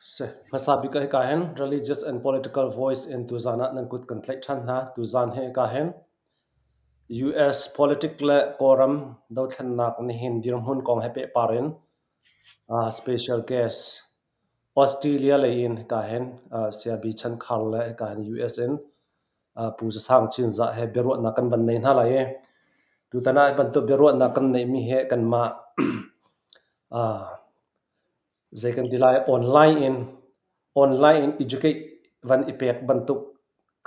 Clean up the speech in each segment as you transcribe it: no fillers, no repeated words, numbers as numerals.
Hmasa bik ah hika hin Religious and Political Voice in tuzaan ah nan kut kan tlaih ṭhan hna. Tuzaan hi hika hin US politic le Kawlram dothlennak nihin dirhmun kong he pehpar in special guest Australia lei in hika hin Siabi Chan Khar le hika hin US in Pu Za Sang Cinzah he biaruahnak kan van nei hna lai i tutan ah hi bantuk biaruahnak kan neihmi hi kanmah zei kan ti lai online in educate van i pek bantuk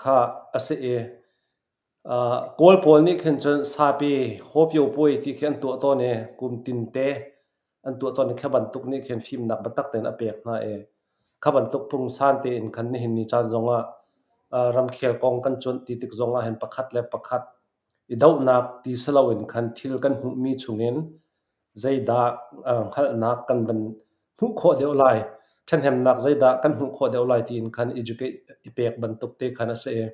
kha a si i Kawl pawl nih khin cun sapi hawpio puai ti khi an tuah tawn i kum tinte an tuah tawn i kha bantuk nih khin fimnak biatak tein a pek hna i kha bantuk pungsan tein khan nihin ni caan zongah ramkhel kong kan cuanh ti tik zongah hin pakhat le pakhat i dohnak ti si loin khan thil kan hmuhmi chungin zeidah hngalhnak kan van hmuh khawh deuh lai, ṭhahnemnak zeidah kan hmuh khawh deuh lai tiin khan educate i pek bantuk te khan a si i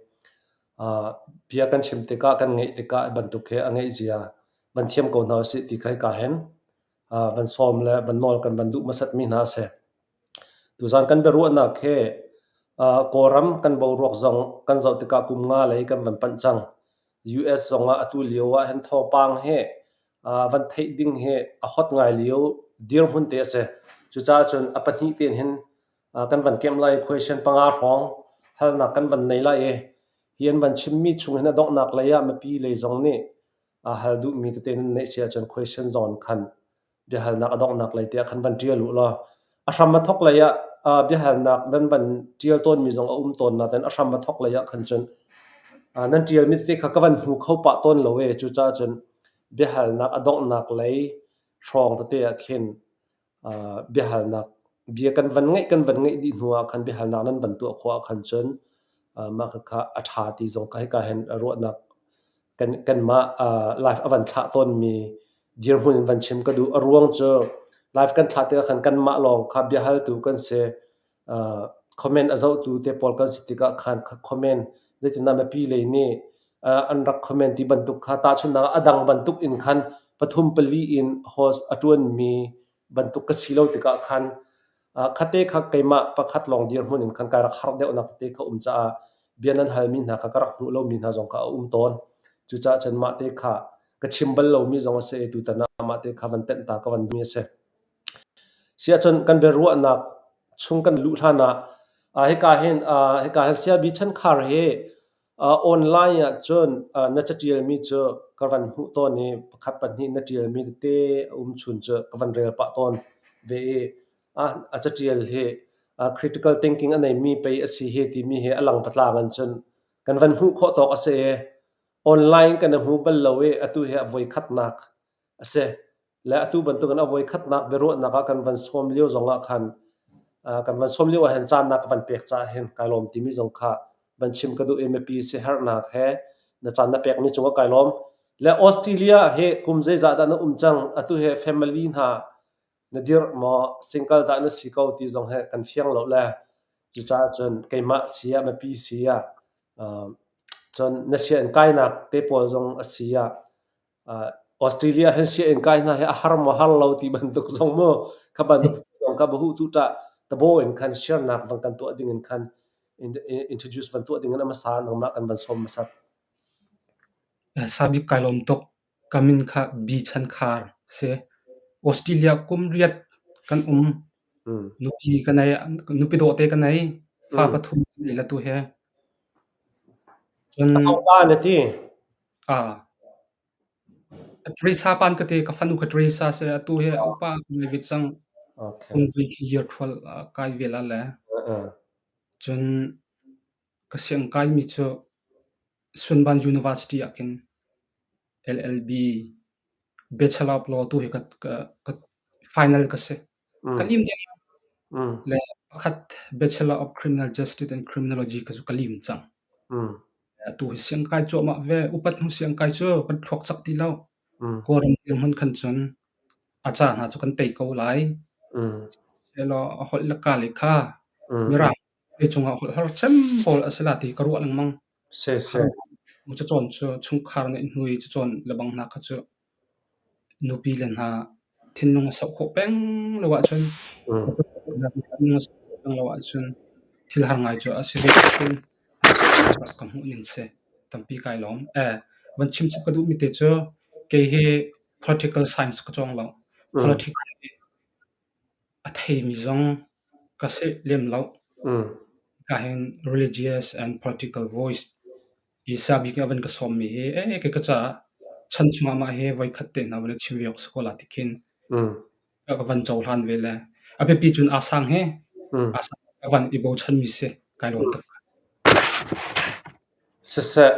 bia kan chim tikah kan ngeih tikah bantuk hi a ngeih zia van thiam ko hna usih ti kha hika hin van sawm le van nawl kan van duh hmasatmi hna a si. Tuzaan kan biaruahnak hi Kawlram kan boruak zong kan zoh tikah kum nga lei kan van panh cang. US zong ah atu lio ah hin thawngpang hi van theih ding hi a hot ngai lio dirhmun te a si. Cucaah cun a pahnih tein hin kan van kemh lai i question panga hrawng halnak kan van nei lai i hi an van chimmi chung hin a donghnak lei ah mipi lei zong nih hal duhmi tete nan neih si ahcun question zawn khan biahalnak a donghnak lei tiah khan van ṭial u law a hram a thawk lei ah biahalnak nan van ṭial tawnmi zong a um tawn nain a hram a thawk lei ah khan cun nan ṭialmi tete kha ka van hmu kho pah tawn lo ee. Cucaah cun biahalnak a donghnak lei hrawng tete ah khin biahalnak bia kan van ngeih kan van ngeih dih hnu ah khan biahalnak nan van tuah khawh ah khan cun mah khakha a ṭha ti zong kha hika hin ruahnak kanmah live a van thlah tawnmi dirhmun in van chim ka duh. A ruang cu live kan thlah tikah khan kanmah lawng kha biahaltu kan si. Comment a zohtu te pawl kan si tikah khan comment zeitindah mipi lei nih an rak comment ti bantuk kha tahchunhnak ah a dang bantuk in khan pathum pali in host a ṭuanmi bantuk ka si lo tikah khan khate kha keimah pakhat lawng dirhmun in khan kai rak harh deuhnak tete kha um caah bia nan halmi hna kha ka rak hmuh lomi hna zong kha a um tawn. Cucaah cun mah te kha ka chim bal lomi zong a si i tutan ah mah te kha van tenh ta ka van duhmi a si. Siahcun kan biaruahnak chung kan luh hlan ah hika hin hika hin Siabi Chankhar hi Online ahcun na caṭialmi cu ka van hmuh tawn i pakhat pahnih na ṭialmi tete a um chun cu ka van rel pah tawn ve i a caṭial hi critical thinking a neimi pei a si hi timi hi a lang patlang in cun kan van hmuh khawh tawk a si i online kan i hmu bal lo i atu hi a voikhatnak a si. Le atu bantukin a voikhatnak biaruahnak ah kan van sawm lio zongah khan kan van sawm lio ah hin caan na ka van pek caah hin kai lawm timi zong kha van chim ka duh i mipi siaherhnak he na caan na pekmi cungah kai lawm. Le Australia hi kum zeizah dah na um cang? Atu hi family hna na dirh maw? Single dah na si ko ti zong hi kan fiang lo le cucaah cun keimah si ah mipi si ah cun na sianginn kainak te pawl zong a si ah Australia hin sianginn kai hna hi a har maw har lo ti bantuk zong mu kha bantuk zong kha bahu tu tah tabo in khan share-nak van kan tuah ding in khan introduce van tuah ding in a hmasa nangmah kan van sawm hmasat. Sabik kai lawm tuk. Ka min kha Bi Chan Khar si. Australia kum riat kan um. Nupi ka nei, nupi dawh te ka nei. Fa pathum nei la tu he. Cun Pa na ti. Teresa pan ka ti, ka fanu kha Teresa si. Atu hi a upa ngai ve cang. Kum vui khi year 12 kai ve la le. Cun ka siang kaimi cu Swinburne University ah khin LLB Bachelor of Law tu hi ka, ka, ka final ka si. Ka lim deng le pakhat Bachelor of Criminal Justice and Criminology ka cu ka lim cang. Atu hi siangkai cuahmah ve. Upat hnu siangkai cu kan thluak cak ti lo. Kawlram dirhmun khan cun a ca hna cu kan tei ko lai. Sehlaw a holh le ka le kha Mirang lei cungah holh har cem pawl a si la ti ka ruah lengmang. Cacawn cu chungkhar nih hnu i cacawn lebang hna kha cu nupi le hna thinlung a soh khawh peng lo ahcun thinlung a soh khawh. peng lo ahcun thil har ngai cu a si ve ko. Ka hmuh ning si. Tampi kai lawm. Van chim chap ka duhmi te cu kei hi political science ka cawng lo. Politics a theimi zong ka si lem lo. Hika hin religious and political voice i sabik nih a van ka sawmmi hi ee kei ka caah chan chungah mah hi voikhat te hna van i chim ve awk si ko la ti khin ka van cohlan ve le a biapi cun aa sang hi aa sang ka van i bochanmi si kai lawm tuk. Siseh,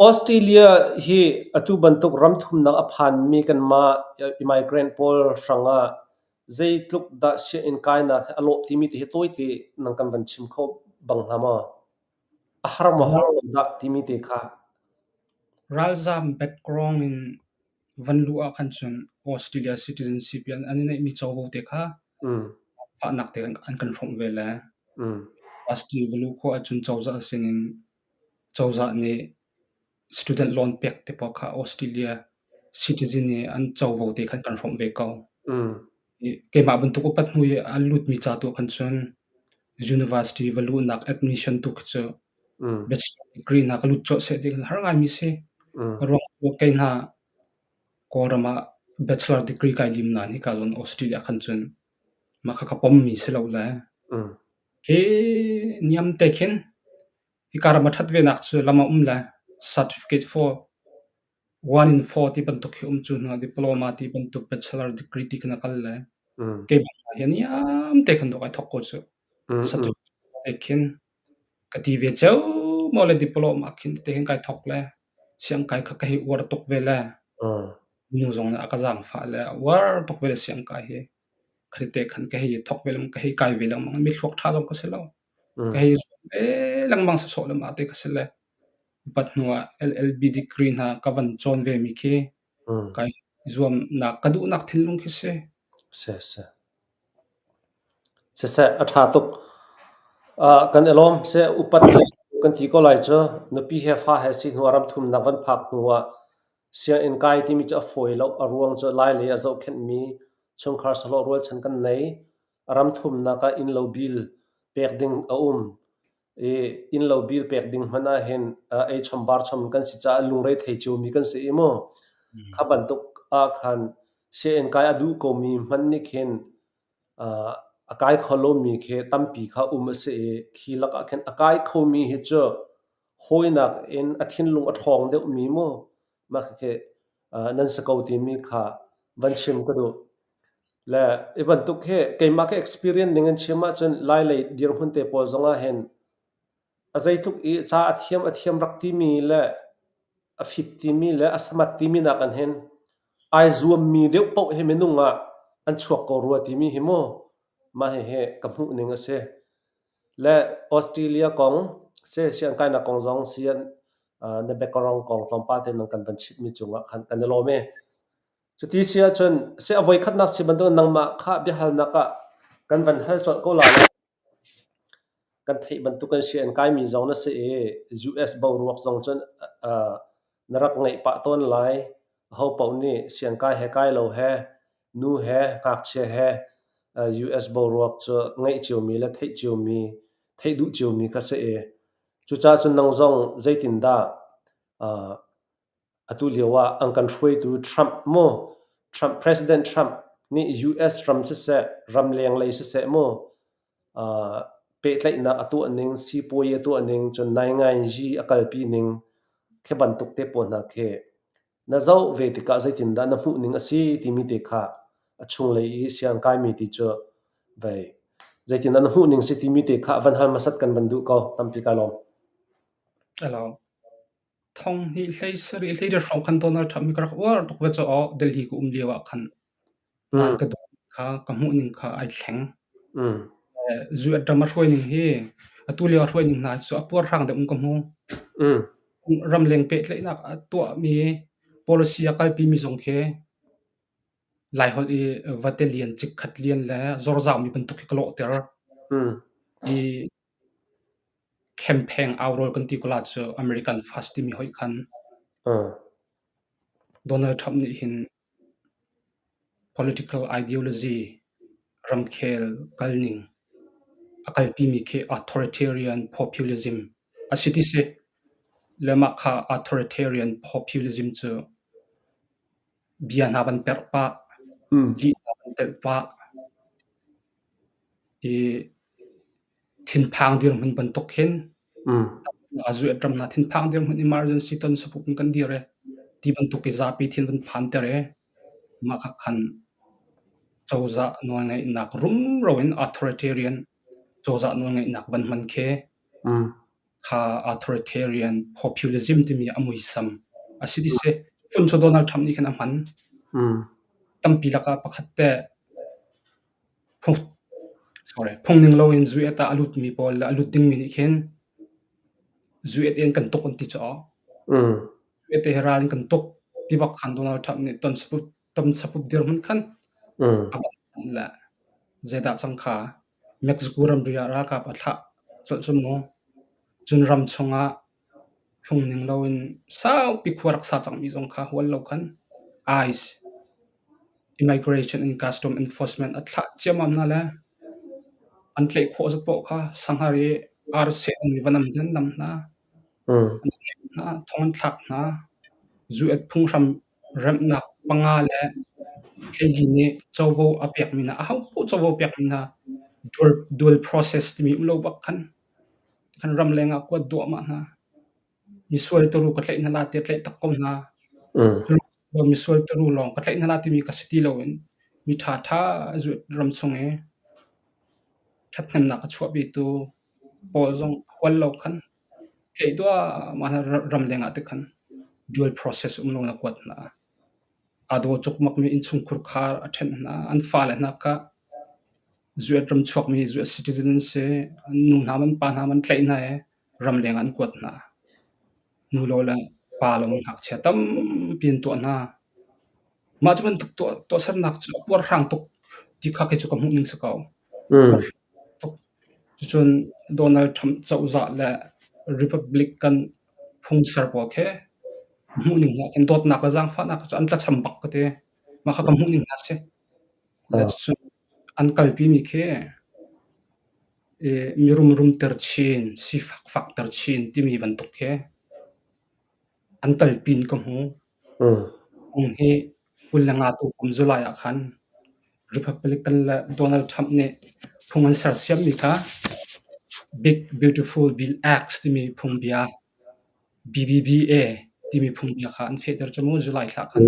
Australia hi atu bantuk ram thumnak a phanmi kanmah immigrant pawl hrangah zeitluk dah sianginn kainak hi a lawh timi te hi tawite nang kan van chim kho bang hnga maw? A har maw har lo dah timi te kha. Ralzaam background in van luh ah khan cun Australia citizenship in an i neihmi covo te kha fahnak te an kan hrawmh ve le Australia va luh khawh ahcun cozah sinin cozah nih student loan pek te paoh kha Australia citizen i an covo te khan kan hrawmh ve ko. Keimah bantuk upat hnu i a lutmi ca tu ah khan cun university va luhnak admission tu khi cu bachelor degree hna ka lut colh seh ti khan har ngaimi si. Ruang cu kei hna Kawlram ah bachelor degree kai lim nain hika zawn Australia ah khan cun mah kha ka pommi si lo le khi niam te khin hika ram a ṭhat venak cu lam a um le certificate for one in four ti bantuk hi um cu hna diploma ti bantuk bachelor degree ti khan a kal le keimah hi niam te khan dawh ai thawk ko cu. Certificate te khin ka ti ve cio maw le diploma khin te hin kai thawk le siangkai kha ka hei uar tuk ve le nu zong nih a ka zaangfah le a uar tuk ve le siangkai hi khati te khan ka hei thawk ve lengmang ka hei kai ve lengmang mi thluak ṭha zong ka si lo ka hei zuam ve lengmang sawsawh le mah te ka si le upat hnu ah LLB degree hna ka van cawn ve mi khi kai zuamnak ka duhnak thinlung khi si. Si si. Siseh, a ṭha tuk. Kan i lawm. Seh, upat lei kan ti ko lai cu. Nupi he fa he si hnu ah ram thumnak van phak hnu ah sianginn kai timi cu a fawi lo. A ruang cu Lai lei a zohkhenhmi chungkhar sahlawh rualchan kan nei. Ram thumnak ah innlo bill pek ding a um. I innlo bill pek ding hmanh ah hin ei chom bar chom kan si caah lungre thei ciomi kan si i mu. Kha bantuk ah khan sianginn kai a duh komi hmanh nih khin a kai kho lomi khi tampi kha um a si i khi lakah khin a kai khomi hi cu hawinak in a thinlung a ṭhawng deuhmi mu mah khikhi nan si ko timi kha van chim ka duh. Le hi bantuk hi keimah ka experience ning in chim ahcun Lailei dirhmun te pawl zongah hin a zeitluk i ca a thiam rak timi le a fit timi le a samat timi nakin hin ai zuammi deuh paoh hi minung ah an chuak ko rua timi hi mu mah hihi ka hmuh ning a si. Le Australia kong si siangkainak kong zong sian na background kong tlawmpal te nan kan van chimhmi cungah khan kan i lawm i Cuti si ahcun si a voikhatnak si bantukin nangmah kha biahalnak ah kan van hal colh ko lai. Kan theih bantukin si an kaimi zong na si i US boruak zong cun na rak ngeih pah tawn lai. Aho paoh nih siangkai he kai lo he, nu he, ngakchia he US boruak cu ngeih ciomi le theih ciomi, theih duh ciomi kha si i cucaah cun nang zong zeitindah Atu lio ah an kan hruaitu Trump mu, Trump President Trump nih US ram siseh, ramleng lei siseh mu, pehtlaihnak a tuah ning, sipuai a tuah ning, cun naingainzi a kalpi ning khi bantuk te pawl hna khi na zoh ve tikah zeitindah na hmuh ning a si timi te kha a chunglei i siangkaimi ti cu vei zeitindah na hmuh ning si timi te kha van hal hmasat kan van duh ko tampi ka lawm. Hello. Thong hnih hlei sarih hlei riat hrawng khan Donald Trump hi ka rak uar tuk ve caw Delhi ka um lio ah khan nan ka dawt kha ka hmuh ning kha ai thleng. US ram a hruai ning hi atu lio a hruai ning hna cu a puarhrang deuh in ka hmu. Ramleng pehtlaihnak a tuahmi policy a kalpi mi zong khi Laiholh i vate lian, cikkhat lian le zorzaumi bantuk hi ka lawhter. I Khempheng aurawl kan ti ko la cu American First timi hoih khan Donald Trump nih hin political ideology ramkhel kalning. A kalpimi khi authoritarian populism a si ti si. Le mah kha authoritarian populism cu bia hna van perh pah, lih hna van telh pah, i thinphang dirhmun bantuk khin a ram hna thinphang dirhmun emergency ton sapup in kan dir i ti bantuk i zapi thin van phan ter i mah kha khan cozah nawlngeihnak rumro in authoritarian cozah nawlngeihnak van hman khi kha authoritarian populism timi a muisam a si ti si. Phun cu Donald Trump nih khan a hman. Tampi lakah pakhat te phungning loin zuet ah a lutmi pawl le a lut dingmi nih khin zuet in kan tuk an ti caw. Zuet he ral in kan tuk ti bak khan Donald Trump nih ton sapup dirhmun khan a van thanh le zeidah cang kha Mexico ramri ah ralkap a thlah colh cu mu. Cun ram chungah phungning loin saupi khua rak sa cangmi zong kha hual lo khan ICE Immigration and Custom Enforcement a thlah ciammam hna le an tlaih khawh zat paoh kha sanghar i ar seh an va nam an nam hna. An tlaih hna, thong an thlak hna. Zu-et phunghram remhnak panga le thleili nih covo a pekmi hna, ahopaoh covo a pekmi hna dual process timi um lo bak khan kan ramleng ah kuat duahmah hna. Misual turu ka tlaih hna la tiah tlaih tak ko hna. Misual turu lawng ka tlaih hna la timi ka si ti loin mi ṭhaṭha ram chung i ṭhathnemnak a chuahpitu pawl zong hual lo khan tlaih duahmah hna ramleng ah ti khan dual process um lo na kuat hna. Aa daw cukmakmi innchungkhur khar a ṭhenh hna. An fale hna kha zuet ram chuakmi zuet citizen an si. An nu hna an pa hna an tlaih hna i ramleng ah an kuat hna. Nu lo le pa lo ngakchia tampi an tuah hna. Mah cu bantuk tuahsernak cu a puarhrang tuk ti kha kei cu ka hmuh ning si ko. Tuk. Cucun Donald Trump cozah le Republican phungser pawl khi hmuh ning hna khin dawtnak le zaangfahnak cu an tlacham bak ka ti. Mah kha ka hmuh ning hna si. Le cucun an kalpimi khi mirum rumter chin, sifak fakter chin timi bantuk khi an kalpi in ka hmu. Kum hi 25 tu kum July ah khan Republican le Donald Trump nih phung an sersiammi kha Big Beautiful Bill Act timi phungbia BBBA timi phungbia kha an fehter cu mu July thla khan.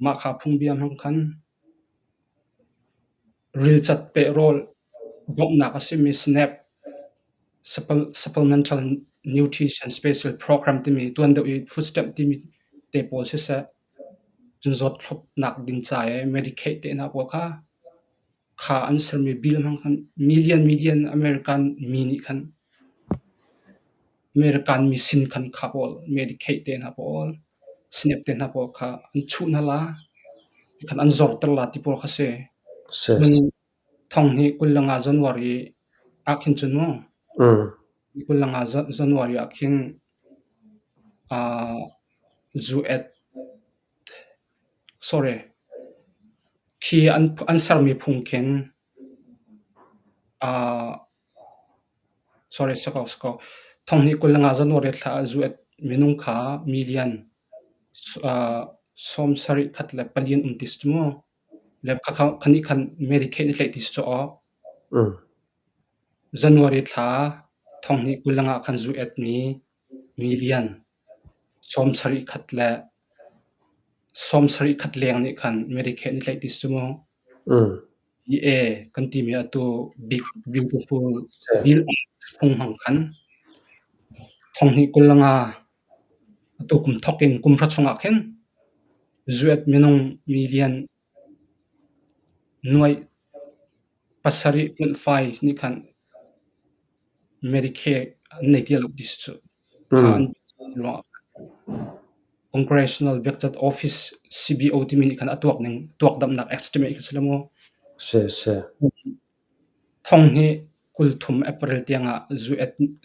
Mah kha phungbia hmang khan rilcat pehrawl bawmhnak a simi SNAP Supplemental Nutrition Special Program timi tuan deuh i food stamp timi te pawl siseh, cun zawt thlopnak ding ca i Medicaid te hna pawl kha kha an sermi bill hmang khan million million American mi nih khan American mi sin khan kha pawl Medicaid te hna pawl SNAP te hna pawl kha an chuh hna la, khan an zorter la ti pawl kha si. Cun thonghnih 25 January ah khin cun mu 25 January ah khin zu et sorry khi an sermi phung khin sorry si ko si ko thonghnih 25 January thla ah zu et minung kha million 70 khat le pali an um ti si mu. Le kha nih khan Medicaid na tlaih ti si cu aw. January thla thonghnih 25 khan zu et mi million 70 khat le 70 khat leng nih khan Medicaid na tlaih ti si cu mu. EA kan timi atu Big Beautiful Bill phung hmang khan thonghnih 25 atu kum thawk in kum hra chungah khin zuet minung million nuaih 7.5 nih khan Medicare an nei ti lo ti si cu. Kha an ruangah Congressional Budget Office CBO timi nih khan a tuak ning tuakdamhnak estimate kha si lo maw? Si si. Thonghnih 30 April tiangah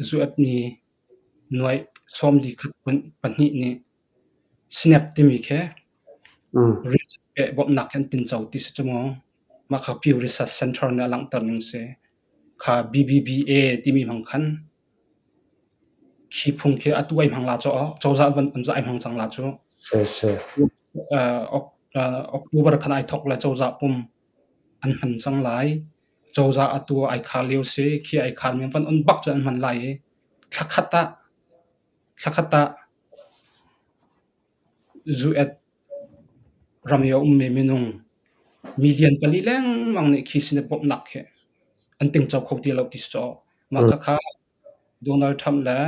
zuet mi nuaih 41.2 nih SNAP timi khi bawmhnak hi an tinco ti si cu mu. Mah kha Pew Research Center nih a langhter ning si. Kha. Kha BBBA timi hmang khan khi phung khi atu ai hmang la cu cozah van ai hmang cang la cu. Si si. October khan ai thok le cozah pum an hman cang lai. Cozah atu ai khar lio si. Khi ai khar mi van on bak cu an hman lai i thlakhat ah thlakhat ah Zuet ram i a ummi minung million pali lengmang nih khi sin i bawmhnak hi an tingco kho ti lo ti si caw. Mah khakha Donald Trump le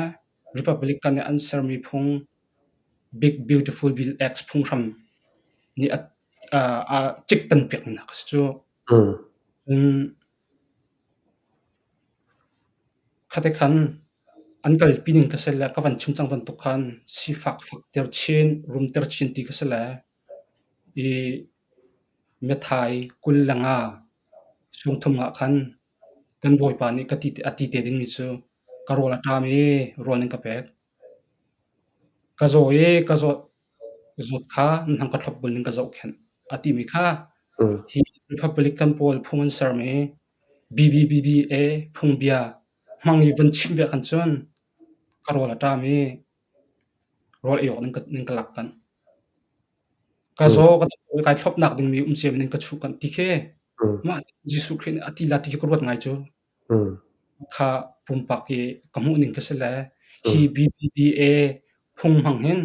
Republican nih an sermi phung Big Beautiful Bill Act phunghram nih a ciktan piakmi hna kha si cu. Khate khan an kalpi ning ka si le ka van chim cang bantuk khan sifak fakter chin, rumter chin ti ka si le i methai 25 sungthum ah khan kan Bawipa nih ka ti a ti te dingmi cu ka rawl a ṭam i rawl nan ka pek. Ka zaw i ka zawt zawt kha nan hang ka thlopbul ning ka zohkhenh a timi kha hi Republican pawl phung an sermi BBBBA phungbia hmang i van chim ve khan cun ka rawl a ṭam i rawl ei awk nan ka lak kanh. Ka zaw ka kai thlopnak dingmi um cia nan ka chuh kanh ti khi mah Jesuh Khrih nih a ti la ti khi ka ruat ngai cu. Kha pumpak i ka hmuh ning ka si le hi BBBA phung hmang hin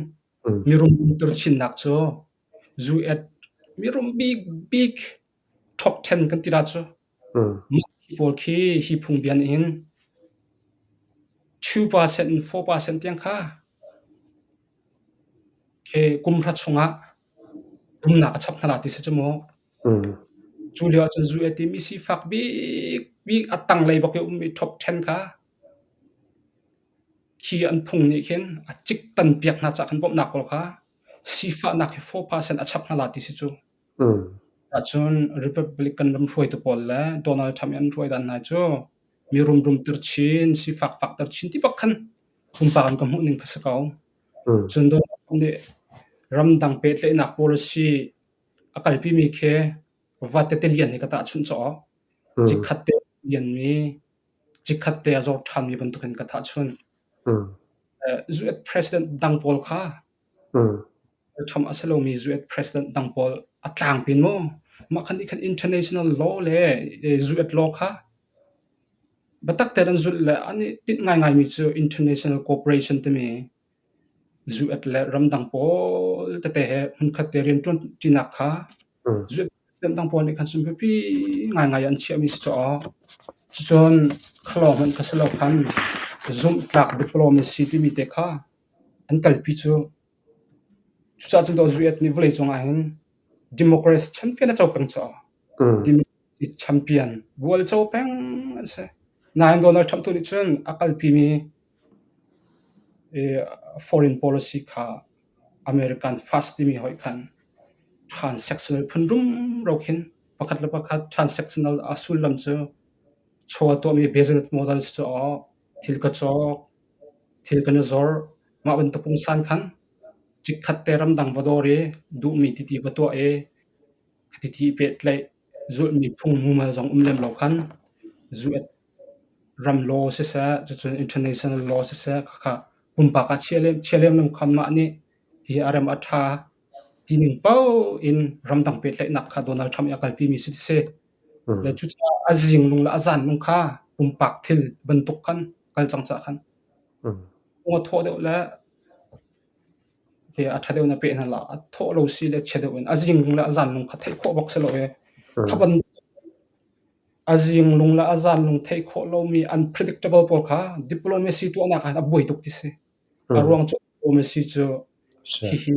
mirum umter chinnak cu zu-et mirum bikbik top 10 kan ti la cu. Mah pawl khi hi phungbia nih hin 2% in 4% tiang kha khi kum hra chungah rumnak a chap hna la ti si cu mu. Cu lio ahcun zu a timi sifak bikbik a tanglei bak i a ummi top 10 kha khi an phung nih khin a ciktan piak hna caah khan bawmhnak pawl kha sifahnak hi 4% a chap hna la ti si cu. Ahcun Republican ram hruaitu pawl le Donald Trump i an hruai dan hna cu mirum rumter chin, sifak fakter chin ti bak khan pumpak in ka hmuh ning kha si ko. Cun Donald Trump nih ramdang pehtlaihnak policy a kalpimi khi vate tilian he ka tahchunh cawk. Chikkhat te lianmi, chikkhat te a zor ṭhanmi bantukin ka tahchunh. US president dang pawl kha Trump a si lomi US president dang pawl a tlangpi in maw mah khan nih khan international law le US law kha biatak tein an zulh le an i tinh ngaingaimi cu international cooperation timi US le ramdang pawl tete he hmunkhat te rianṭuan ṭinak kha US president dang pawl nih khan cun biapi ngaingai an chiahmi si caah cucun khalawng hmanh kha si lo khan zumhtlak diplomacy timi te kha an kalpi cu. Cucaah cun US nih vawleicung ah hin democracy champion a co peng caah democracy champion bual co peng an si. Nain Donald Trump tu nih cun a kalpimi foreign policy kha American first timi hoih khan transactional phun rumro khin pakhat le pakhat transactional a sullam cu chaw a tuahmi business model si caah thil ka cawk, thil kan i zor. Mah bantuk pungsan khan chikkhat te ramdang va dawr i duhmi titi va tuah i titi pehtlaih zulhmi phung mumal zong um lem lo khan zuet ram law siseh, cucun international law siseh khakha pumpak ah chia lem lo khan mah nih hi a rem a ṭha tining paoh in ramdang pehtlaihnak kha Donald Trump nih a kalpimi si si. Le cucaah a zinglung le a zanlung kha pumpak thil bantuk khan kal cang caah khan a thawh deuh le a ṭha deuh in a peh hna la. A thawh lo si le chia deuh in a zinglung le a zanlung kha theih khawh bak si lo i kha bantuk a zinglung le a zanlung theih khawh lomi unpredictable pawl kha diplomacy tuahnak ah a buai tuk ti si. A ruang cu diplomacy cu hihi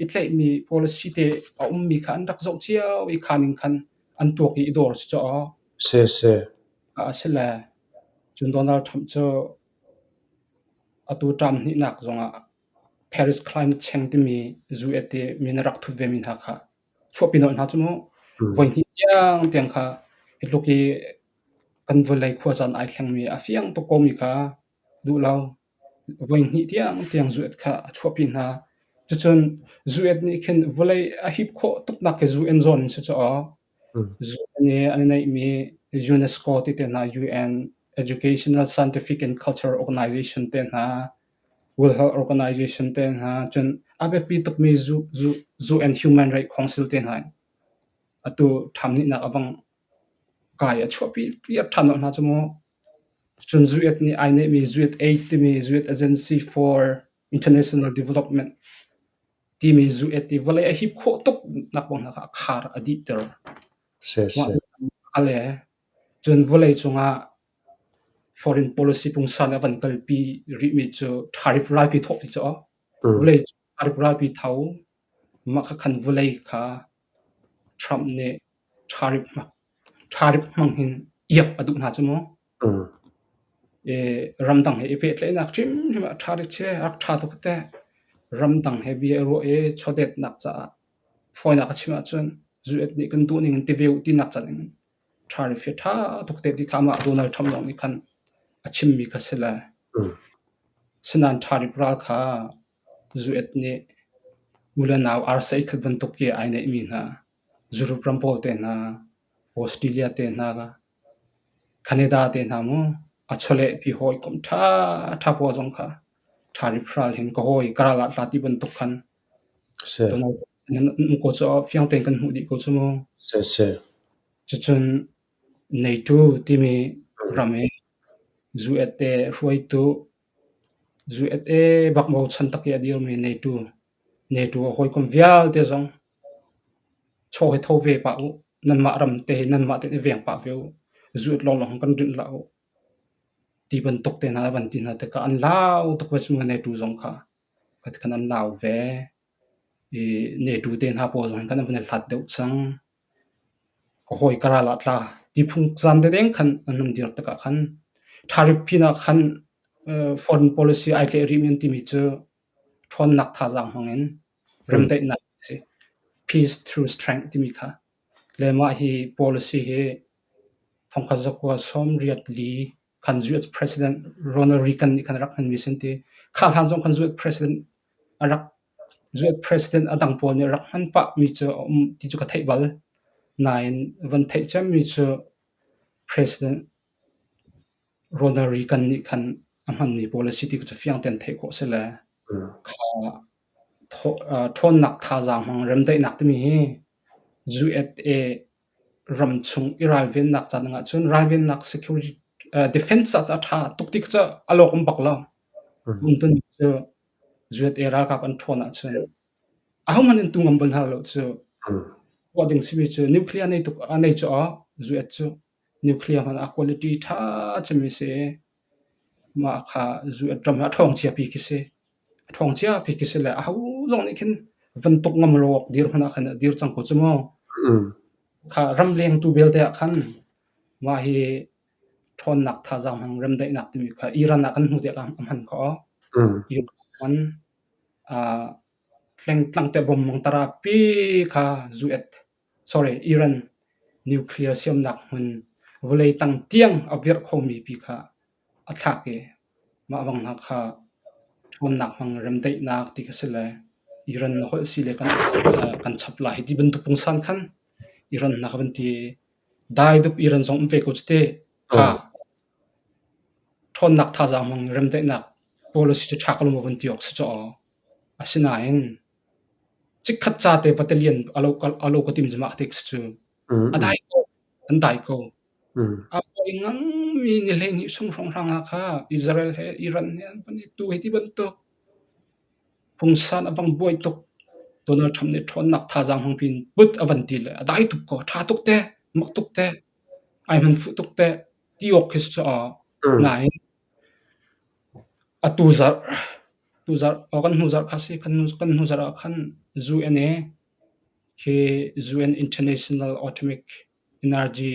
i tlaihmi policy te a ummi kha an rak zoh cio i kha ning khan an tuak i i dawr si caw. Si si. A si le cun Donald Trump cu atu term hnihnak zongah Paris Climate Change timi zu-et i min a rak thut vemi hna kha chuahpi nolh hna cu mu. Voihnih tiangtiang kha hi tluk i kan vawlei khuacaan ai thlengmi a fiang tuk komi kha duh lo. Voihnih tiangtiang zu-et kha a chuahpi hna. Cucun zu-et nih khin vawlei a hip khawh tuknak khi zu-en zawn in si caw. Zu nih an i neihmi UNESCO ti te hna, UN Educational, Scientific and Cultural Organization te hna, World Health Organization te hna, cun a biapi tukmi UN Human Rights Council te hna in atu ṭhamnihnak a vang kai a chuahpi piak ṭhan hna cu mu. Cun Zuet nih ai neihmi Zuet Aid timi Zuet Agency for International Development timi Zuet i vawlei a hip khawh tuk nak bang hna kha a khar a dihter. Mah ale cun vawlei cungah foreign policy pungsan a van kalpi rihmi cu tariff ralpi thawk ti cu vawlei tariff ralpi tho mah kha khan vawlei kha Trump nih tariff hmang hin iap a duh hna cu mu. Ramdang he i pehtlaihnak hrimhrim ah ṭha rik a rak ṭha tuk teh. Ramdang he bia i ruah i chawdetnak caah fawinak a chim ahcun US nih kan duh ning in ti ve u tinak can in tariff hi ṭha tuk te ti kha amah Donald Trump lawng nih khan a chimmi kha si le. Sinain tariff ral kha US nih u le nau arsa i khat bantuk i ai neihmi hna Europe ram pawl te hna, Australia te hna, Canada te hna mu a chawlehpi hawikom ṭhaṭha pawl zong kha tariff ral hin ka hawi ka ral ah tla ti bantuk khan Donald nan um ko cu fiang tein kan hmuh dih ko cu mu. Cucun NATO timi ram i USA hruaitu USA bak bochan tak i a dirmi NATO NATO a hawikom vialte zong Chaw hi tho ve pah uh. Nanmah ram te hi nanmah tein i veng pah ve uh. Zuut lawnglawng kan rinh hlah uh. Ti bantuk te hna van ti hna tikah an lau tuk ve cu NATO zong kha. Khan an lau ve. I NATO te hna pawl zong khan an van i hlat deuh cang. Ka hawi ka ral ah tla. Ti phung zan dedeng khan an hun dir tikah khan tharip pinah khan foreign policy ai tleh rih mi an timi cu ṭhawnnak thazaang hmang in remdaihnak a si. Peace through strength timi kha. Le mah hi policy hi thongkhat zakua 84 khan US President Ronald Reagan nih khan a rak hmanmi a si an ti. Kha hlan zong khan US President a rak US President a dang pawl nih a rak hman pahmi cu a um ti cu ka theih bal. Nain van theih cemmi cu President Ronald Reagan nih khan a hmanmi policy ti cu fiang tein theih khawh a si le kha ṭhawnnak thazaang hmang remdaihnak timi hi USA ram chung i ralvennak ca ding ahcun ralvennak security defense ah a ṭha tuk ti cu a lawk um bak lo. Umtuning cu USA ralkap an ṭhawn ahcun ahohmanh an tu ngam bal hna lo cu. Tuah ding simi cu nuclear nei tuk a nei cu US cu nuclear hmanh a quality ṭha cemmi si. Mah kha US ram hi a ṭhawng ciapi khi si. A ṭhawng ciapi khi si le aho zong nih khin van tuk ngam lo awk dir hmanh ah khan a dir cang ko cu mu. Kha ramleng tu belte ah khan mah hi ṭhawnnak thazaang hmang remdaihnak timi kha Iran ah kan hnu tiah a hman khawh. Iran hman tlengtlang te bom mangtara pi kha US sorry Iran nuclear siamnak hmun vawlei tang tiang a virh khomi pi kha a thlak i mah bang hna kha ṭhawnnak hmang remdaihnak ti kha si le Iran na holh si le kan chap lai ti bantuk pungsan khan Iran hna kha van ti dai dup Iran zong um ve ko cu te kha ṭhawnnak thazaang hmang remdaihnak policy cu ṭha ko lo maw van ti awk si caw. Asinain Chikkhat ca te va telian a lo ka tim cu mah te cu a dai ko. An dai ko. A poi ngangmi ni 12 chung hrawnghrang ah kha Israel he Iran he an van i tu hei ti bantuk pungsan a bang buai tuk. Donald Trump nih ṭhawnnak thazaang hmang pin put a van ti le a dai tuk ko. Ṭha tuk te, mak tuk te, ai hman fuh tuk te ti awk khi cu nain Atu zarh tuzarh kan hnu zarh kha a si. Kan hnu zarh ah khan UNA khi UN International Atomic Energy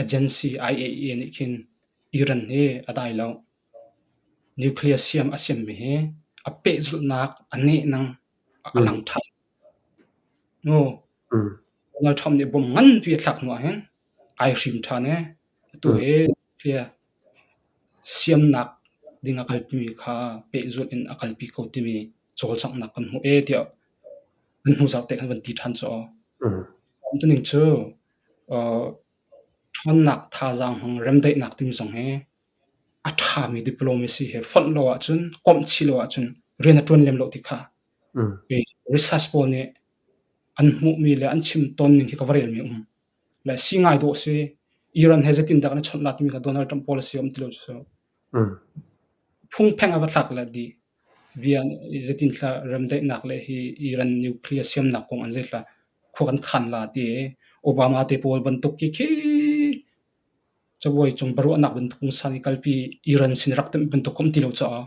Agency IAEA nih khin Iran hi a dai lo. Nuclear siam a siammi hi a pehzulhnak a nehnang a lang ṭhan. Donald Trump nih bom nganpi a thlak hnu ah hin ai hrim ṭhan i atu hi nuclear Siamnak ding a kalpimi kha pehzulh in a kalpi ko timi cawlcanghnak kan hmuh ee tiah kan hnu zarh te khan van ti ṭhan cu. Tuning cu. Ṭhawnnak thazaang hmang remdaihnak timi zong hi a ṭhami diplomacy he fonh lo ahcun, komh chih lo ahcun rian a ṭuan lem lo ti kha research pawl nih an hmuhmi le an chim tawn ning khi ka va relmi a um. Le si ngai dawh si. Iran he zeitindah kan i chawnh la timi kha Donald Trump policy a um ti lo cu. Phungpheng a va thlak le dih. Bia zeitinthla remdaihnak le hi Iran nuclear siamnak kong an zeithla khua kan khan la ti i Obama te pawl bantuk khi khi cabuai cung biaruahnak bantuk pungsan i kalpi Iran sin rak timh bantuk um ti lo caah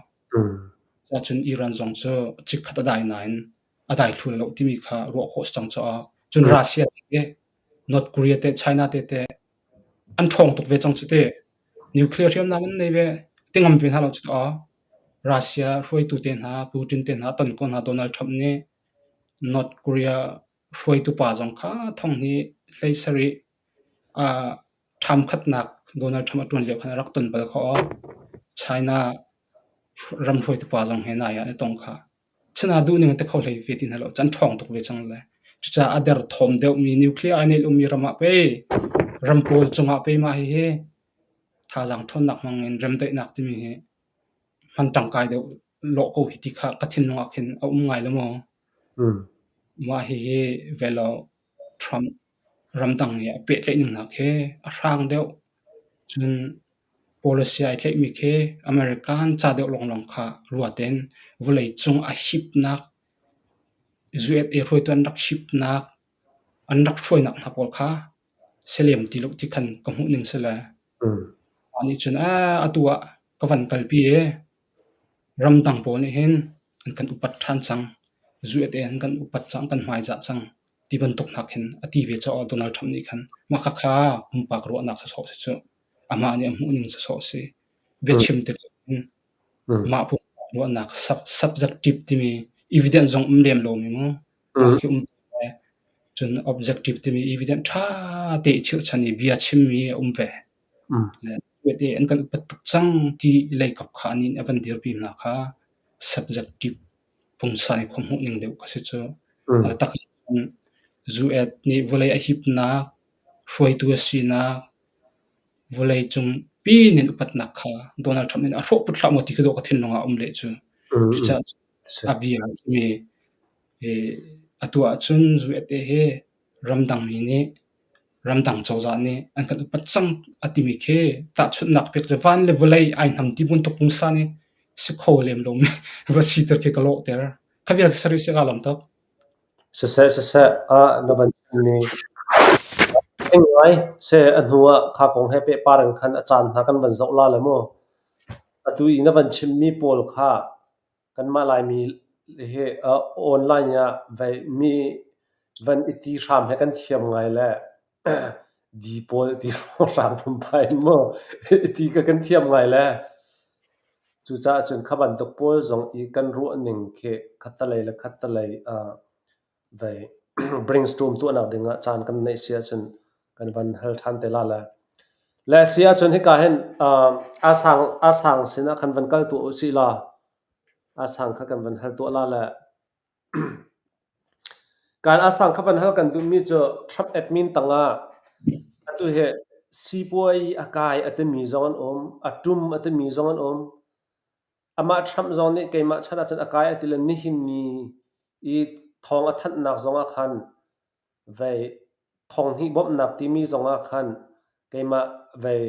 cun Iran zong cu chikkhat a dai nain a dai thlu lo timi kha ruah khawh si cang caah cun Russia te North Korea te China te te an ṭhawng tuk ve cang cu te. Nuclear hriamnam an nei ve ti ngam ve hna lo cu ta. Russia hruaitu te hna Putin te hna ton ko hna Donald Trump nih North Korea hruaitu pa zong kha thong hi hlei sarih ṭham khatnak Donald Trump a ṭuan lio khan a rak ton bal kha aw. China ram hruaitu pa zong he nai ah an i tong kha. China duhning an ti kho hlei ve ti hna lo. An ṭhawng tuk ve cang le. Cucaah a derthawm deuhmi nuclear ai neih lomi ram ah pei ram pawl cungah pei mah hihi thazaang ṭhawnnak hmang in remdaihnak timi hi hman ṭangkai deuh lawh ko hi ti kha ka thinlung ah khin a um ngai lo maw. Mah hihi velo Trump ramdang i a pehtlaih ning hna khi a hrang deuh. Cun policy ai tlaihmi khi American ca deuh lawnglawng kha ruat in vawleicung a hipnak, USA hruaitu an rak hipnak, an rak hruainak hna pawl kha si lem ti lo ti khan ka hmuh ning si le. Mah nih cun atu ah ka van kalpi i ramdang pawl nih hin an kan upat ṭhan cang. USA an kan upat cang, kan hmaizah cang ti bantuk hna khin a ti ve caah Donald Trump nih khan mah khakha pumpak ruahnak sawsawh si cu. Amah nih a hmuh ning sawsawh a si. Biachim tikah hin mah pumpak ruahnak subjective timi evidence zong um lem lomi mu. Mah khi um ve. Cun objective timi evidence ṭha te i chirhchan i bia chimmi a um ve. Le an kan upat tuk cang ti leikap kha anih nih a van dirpi hna kha subjective pungsan i khua hmuh ning deuh kha si cu. A tak in zu-et nih vawlei a hipnak, hruaitu a sinak, vawleicung pi nin upatnak kha Donald Trump nih a hrawh put hlah maw ti khi dawh ka thinlung ah a um leh cu. Cucaah a bia a simi atu ahcun zu-et hi ramdangmi nih ramdang cozah nih an kan upat cang a timi khi tahchunhnak pek cu van le vawlei ai hnam ti bantuk pungsan i si kho lem lomi va siter khi ka lawhter. Kha vial sarih si kaa lawm tuk. Siseh siseh na van chimmi ngai seh a hnu ah kha kong he pehpar in khan a caan hna kan van zoh la le mu. Atu i na van chimmi pawl kha kanmah Laimi hi online ah vei mi van i ti hram he kan thiam ngai le di pawl ti hram phunphai in mu i ti ka kan thiam ngai le cucaah cun kha bantuk pawl zong i kan ruah ning khi khattelei le khattelei vei brainstorm tuahnak ding ah caan kan neih si ahcun kan van hal ṭhan te la le. Le si ahcun hika hin a sang sinah khan van kal tuah usih law a sang kha kan van hal tuah la le. Kan a sang kha van hal kan duhmi cu Trump admin tangah atu hi sipuai a kai a timi zong an um, a ṭum a timi zong an um. Amah Trump zong nih keimah chan ahcun a kai a ti le nihin ni i thawng a thanhnak zong ah khan vei thonghnih bawmhnak timi zong ah khan keimah vei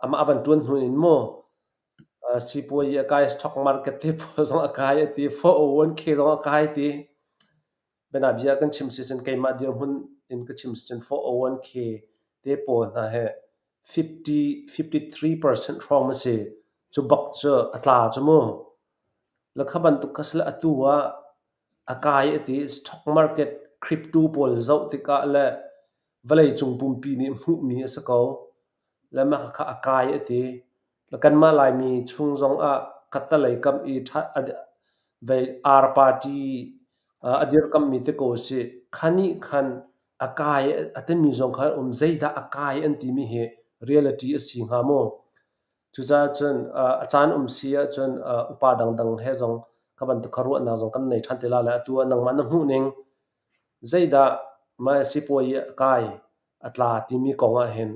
amah a van ṭuan hnu in mu sipuai a kai stock market te pawl zong a kai a ti 401k zong a kai ti bianabia kan chim si cun keimah dirhmun in ka chim si cun 401k te pawl hna he 50 53% hrawng a si cu bak cu a tla cu mu la kha bantuk kha sile atu ah a kai a ti. Stock market crypto pawl zoh tikah le vawleicung pumpi nih hmuhmi a si ko. Le mah khakha a kai a ti. Le kanmah Laimi chung zong ah khattelei kam i vei ar party a dirkammi te ko si. Kha nih khan a kai a timi zong kha um. Zeidah a kai an timi hi reality a si hnga maw? Cucaah cun a caan um si ahcun upa dangdang he zong kha bantuk kha ruahnak zong kan nei ṭhan te lai le atu ah nangmah na hmuh ning zeidah mah sipuai i a kai. a tla timi kong ah hin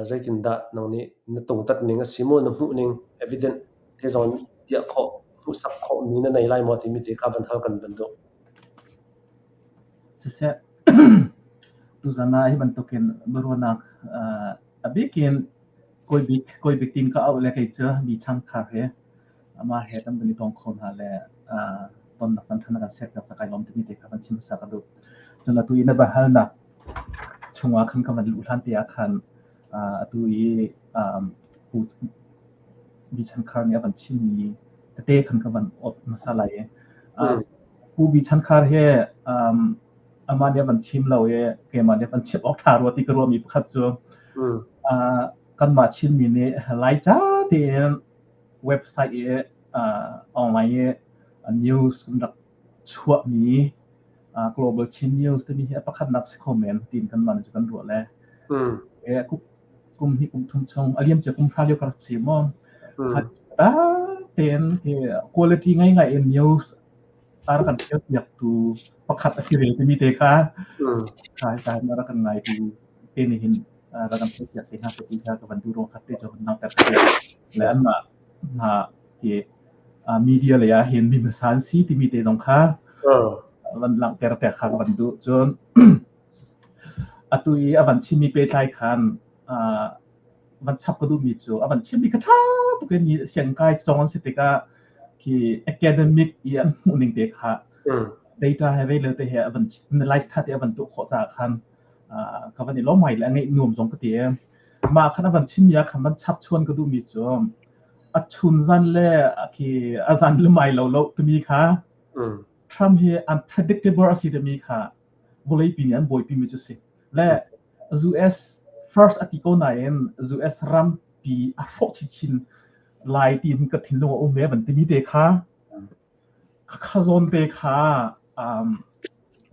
zeitindah nang nih na tungtat ning a si maw, na hmuh ning evident te zong piah khawh, hmuhsak khawhmi na nei lai maw timi te kha van hal kan van duh. Siseh, tuzan ah hi bantukin biaruahnak a bikin Kawi Bik, Kawi Bik tin ka auh le kei cu mi changkhar he amah he kan van i tong kho hna le tonnak caan ṭha na kan serpiak ca kai lawm timi te kha kan chim hmasa ka duh. Cun atu i na biahalnak chungah khan ka van luh hlan te ah khan atu i Pu Bi Chan Khar nih a van chimmi tete khan ka van awt hmasa lai i Pu Bi Chan Khar hi amah nih a van chim lo i keimah nih van chim awk ṭha rua ti ka ruahmi pakhat cu kanmah Chinmi nih Laica tein website i online i news kan rak chuahmi Global Chin News timi hi a pakhatnak si kho men tiin kanmah nih cu kan ruah le kum hnih kum thum chung a liamcia kum hra lio ka rak si maw tein quality ngai ngai in news a rak kan piaktu pakhat a si ve timi te kha kha ka rak kan ngaitu te nih hin rak kan piak te hna ti kha ka van duh ruang khat te cu kan langhter le anmah hna hi media lei ah hin mi hmasa an si timi te zong kha van langhter te kha ka van duh. Cun atu i a van chimmi pehtlai khan van chap ka duhmi cu a van chimmi kha ṭha tuk in siangkai cawng an si tikah khi academic i an hmuh ning te kha data he vei te he a van analyze ṭha te a van tuah khawh caah khan ka van i lawm ngai le a ngeih nuam zong ka ti. Mah khan a van chimmi ah khan van chap chuan ka duhmi cu a chun zan le khi a zan lumai lo lo timi kha Trump hi unpredictable a si timi kha vawleipi nih an buaipi mi cu si. Le US first a ti ko nain US rampi a hrawh chinchin lai tiin ka thinlung a um ve van timi te kha kha zawn te kha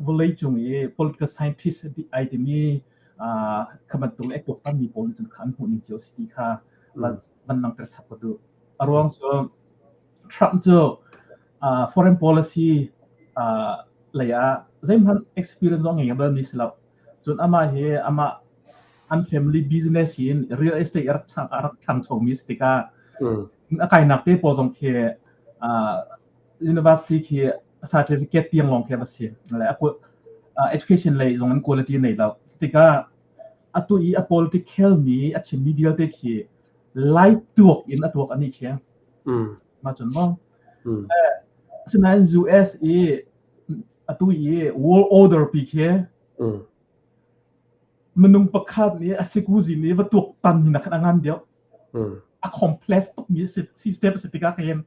vawleicung i political scientist ai timi kha bantuk le tuaktanmi pawl nih cun kha an hmuh ning cio si ti kha van langhter chap ka duh. A ruang cu Trump cu foreign policy lei ah zeihmanh experience zong ngei balmi si lo. Cun amah hi amah an family business in real estate a rak ṭhangchomi si tikah a kainak te pawl zong khi university khi certificate tiang lawng khi a va si. Le education lei zong in quality nei lo. Tikah atu i a politic khelmi a chimmi vialte khi lai tuak in a tuak ani khi. Ma cun maw? Asinain US i atu i world order pi khi minung pakhat nih a sikuzi nih va tuak tan mi nak a ngan deuh. A complex tuk mi system a si tikah khin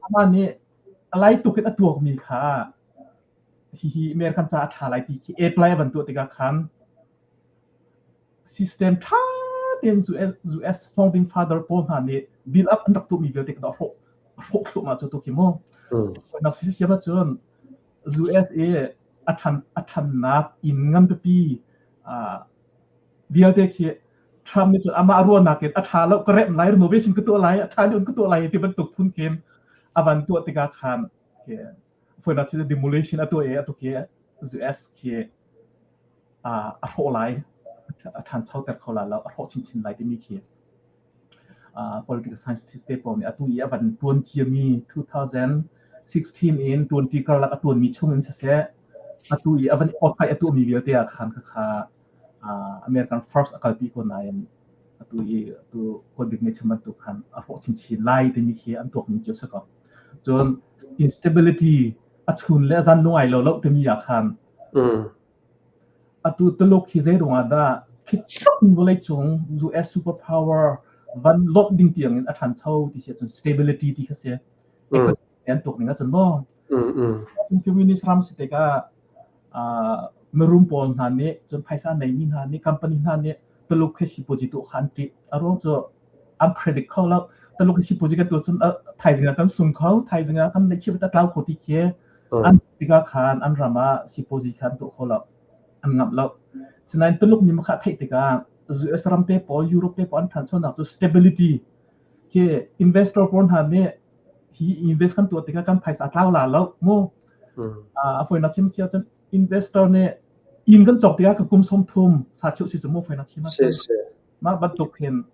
amah nih a lai tuk in a tuak mi kha hihi American ca a ṭha lai ti khi apply a van tuah tikah khan system ṭha tein US founding father pawl hna nih build up an rak tuahmi vialte kha a hrawh a hrawh thluahmah cu tu khi mu. Nak system ahcun US i a ṭhan a ṭhannak inn ngan pipi vialte khi Trump nih cun amah ruahnak in a ṭha lo ka remh lai renovation ka tuah lai a ṭha deuh ka tuah lai ti bantuk phun khin a van tuah tikah khan foinak cu demolition a tuah i atu khi US khi a hrawh lai a ṭhanchoter kho lai lo a hrawh chinchin lai timi khi political scientist te pawl nih atu i a van ṭuan ciami 2016 in 20 karlak a ṭuanmi chung in siseh atu i a van awkai a tuahmi vialte ah khan khakha American first a kalpi ko nain atu i atu Covid nih chim bantuk khan a hrawh chinchin lai timi khi an tuak ning cio si ko. Cun instability a chun le a zan lungai lo lo timi ah khan atu Tuluk hi zei ruangah dah khi tluk in vawleicung US superpower van lawt ding tiang in a ṭhancho ti si ahcun stability ti kha si. An tuak ning ahcun maw? Communist ram si tikah mirum pawl hna nih cun phaisa neimi hna nih company hna nih Tuluk he sipuazi tuah kha an ṭih. A ruang cu an predict kho lo. Tuluk he sipuazi kan tuah cun thaizing ah kan sung kho, thaizing ah kan neihchih a tlau kho ti khi an tikah khan an ram ah sipuazi kha an tuah kho lo. An ngamh lo. Sinain Tuluk nih mah kha a theih tikah US ram te pawl, Europe te pawl an ṭhanchonak cu stability khi investor pawl hna nih hi invest kan tuah tikah kan phaisa a tlau la lo mu. A fawinak chim cia cun investor nih Inn kan cawk tikah ka kum 30 sa cheu si cu mu faina chim Si si. Mah bantuk hin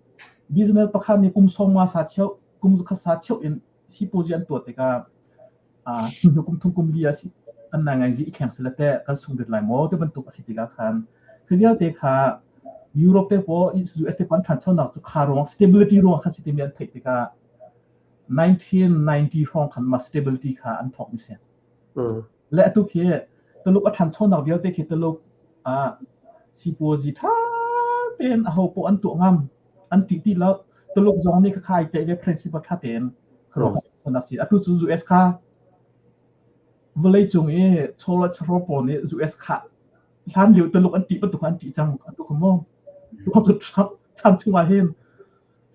business pakhat nih kum 50 sa cheu kum kha sa cheu in sipuazi an tuah tikah hnu kum thum kum li ah an nai ngai zi i thleng sile teh kan sung rit lai maw ti bantuk a si tikah khan khi vialte kha Europe te pawl US te pawl an ṭhanchonak cu kha ruang stability ruang khan si timi an theih tikah 1990 hrawng khan mah stability kha an thawk mi si. Le atu khi Tuluk a ṭhanchonak vialte khi Tuluk ah sipuazi ṭha tein aho poh an tuah ngam an ṭih ti lo. Tuluk zong nih khakha ai tlaih ve principle ṭha tein khuaruahnak si. Atu cu US kha vawleicung i chawleh chawhrawl pawl nih US kha hlan lio Tuluk an ṭih bantuk an ṭih cang. Atu kha mu. Atu Trump chan chung ah hin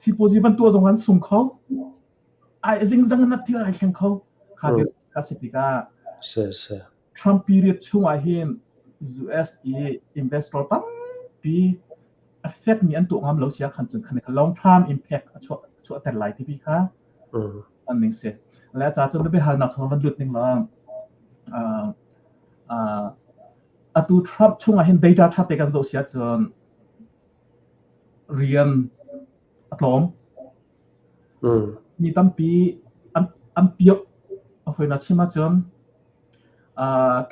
sipuazi van tuah zong an sung kho. Ai zingzang in a thil ai thleng kho. Kha ka si tikah Trump period chung ah hin US i investor tampi a fekmi an tuah ngam lo sia khan cun khan long term impact a chuah chuahter lai ti kha an ning si. Le ca cun biahalnak chung van lut ning la atu Trump chung ah hin data tha te kan zoh sia cun rian a tlawm. Mi tampi an an piak a hoina chim ahcun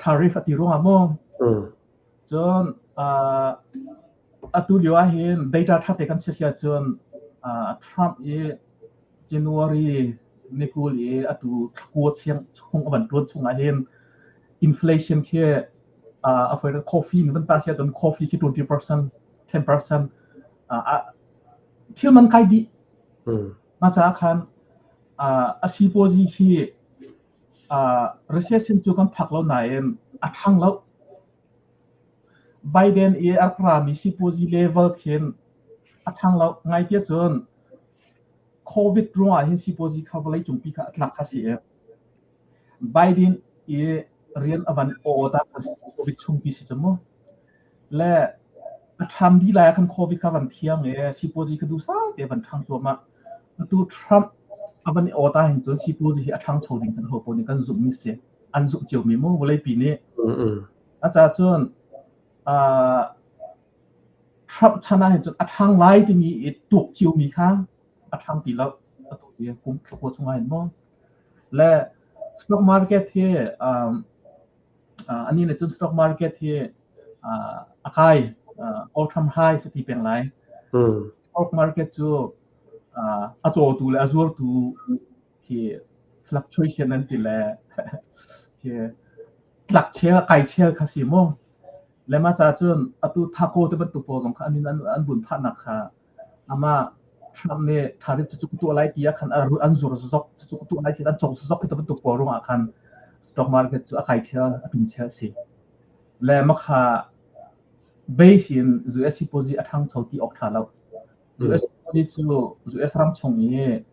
tariff a ti ruangah maw cun atu lio ahhin data ṭha te kan chia si ahcun Trump i January ni 20 i atu thlakua chiang chung a van ṭuan chung ahhin inflation khi a foi coffee in van tah si ahcun coffee khi 20% 10% thil man kai dih. Mah caah khan a sipuazi khi recession cu kan phak lo nain a ṭhang lo. Biden i a rak rami sipuazi level khin a ṭhang lo. Ngai tiah cun COVID ruangah hin sipuazi kha vawleicungpi kha a tlak kha si i Biden i rian a van aw ta COVID chungpi si cu mu. Le a ṭham dih lai ah khan COVID kha van thiang i sipuazi kha duhsah te van ṭhang cuahmah. Atu Trump a van i awt ahhin cun sipuazi hi a ṭhangcho ding kan ho pawl nih kan zumhmi si. An zumh ciomi mu vawleipi nih. A caah cun uh, Trump chan ahhin cun a ṭhang lai timi i tuak ciomi kha a ṭhang ti lo. Atu hi kum thlakua chung ahhin mu. Le stock market hi um, Anih nih cun stock market hi a kai, all time high si ti peng lai. Stock market cu a cawtu le a zuartu khi fluctuation an ti le khi tlak chel kai chel kha si mu. Le mah caah cun atu Thaco te bantuk pawl zong kha an an vun phahnak kha Amah Trump nih tharif cucu ka tuah lai ti ah khan an zur zok, cucu ka tuah lai ti an cawk zok ti bantuk pawl ruangah khan stock market cu a kai thial, a tum thial si. Le makha base in US sipuazi a ṭhangcho ti awk ṭha lo. US sipuazi cu US ram chung i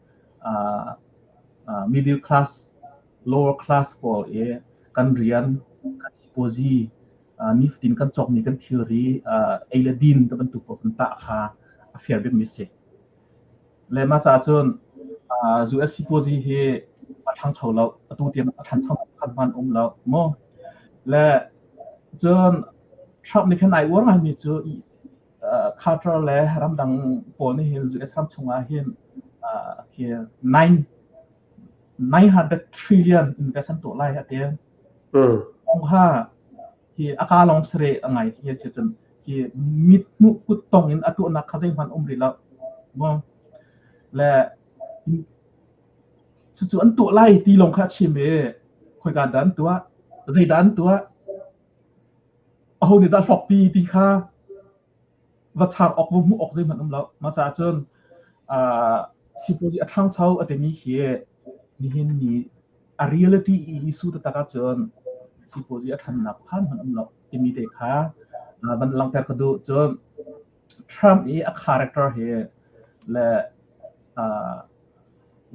uh, uh, middle class, lower class pawl i kan rian, kan sipuazi nifatin kan cawkmi kan thilri ei le din te bantuk pawl kan tah kha a fair bikmi a si. Le mah caah cun US sipuazi hi a ṭhangcho lo. Atu tiang a ṭhancho khat hmanh um lo mu. Le cun Trump nih khan ai uar ngaimi cu Carter le ramdang pawl nih hin US ram chungah hin khi 900 trillion invest an tuah lai a ti. Kong kha hi a kaa lawng sareh a ngai hi a cun hi mit hmuh kut tong in a tuahnak kha zeihmanh um rih lo. Le cucu an tuah lai ti lawng kha a chim i khoika dah an tuah, zeidah an tuah, aho nih dah hlawkpi ti kha va char awk va hmuh awk zeihmanh um lo. Mah caah cun sipuazi a ṭhangcho a timi khi nihin ni a reality i issue taktak ahcun sipuazi a ṭhannak phan hmanh um lo timi te kha van langhter ka duh. Cun Trump i a character hi le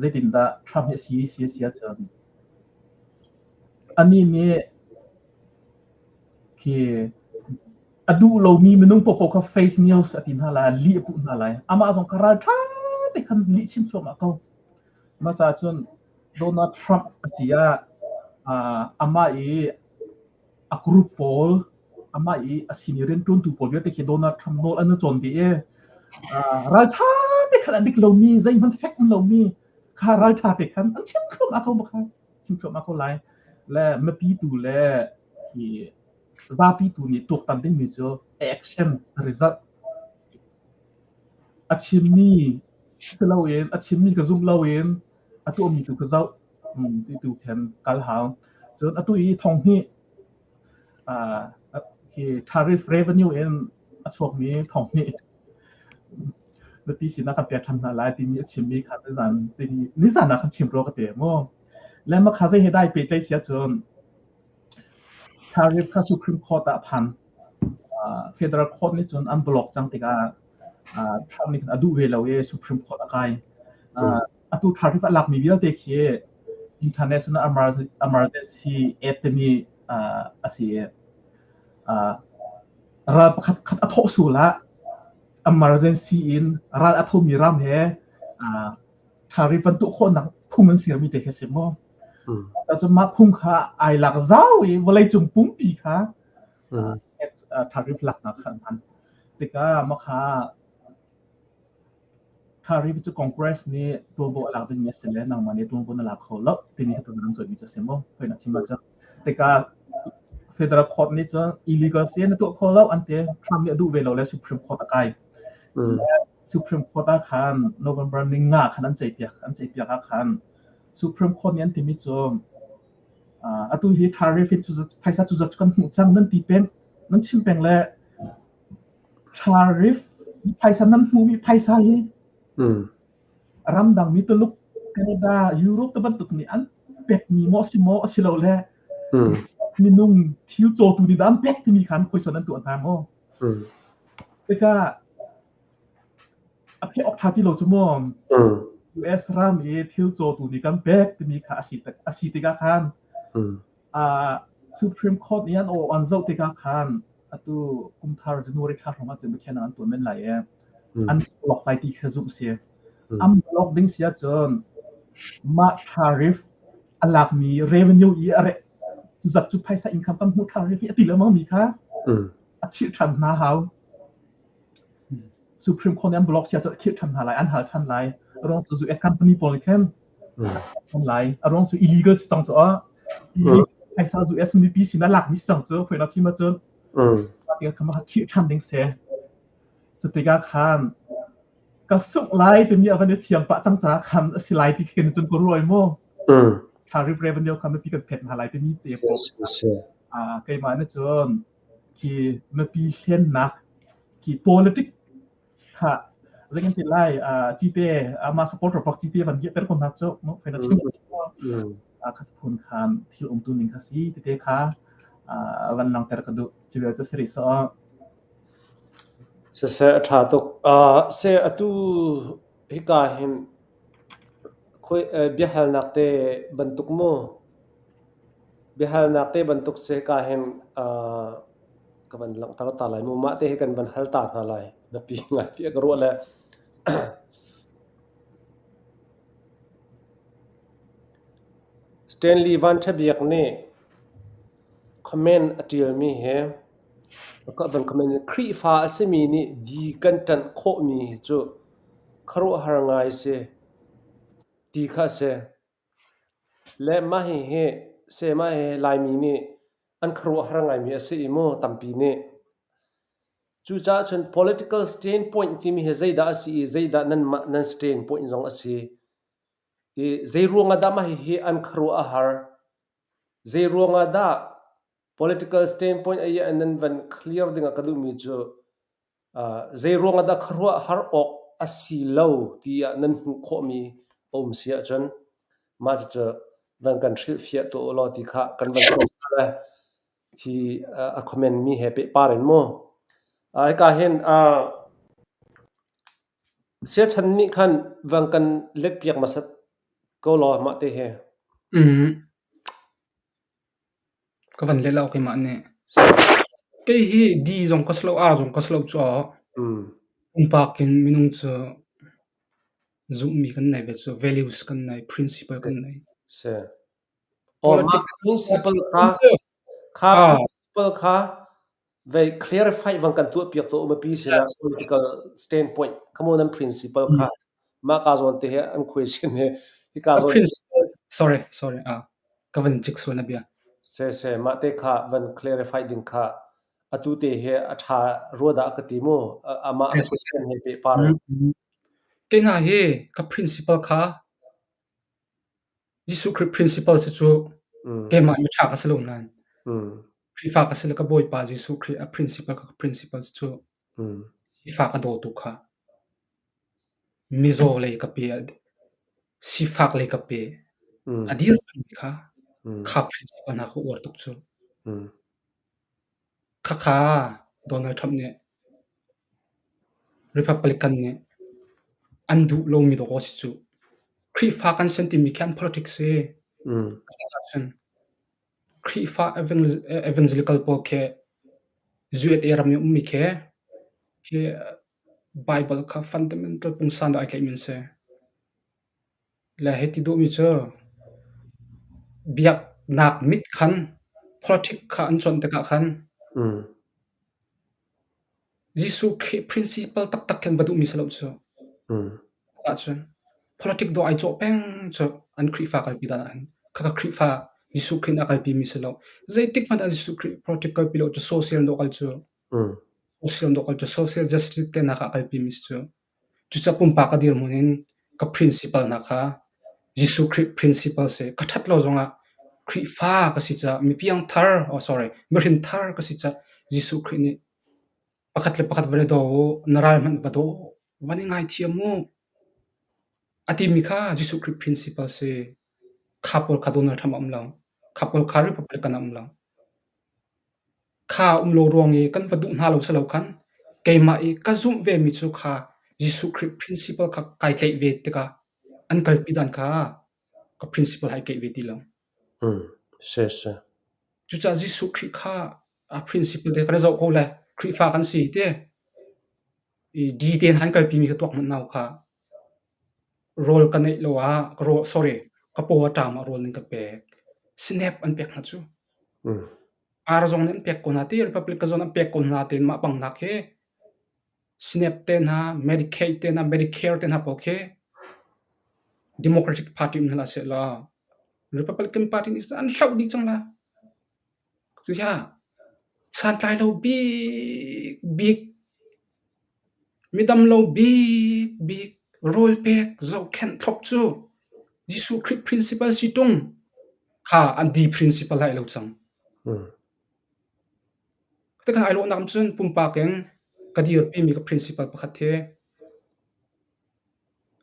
zeitindah Trump hi a si si a si ahcun anih nih khi a duh lomi minung paohpaoh kha face news a ti hna lai, lih a puh hna lai. Amah zong kha ralṭha te khan lih chim thluahmah ko. Mah caah cun Donald Trump a si ah amah i a group pawl Amah i a sin i rianṭuantu pawl vialte khi Donald Trump nawl an i cawn dih i ralṭha te khan a dik lomi zeihmanh fek um lomi kha ralṭha te khan an chim thluahmah ko kha chim thluahmah ko lai. Le mipi tu le hi zapi tu nih tuaktan dingmi cu action result a chimmi si loin a chimmi ka zumh loin a tuahmi tu ka zoh ti tu khan kal hau. Cun atu i thong hnih hi tariff revenue in a chuakmi thong hnih mipi sinah kan pek ṭhan hna lai timi a chimmi kha nizan nizan ah khan chim rua ka te mu. Le mah kha zei he dai pehtlaih si ahcun tariff kha Supreme Court ah a phan. Federal Court nih cun an block cang tikah Trump nih khan a duh ve lo i Supreme Court a kai. Atu tariff a lakmi vialte khi International Emergency Aid timi a si i ral pakhat khat a thawh sual ah emergency in ral a thomi ram he tariff van tuah khawhnak phung an sermi te khi a si mu. Cun mah phung kha ai lak zau i vawleicung pumpi kha tariff laknak kha an hman. Tikah mah kha tariff cu Congress nih tuanvo a lak dingmi a si le nangmah nih tuanvo na lak kho lo timi kha tazan cawimi cu a si mu. Hoi na chim ahcun. Tikah federal court nih cun illegal si na tuah kho lo an ti. Trump nih a duh ve lo le Supreme Court a kai. Supreme Court ah khan November ninga khan an ceihpiak. An ceihpiak ah khan Supreme Court nih an timi cu atu hi tariff in phaisa cu zat kan hmuh cang nan ti peng nan chim peng le tariff phaisa nan hmuhmi phaisa hi ramdangmi Tuluk, Canada, Europe te bantuk nih an pekmi maw si maw asilole minung thil cawtu nih dah an pek timi khan khuaisuan an tuah hna maw? Tikah a pheh awk ṭha ti lo cu mu. US ram i thil cawtu nih kan pek timi kha a si tikah khan Supreme Court nih an aw an zoh tikah khan atu kumthar January thla hrawng ahcun biakhiahnak an tuah men lai i an block lai ti kha zumh si. An block ding si ahcun mah tariff a lakmi revenue i a reh zat cu phaisa income kan hmuh tariff i a ti lengmang mi kha a khirh ṭhan hna hau. Supreme Court nih an block sia cu a khirh ṭhan hna lai, an hal ṭhan lai. A ruang cu US company pawl nih khan ṭhan lai. A ruang cu illegal si cang cu ah phaisa US mipi sin a lakmi si cang cu foi chim ahcun kha ma khirh ṭhan ding si. Cu tikah khan ka sungh lai timi a van i fiang pah cang caah khan a si lai ti khi cun ka ruai mu. Tariff revenue kha mipi kan phet hna lai timi te pawl. Keimah nih cun khi mipi hlennak khi politic kha zei kan ti lai cite ama supporter pak cite van ter ko hna cu mo phena chim khat phun khan thil um tu ning kha si tete kha van langter ka duh cu bel cu siri so Siseh a ṭha tuk. Se atu hika hin khoi biahalnak te bantuk mu Biahalnak te bantuk si hika hin ka van langhter ta lai mu. Mah te hi kan van hal ta hna lai. Biapi ngai tiah ka ruah le Stanley Van Ṭha Biak nih comment a ṭialmi hi ka van comment Khrihfa a simi nih di kan ṭanh khawhmi hi cu khuaruahhar ngai si ti kha a si. Le mah hihi seh-mah hi Laimi nih an khuaruahhar ngaimi a si i mu tampi nih. Cucaah cun political standpoint timi hi zeidah a si i zeidah nanmah nan standpoint zong a si. I zeiruang ah dah mah hihi an khuaruah a har? Zeiruang ah dah political standpoint a i nan van clear ding ah ka duhmi cu Zeiruang ah dah khuaruahhar awk a si lo tiah nan hmuh khawhmi a um si ahcun mah cucu van kan hrilhfiah tuah u law ti kha kan van sawm hna. Hi a comment mi he pehpar in mu. Hika hin siachan nih khan van kan letpiak hmasat ko law mah te hi. Ka van leh lo keimah nih. Kei hi D zong ka si lo, R zong ka si lo caah pumpak in minung cu zumhmi kan nei ve cu values kan nei, principle kan nei. Si. Aw, mah Politics principle kha, cu kha ah principle kha. Vei clarify vang kan tuah piak to umapi sinah political standpoint come on an principle kha mah ka zawn te he an question he hi ka zawn Principle sorry sorry ah ka van cik sual na bia. Se se mah te kha van clarify ding kha atu te he a tha rua dah ka ti mu amah an question he pe par. Ke hna hi ka principle kha Jesuh Khrih principle si cu keimah miṭha ka si lo nain Khrihfa ka si le ka Bawipa Jesuh Khrih a principle ka principle si cu sifak a dawtu kha mizaw lei ka pe sifak lei ka pe a dir pengmi kha kha principle hna ka uar tuk cu. Khakha Donald Trump nih Republican nih an duh lomi dawh si cu. Khrihfa kan si an timi khi an politics si. Ahcun Khrihfa evangelical pawl khi USA ram i ummi khi khi Bible kha fundamental pungsan dah ai tlaihmi an si. Le hei ti duhmi cu biaknak mit khan politic kha an cuanh tikah khan Jesuh Khrih principle taktak khin va duhmi si lo cu. Ahcun politic dawh ai cawh peng cu an Khrihfa kalpi dan ahhin khakha Khrihfa Jesuh Khrih nih a kalpimi si lo. Zeitik hmanh ah Jesuh Khrih politic kalpi lo cu social dawh kal cu social dawh kal cu social justice te nak ah kalpimi si cu. Cucaah pumpak ka dirhmun in ka principle hna kha Jesuh Khrih principle si. Ka ṭhat lo zongah Khrihfa ka si caah mi piangthar, oh sorry, mihrin thar ka si caah Jesuh Khrih nih pakhat le pakhat van i daw u, na ral hmanh va daw, van i ngaithiam u, a timi kha Jesuh Khrih principle si. Kha pawl kha Donald Trump a um lo. Kha pawl kha Republican a um lo. Kha um lo ruang i kan va duh hna lo si lo khan keimah i ka zumh vemi cu kha Jesuh Khrih principle kha kai tlaih ve tikah an kalpi dan kha ka principle hai keih ve ti lo. Si si. Cucaah Jesuh Khrih kha a principle te kan i zoh ko le Khrihfa kan si te i D te han kalpimi kha tuak hmanh nau kha rawl ka neih lo ah ka rawl sorry ka paw a ṭam ah rawl nan ka pek. Snap an pek hna cu. Ar zong nih an pek ko hna ti Republican zong an pek ko hna tein mah bang nak hi Snap te hna Medicaid te hna Medicare te hna pawl khi Democratic Party um hna seh law Republican Party nih an hloh dih cang la. Cucaah santlai lo bik bik midam lo bik bik rawl pek zohkhenh thlop cu Jesuh Khrih principle si ṭung kha an di principle hai lo cang. Tikhan ai lawhnak cun pumpak in ka dirpimi ka principle pakhat hi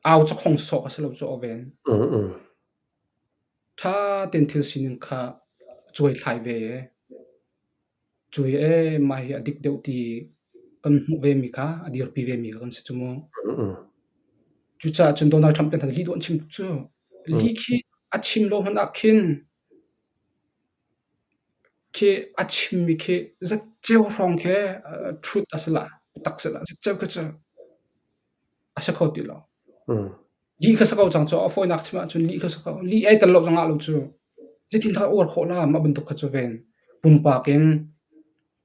au cakhong sawsawh ka si lo cu aw ven. Ṭha tein thil sining kha cuai thlai ve i cuai ee mah hi a dik deuh ti kan hmuh vemi kha a dirpi vemi kha kan si cu mu. Cucaah cun Donald Trump te hna lih dawh an chim tuk cu. Lih khi a chim lo hmanh ah khin khi a chimmi khi zatceo hrawng khi truth a si la, biatak si la, zatceo khi cu a si kho ti lo. Lih kha si ko cang cu a fawinak chim ahcun lih kha si ko. Lih ai tel lo zongah lo cu zeitin dah uar khawh la mah bantuk kha cu ven. Pumpak in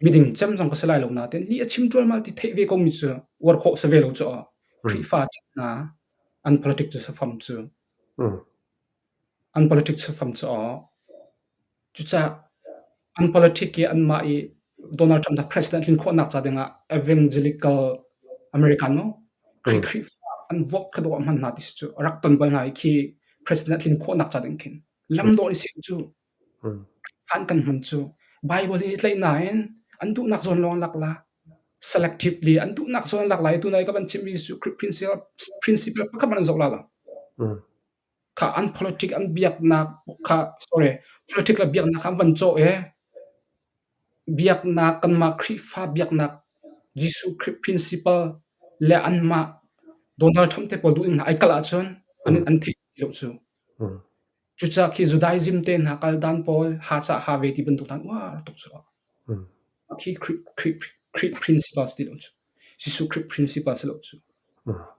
miding cem zong ka si lai lo nain lih a chim ṭualmal ti theih ve komi cu uar khawh si ve lo cu aw. Khrihfa hna an politic cu safam cu. An politic safam cu aw. Cucaah an politic i anmah i Donald Trump hna president tlin khawhnak ca dingah evangelical American no Khrih Khrihfa an vote kha dawh hman hna ti si cu a rak ton bal hna i khi president tlin khawhnak ca ding khin lam dawh i sin cu an kan hman cu Bible hi tlaih nain an duhnak zawn lawng lak la selectively an duhnak zawn lak lai tunai ka van chimmi cu Khrih principle principle pakhat man an zoh la lo. Kha an politic an biaknak kha sorry politic le biaknak kha an van cawh i biaknak kanmah Khrihfa biaknak Jesuh Khrih principle le anmah Donald Trump te pawl duh in ai kalh ahcun an an theih ti lo cu. Cucaah khi Judaism te hna kal dan pawl ha cah ha ve ti bantuk hna uar tuk cu. Khi Khrih Khrih Khrih principle ti lo cu. Jesuh Khrih principle si lo cu.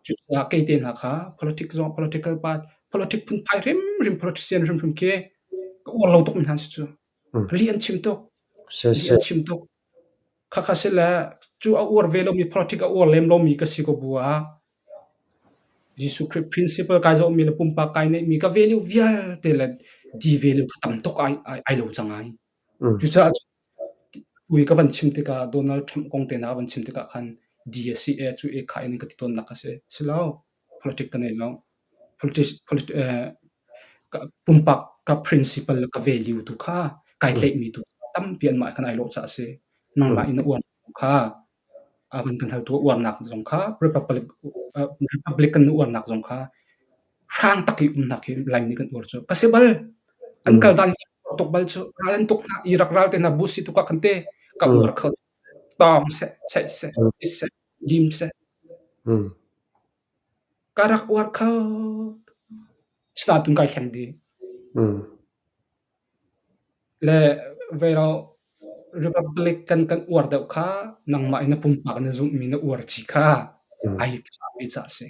Cucaah kei te hna kha politic zong political part politic phunphai hrimhrim politician hrimhrim khi ka uar lo tuk mi hna si cu. Lih an chim tuk. Lih an chim tuk. Khakha si le cu a uar ve lomi politic a uar lem lomi ka si ko bu ah Jesuh Khrih principle kai zohmi le pumpak kai neihmi ka value vialte le di value kha tam tuk ai, ai, ai lo cang ai. Cucaah ui ka van chim tikah Donald Trump kong te hna ka van chim tikah khan D a si e cu e kha in ka ti tawnnak a si. Si lo, politic ka nei lo. Politics, polit, eh, ka pumpak ka principle le ka value tu kha kai tlaihmi tu tampi anmah khan ai lawh caah a si. Nangmah in na uar kha a van kan haltu uarnak zong kha Republic, uh, Republican na uarnak zong kha hrang tak i umnak hi Laimi kan uar cu. Ka si bal. An kal dan hi tuk bal cu. Ral an tuk hna. Iraq ral te hna Bush si tuk ah khan te ka uar kho. Tawng seh, cheih seh, is seh, lim seh. Ka rak uar kho. Sinain kai thleng dih. Le velo Republican kan uar deuh kha nangmah in na pumpak na zumhmi na uar ci kha ai thlahmi ca a si.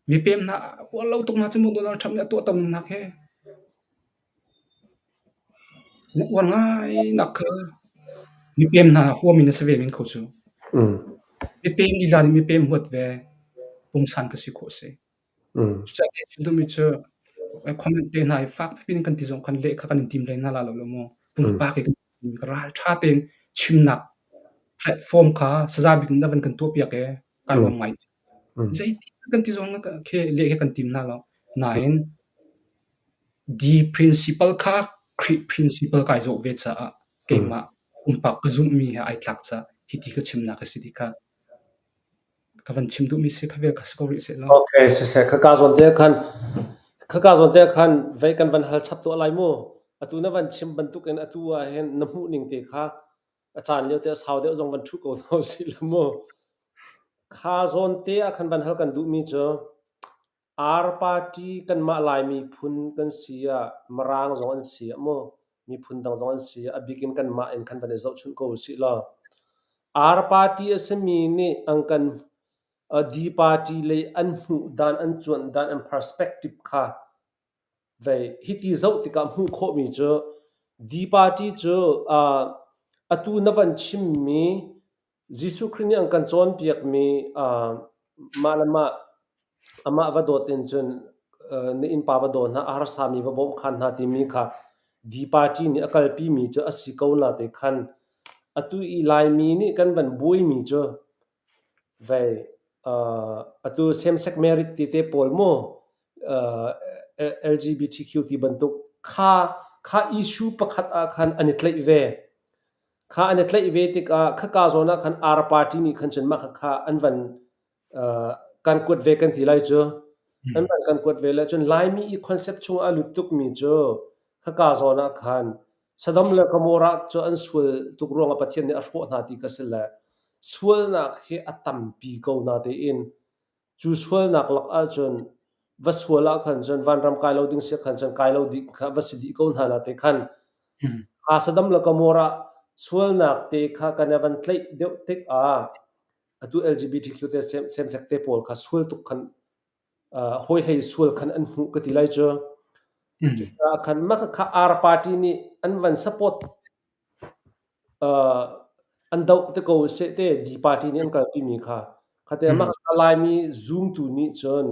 Mipem hna uar lo tuk hna cu mu Donald Trump nih a tuahto ning nak hi. Na uar ngai nak kha mipem hna huami na si ve men kho cu. Mipem lila nih mipem huat ve pungsan ka si khawh si. Cucaah ka chim duhmi cu comment te hna hi fak pipi in kan ti zong khan leh kha kan in tim hlei hna la lo lo maw. Pumpak i kan ralṭha tein chimnak platform kha saza bik in na van kan tuahpiak i kai lawm ngai. Zeitin kan ti zong khi leh khi kan tim hna lo. Nain D principle kha Khrih principle kai zawh ve caah keimah pumpak ka zumhmi he ai tlak caah hiti ka chimnak a si ti kha ka van chim duhmi si kha vel kha si ko rih seh law. Okay, siseh khaka zawn te khan khaka zawn te khan vei kan van hal chap tuah lai mu. Atu na van chim bantuk in atu ah hin na hmuh ning te kha a caan lio te a sau deuh zong van ṭhu ko hna usih la mu. Kha zawn te ah khan van hal kan duhmi cu Ar party kanmah Lai miphun kan si ah Mirang zong an si ah mu miphun dang zong an si ah a bik in kanmah in khan van i zohchunh ko usih law Ar party a simi nih an kan D party lei an hmuh dan an cuanh dan an perspective kha Vei hiti zoh tikah hmuh khawhmi cu D party cu atu na van chimmi Jesuh Khrih nih an kan cawnpiakmi mah le mah amah va dawt in cun na innpa va daw hna, a harsami va bawmhkhan hna timi kha D party nih a kalpimi cu a si ko na te khan atu i Laimi nih kan van buaimi cu Vei atu same-sex marriage ti te pawl mu LGBTQ ti bantuk kha kha issue pakhat ah khan an i tlaih ve. Kha an i tlaih ve tikah khaka zawn ah khan R party nih khan cun mah khakha an van kan kuat ve kan ti lai cu. An van kan kuat ve le cun Laimi i concept chungah a lut tukmi cu khaka zawn ah khan Sodom le Gomorrah cu an sual tuk ruangah Pathian nih a hrawh hna ti kha si le sualnak hi a tampi ko natein cu sualnak lak ahcun va sual ah khan cun vanram kai lo ding si khan cun kai lo dih kha va si dih ko hna na te khan kha Sodom le Gomorrah sualnak te kha kan i van tlaih deuh tik ah atu LGBTQ te same sex te pawl kha sual tuk khan hawi hlei sual khan an hmuh ka ti lai cu. Cucaah khan mah kha R party nih an van support an doh te ko seh te D party nih an kalpi mi kha. Khate mah kha Laimi zumtu nih cun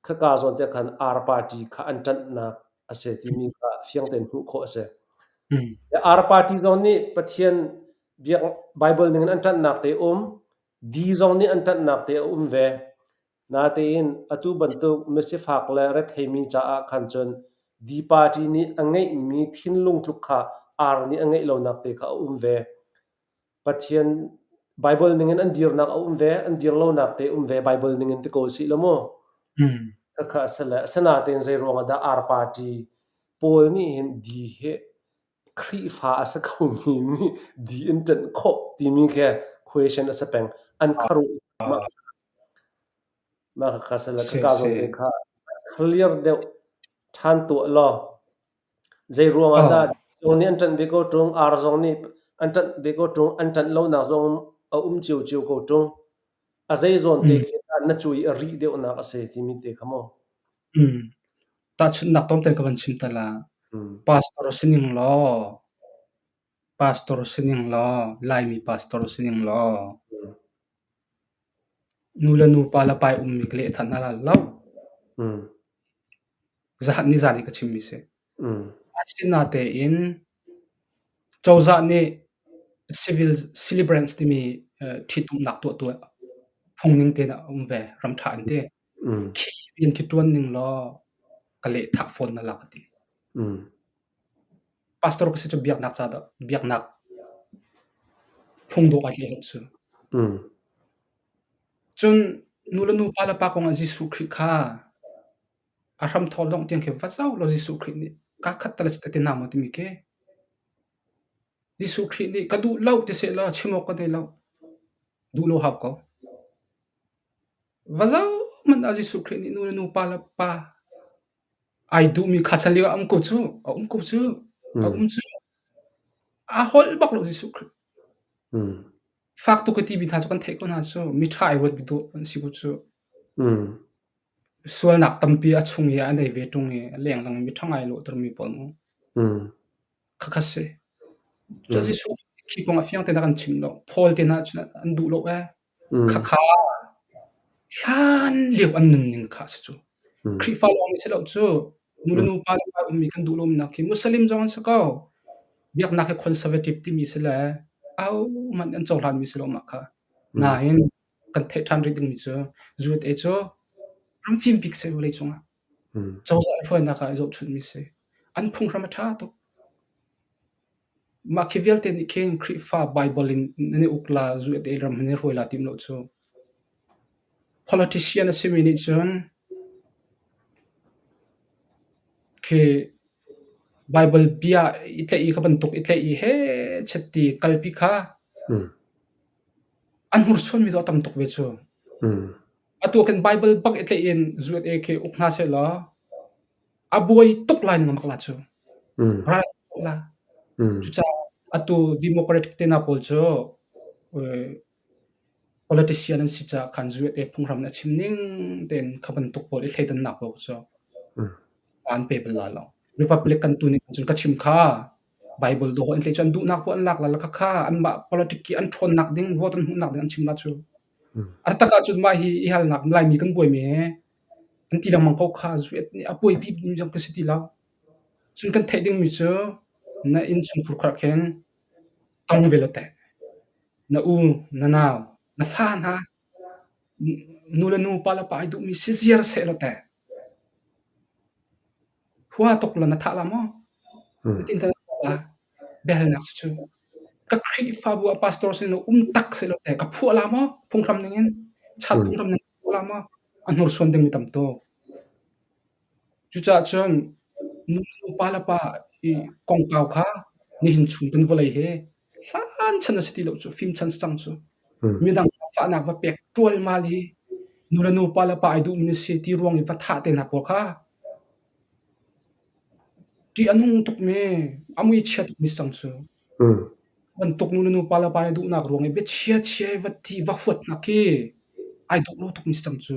khaka zawn te khan R party kha an ṭanhnak a si timi kha fiang tein hmuh khawh a si. R party zong nih Pathian biak Bible ning in an ṭanhnak te um, D zong nih an ṭanhnak te a um ve. Natein atu bantuk misifak le retheimi caah khan cun D party nih a ngeihmi thinlung tluk kha R nih a ngeih lonak te kha a um ve. Pathian Bible ningin an dirnak a um ve, an dir lonak te um ve Bible ningin ti ko usih law mu. Khakha a si le asinain zei ruangah dah R party pawl nih hin D hi Khrihfa a si komi nih D in ṭanh khawh timi khi question a si peng. An kharuh mah mah khakha si le khaka zawn te kha clear deuh ṭhan tuah law zei ruangah dah zong nih an ṭanh ve ko ṭung, ar zong nih an ṭanh ve ko ṭung, an ṭanh lonak zong a um ciocio ko ṭung. A zei zawn te khi dah na cui a rih deuhnak a si timi te kha mu. Tahchunhnak tlawmte ka van chim ta la. Pastor si ning law. Pastor si ning law, Laimi pastor si ning law, nu le nu pa le pai ummi ka leh than hna lai lo. Zahan nizan i ka chimmi si. Asinatein cozah nih civil celebrants timi ṭhitumnak tuahtu phungning tein a um ve, ramṭha an ti. Khi rian khi ṭuan ning law ka lehthah fawn na la ka ti. Pastor ka si cu biaknak ca dah biaknak phung dawh ai hlei cu. Cun nu le nu pa le pa kong ah Jesuh Khrih kha a hramthawk dongh tiang khi va zoh law Jesuh Khrih nih kaa khat tal a ti na maw timi khi. Jesuh Khrih nih ka duh lo ti sehlaw chim awk ka nei lo. Duh lo hau ko. Va zoh hmanh ah Jesuh Khrih nih nu le nu pa le pa ai duhmi kha chan lio ah a um ko cu, a um ko cu, a um cu. A holh bak lo Jesuh Khrih. Fak tuk i timi hna cu kan theih ko hna cu. Miṭha ai ruat dawh an si ko cu. Sualnak tampi a chung i a nei ve ṭung i a lenglang i miṭha ngai lawhtermi pawl mu. Khakha si. Cun Jesuh khi kong a fiang tein a kan chim lo. Paul te hna cun an duh lo ee. Khakha hlan lio an nunning kha a si cu. Khrihfa lawng si lo cu. Nu le nu pa le pa ummi kan duh lonak khi Muslim zong an si ko. Biaknak hi conservative timi si le ahohmanh an cohlanmi si lo mah kha. Nain kan theih ṭhan rih dingmi cu USA cu ram fim bik si vawleicung ah. Cozah hruainak ah i zohchunhmi si. An phunghram a ṭha tuk. Mah khi vialte nih khin Khrihfa Baibal in nan i uk la, USA ram nan i hruai la tim lo cu. Politician a simi nih cun khi Baibal bia i tlaih i kha bantuk i tlaih i heh ti kalpi kha an hnursuanmi tu a tam tuk ve cu. Atu ah khin Baibal bak i tlaih in USA khi uk hna sehlaw a buai tuk lai ning mak la cu. Ral tuk la. Cucaah atu Democratic te hna pawl cu politician an si caah khan USA phunghram nih a chim ning tein kha bantuk pawl i thleidannak pawl cu an pe bal lai lo. Republican tu nih cun ka chim kha Bible dawh an tlei cu an duhnak paoh an lak la khakha anmah politic i an ṭhawnnak ding vote an hmuhnak ding an chim la cu. A tak ahcun mah hi i halnak Laimi kan buaimi hi an ti lengmang ko kha zuet nih a buaipi mi zong ka si ti lo. Cun kan theih dingmi cu na innchungkhur khar khin tong ve law teh. Na u, na nau, na fa hna nu le nu, pa le pa ai duhmi si ziar seh law teh. Hua tuk law na thah la maw? Cutin ta na tuah la. Biahalnak cu ka Khrihfabu ah pastor sin um tak sehlaw teh ka phuah la maw? Phunghram ningin chat phunghram ning ka phuah la maw? A hnursuan dingmi tam tuk. Cucaah cun nu le pa le pa i kongkau kha nihin chung kan vawlei hi hlan chan a si ti lo cu, fim chan si cang cu. Midang fahnak va pek ṭualmal i nu le nu pa le pa ai duhmi na si ti ruang i va thah te hna pawl kha ṭih a nung tukmi, a mui chia tukmi si cang cu. Bantuk nu le nu pa le pa i duhnak ruang i biachia chia i va ti va huatnak khi ai dawh lo tukmi si cang cu.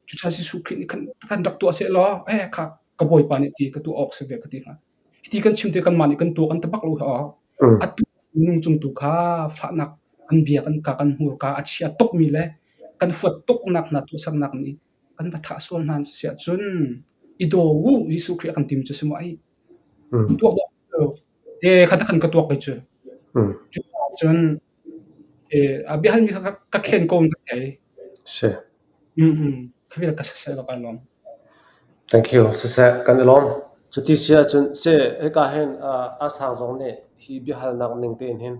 Cucaah Jesuh Khrih nih khan kan rak tuah sehlaw eh kha ka Bawipa nih ti ka tuah awk si ve ka ti hnga. Hiti kan chim te kanmah nih kan tuah kan ti bak lo hi awk. Atu minung cung tu kha fahnak an bia kan ka kan hmurka a chia tukmi le kan huat tuknak hna tuahsernak nih kan va thah sual hna si ahcun i daw u Jesuh Khrih a kan timi cu si maw ai. Tuak dawh e kha khan ka tuak kei cu. Cun a biahalmi kha ka khen ko in ka thei. Si. Kha vial ka siseh lo kai lawm. Thank you. Siseh kan i lawm. Cuti si ahcun si hika hin a sang zong nih hi biahalnak ning tein hin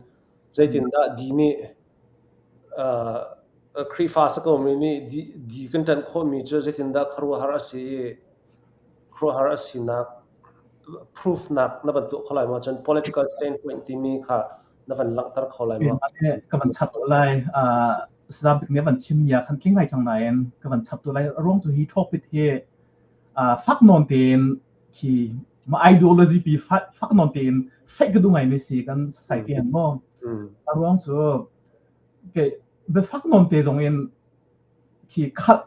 zeitindah di nih Khrihfa si komi nih di kan ṭanh khawhmi cu zeitindah khuaruahhar a si i khuaruahhar a sinak proof nak na van tuah kho lai maw? Cun political standpoint timi kha na van langhter kho lai maw? Ka van chap lai. Sabik nih van chim ya khan tling ngai cang nain ka van chap tu lai. A ruang cu hi topic hi fak nawn tein khi ma ideology pi fak nawn tein fake ka duh ngai mi si kan society han mo. A ruang cu ke biafak nawn te zong in khi khat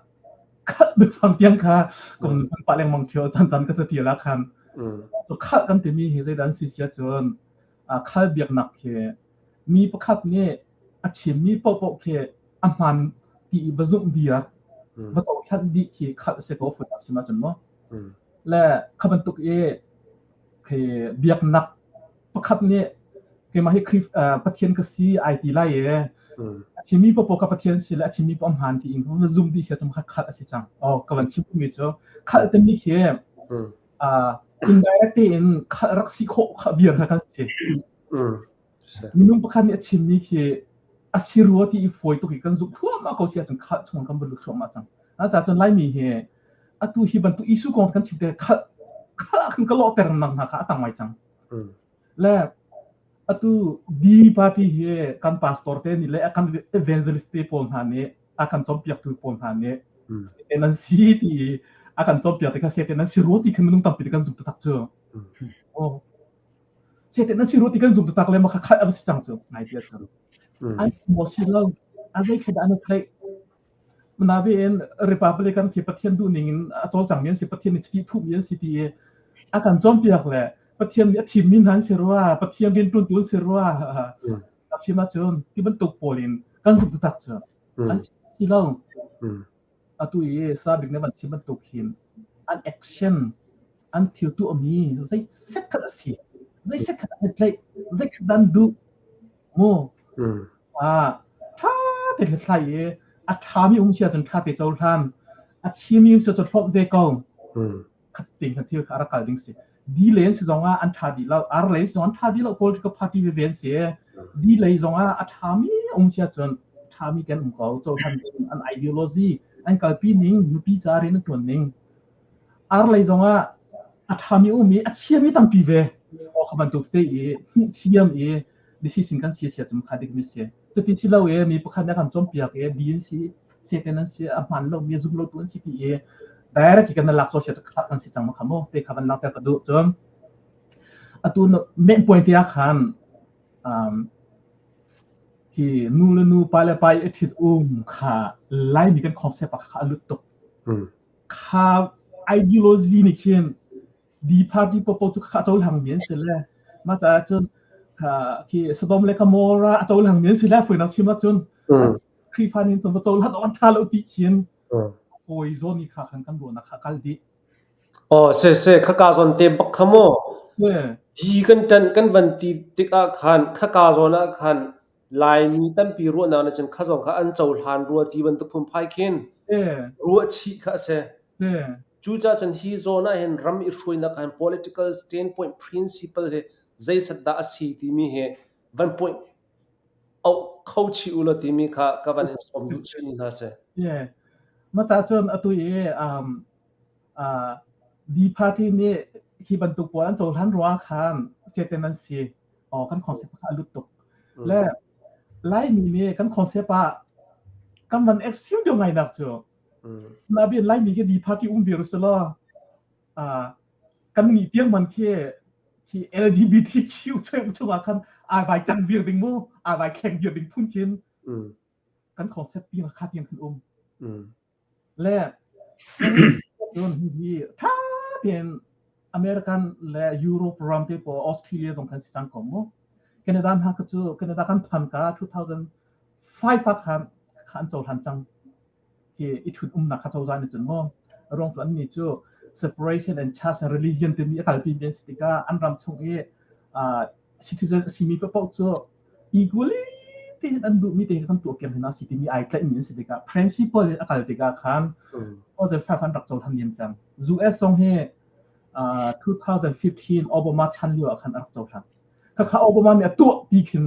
khat biafang tiang kha kum kan pah lengmang thio chan chan ka ca tial ah khan khat kan timi hi zeidah an si sia cun. Khal biaknak khi mi pakhat nih a chimmi paohpaoh khi a hmaan ti i va zumh viar, va cohlan dih khi khalh a si ko fawinak chim ahcun maw. Le kha bantuk i khi biaknak pakhat nih keimah hi Khrih Pathian ka si ai ti lai i a chimmi paohpaoh ka Pathian si le a chimmi paoh a hmaan ti in va zum dih si ahcun kha khalh a si cang. Oh, ka van chim mi cu khalh timi khi indirect tein khalh rak si khawh kha viar kha kan si. Minung pakhat nih a chimmi khi a si rua ti i fawi tuk i kan zumh thluahmah ko si ahcun khalh chung kan van lut thluahmah cang. Cucaah cun Laimi hi atu hi bantuk issue kong kan chim te khalh khalh ah khan ka lawhter nak hna kha a tam ngai cang. Le atu D party hi kan pastor te nih le kan evangelist te pawl hna nih a kan cawnpiaktu pawl hna nih Satan an si ti i a kan cawnpiak te kha Satan an si rua ti khan minung tampi kan zumh taktak cu. Oh. Satan an si rua ti kan zumh taktak le ma kha khalh a va si cang cu ngai ti cang. An maw si lo a zei kha dah an theih Nain Republican khi Pathian duhning in a cawlcangmi an si, Pathian nih chiti thuhmi an si ti i a kan cawnpiak le Pathian nih a thimmi hna an si rua, Pathian rianṭuantu an si rua. A chim ahcun ti bantuk pawl in kan zumh taktak cu an si lo. Atu i Sabik nih van chim bantuk hin an action an thil tuahmi zei set khat a si, zei set khat an tlaih, zei khat an duh mu. Ah, ṭha te hlathlai i a ṭhami um si ahcun ṭha te cohlan, a chiami um si ahcun hlawmh ve ko. Khat tein kha thil kha a rak kal ding si. Di lei an si zongah an ṭha dih lo, ar lei si zong an ṭha dih lo, political party veve an si. Di lei zongah a ṭhami um si ahcun ṭhami kan um ko, cohlan ding, an ideology, an kalpi ning, mipi ca rian an ṭuan ning. Ar lei zongah a ṭhami um i a chiami tampi ve. Aw kha bantuk te i hmuh thiam i decision kan si sia cum kha dik mi si. Cuti si lo i mi pakhat nih a kan cawnpiak i di an si, seten an si, a hmaan lomi a zum lotu an si ti i direct kan lak caw sia cu khat kan si cang ma kha mu te kha van langhter ka duh. Cun atu main point te ah khan um, hi nu le nu pa le pa i a ṭhit um kha Laimi kan concept ah kha a lut tuk. Kha ideology nih khin D party popo cu kha cohlang mi an si le mah caah cun kha khi Sodom le Gomorrah a cohlang mi an si le fuinak chim ahcun Khrihfa nih cun va cohlan awk an ṭha lo ti khin hawi zawn i kha khan kan ruahnak kha kal dih. Oh, se se khaka zawn te bak kha mu. Di kan ṭanh kan van ti tikah khan khaka zawn ah khan Laimi tampi ruahnak nih cun kha zong kha an cohlan rua ti bantuk phunphai khin ruah chih kha a si. Cucaah cun hi zawn ah hin ram i hruainak ah hin political standpoint principle hi zeiset dah a si timi hi van point auh kho chih u law timi kha ka van in sawm duh chinmi hna si. Yeah. Mah cah cun atu i um, uh, D party nih hi bantuk pawl an cohlan ruang khan Satan an si. Oh, kan concept kha a lut tuk. Le Laimi nih kan concept ah kan van extreme deuh ngai nak cu. Nabi Laimi khi D party um vir usulaw kan nih tiang man khi khi LGBTQ chung chungah khan ai vai cang vir ding mu ai vai kheng vir ding phun khin kan concept tiang kha tiang khan um. Le cun hihi ṭha tein American le Europe ram te pawl Australia zong kan si cang ko mu. Canada hna kha cu Canada kan phan ka 2005 ah khan kha an cohlan cang. Hi i ṭhut umnak kha cozah nih cun mu. Ruang cu annih cu separation and church and religion timi a kalpi mi an si tikah an ram chung i uh, citizen a simi paohpaoh cu equally tein an duhmi te kan tuah piak hna si timi ai tlaihmi an si tikah principle in a kal tikah khan 2005 an rak cohlan niam cang. US zong hi uh, 2015 Obama chan lio ah khan a rak cohlan. Khakha Obama nih a tuah ti khin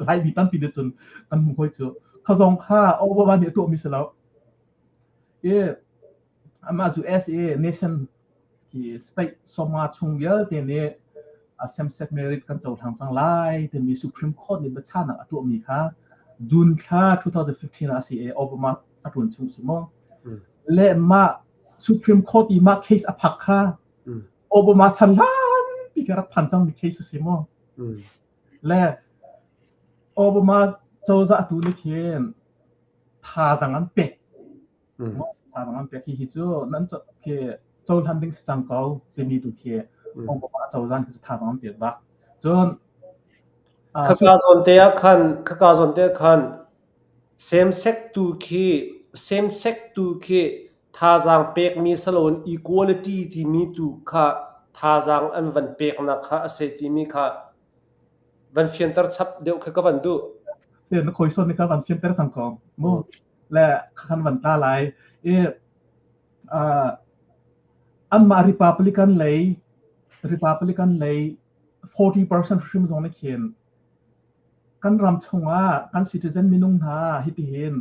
Laimi tampi nih cun kan hmuh hoi cu. Kha zong kha Obama nih a tuahmi si lo. I amah US i nation hi state sawmnga chung vialte nih same-sex marriage kan cohlang cang lai timi Supreme Court nih biachahnak a tuahmi kha June thla 2015 ah a si i Obama a ṭuan chung si maw? Le mah Supreme Court i mah case a phak kha Obama chan hlanpi kha rak phan cangmi case a si maw? Le Obama cozah tu nih khin thazaang an pek Thazaang an pek. Hihi cu nan khi cohlan ding si cang ko timi tu khi Obama cozah khi cu thazaang an pek bak. Cun. Khaka zawn te ah khan khaka zawn te ah khan same sex tu khi same sex tu khi thazaang pekmi saloin equality timi tu kha thazaang an van peknak kha a si timi kha van fianter chap deuh kha ka van duh. Na khoi son ka van fianter cang ko mu le khan van tla lai i anmah Republican lei Republican lei 40% hrim zong nih khin kan ram chungah kan citizen minung hna hitihin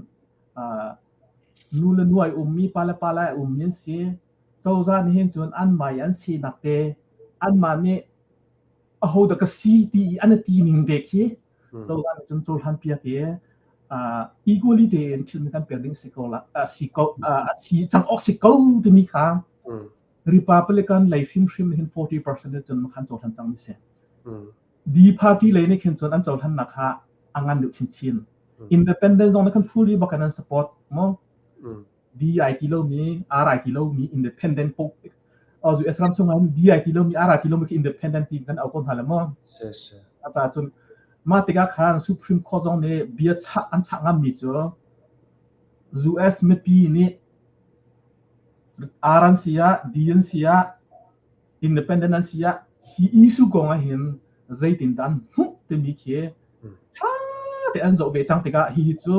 nu le nu ai ummi pa le pa lai ummi an si. Cozah nih hin cun anmah i an sinak te anmah nih ahodah ka si ti i an i ti ning te khi cozah nih cun cohlan piak i equally tein thil kan pek ding si ko la si ko si cang awk si ko timi kha Republican lei hrimhrim hin 40% nih cun khan cohlan cang mi si. D party lei nih khin cun an cohlannak kha a ngan deuh chinchin. Independent zong nih khan fully bak in an support mo. D ai ti lomi R ai ti lomi independent po US ram chung ah D ai ti lomi R ai ti lomi khi independent ti kan au ko hna le mo. Ata cun mah tikah khan Supreme Court zong nih bia chah an chah ngammi cu US mipi nih R an si ah D an si ah independent an si ah hi issue kong ah hin zeitindah an hmuh timi khi ṭha te an zoh ve cang tikah hihi cu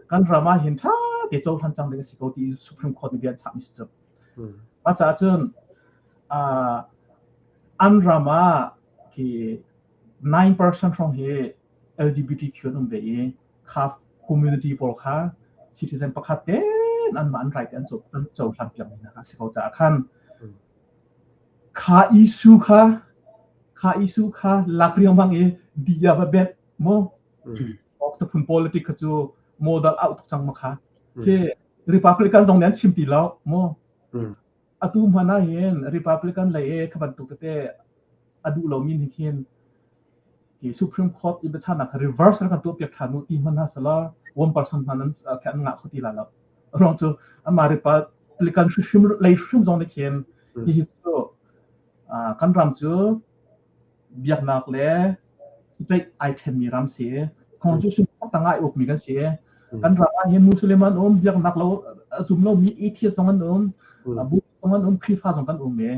kan ram ah hin ṭha te cohlan cang ding a si ko ti Supreme Court nih bia an chahmi si cu. Mah caah cun an ram ah khi 9% hrawng hi LGBTQ an um ve i kha community pawl kha citizen pakhat tein anmah an right an cohlan piak mi hna kha a si ko caah khan kha issue kha kha issue kha lak riangmang i dia va bet mu phun politic kha cu model out tuk cang ma kha khi Republican zong nih an chim ti lo mu atu hmanh ah hin Republican lei e kha bantuk tete a duh lomi nih khin hi Supreme Court i biachanak kha reverse rak kan tuah piak ṭhan u ti hmanh hna selaw 1% hmanh an an ngah kho ti lai lo. Ruang cu amah Republican hrimhrim lei hrim zong nih khin hihi cu kan ram cu biaknak le state ai ṭhenmi ram si. Constitution tang ai ukmi kan si. Kan ram ah hin Muslim an um, biaknak lo a zum lomi atheist zong an um, Buddhist zong an um, Khrihfa zong kan um i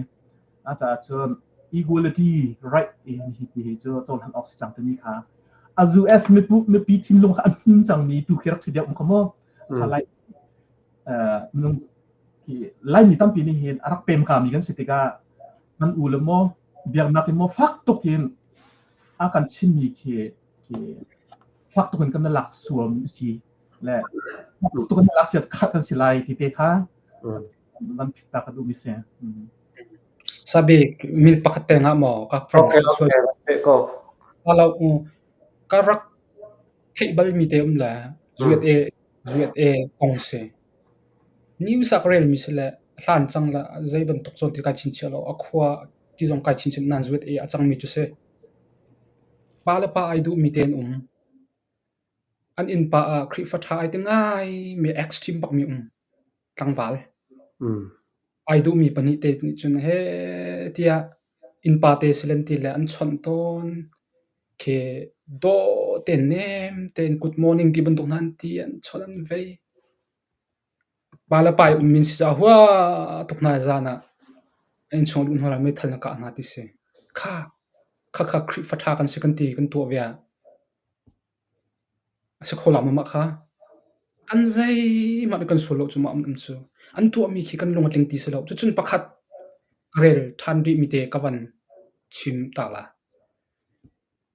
A caah cun equality right ti hi ti hi cu cohlan awk si cang timi kha a US mipi thinlung kha a hmin cangmi tu khi rak si deuh kha mu. Lai minung Laimi tampi nih hin a rak pem kami kan si tikah kan u le maw biaknak in maw fak tuk in a kan chimmi khi khi fak tuk in kan lak suam si le fak tuk in lak siat khat kan si lai ti te kha van phit ta ka duhmi si. Sabik min pakhat te ngah maw ka Okay, okay, ko. Alo ka rak theih bal mi te um le zuat e zuat e kong si. News ah ka rel mi si le hlan cang la zei bantuk zawn ti kai chinchiah lo a khua ti zong kai chinchiah nan zuat e a cang mi cu si. Pa le pa ai duh mi te an um. An innpa ah Khrihfa ṭha ai ti ngai mi extreme bak mi um. Tlangval. Ai duhmi pahnih te nih cun heh tiah innpa te silen ti le an chawnh tawn. Khi dawh tein nem tein good morning ti bantuk hna an ti an chawnh an vei. Pa le pa i ummi an si caah hua tuk hna i zan ah an innchung a luh hnu ah meithal in a kah hna ti si. Kha khakha Khrihfa ṭha kan si kan ti kan tuah ve ah A si kho la maw mah kha? Kan zeihmanh kan sual lo cu mah um cu. An tuahmi khi kan lung a tling ti si lo. Cucun pakhat ka rel ṭhan rihmi te ka van chim ta la.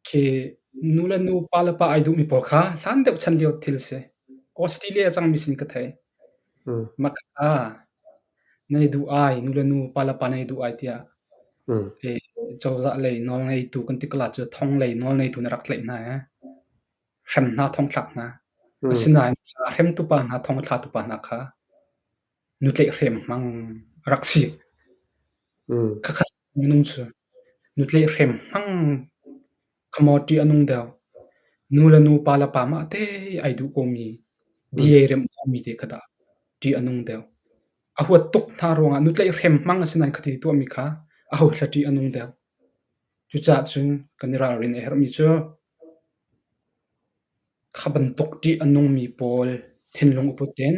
Khi nu le nu, pa le pa ai duhmi pawl kha hlan deuh chan lio thil si. Australia a cangmi sin ka thei. Mah kha nan i duh ai, nu le nu, pa le pa nan i duh ai tiah cozah lei nawlngeitu kan ti kala cu thong lei nawlngeitu na rak tlaih hna ee. Hrem hna, thongthlak hna. Asinain a hremtu pa hna, thong a thlatu pa hna kha nu tlaihhrem hmang a rak si. Khakha minung cu nu tlaihhrem hmang kha maw ṭih a nung deuh. Nu le nu, pa le pa mah te ai duh komi, di ai remh komi te kha dah ṭih a nung deuh. A huat tuk hna ruangah nu tlaihhrem hmang a si nain khati tuahmi kha aho thla ṭih a nung deuh. Cucaah cun kan i ralrin a herhmi cu. Kha bantuk ṭih a nungmi pawl thinlung a put in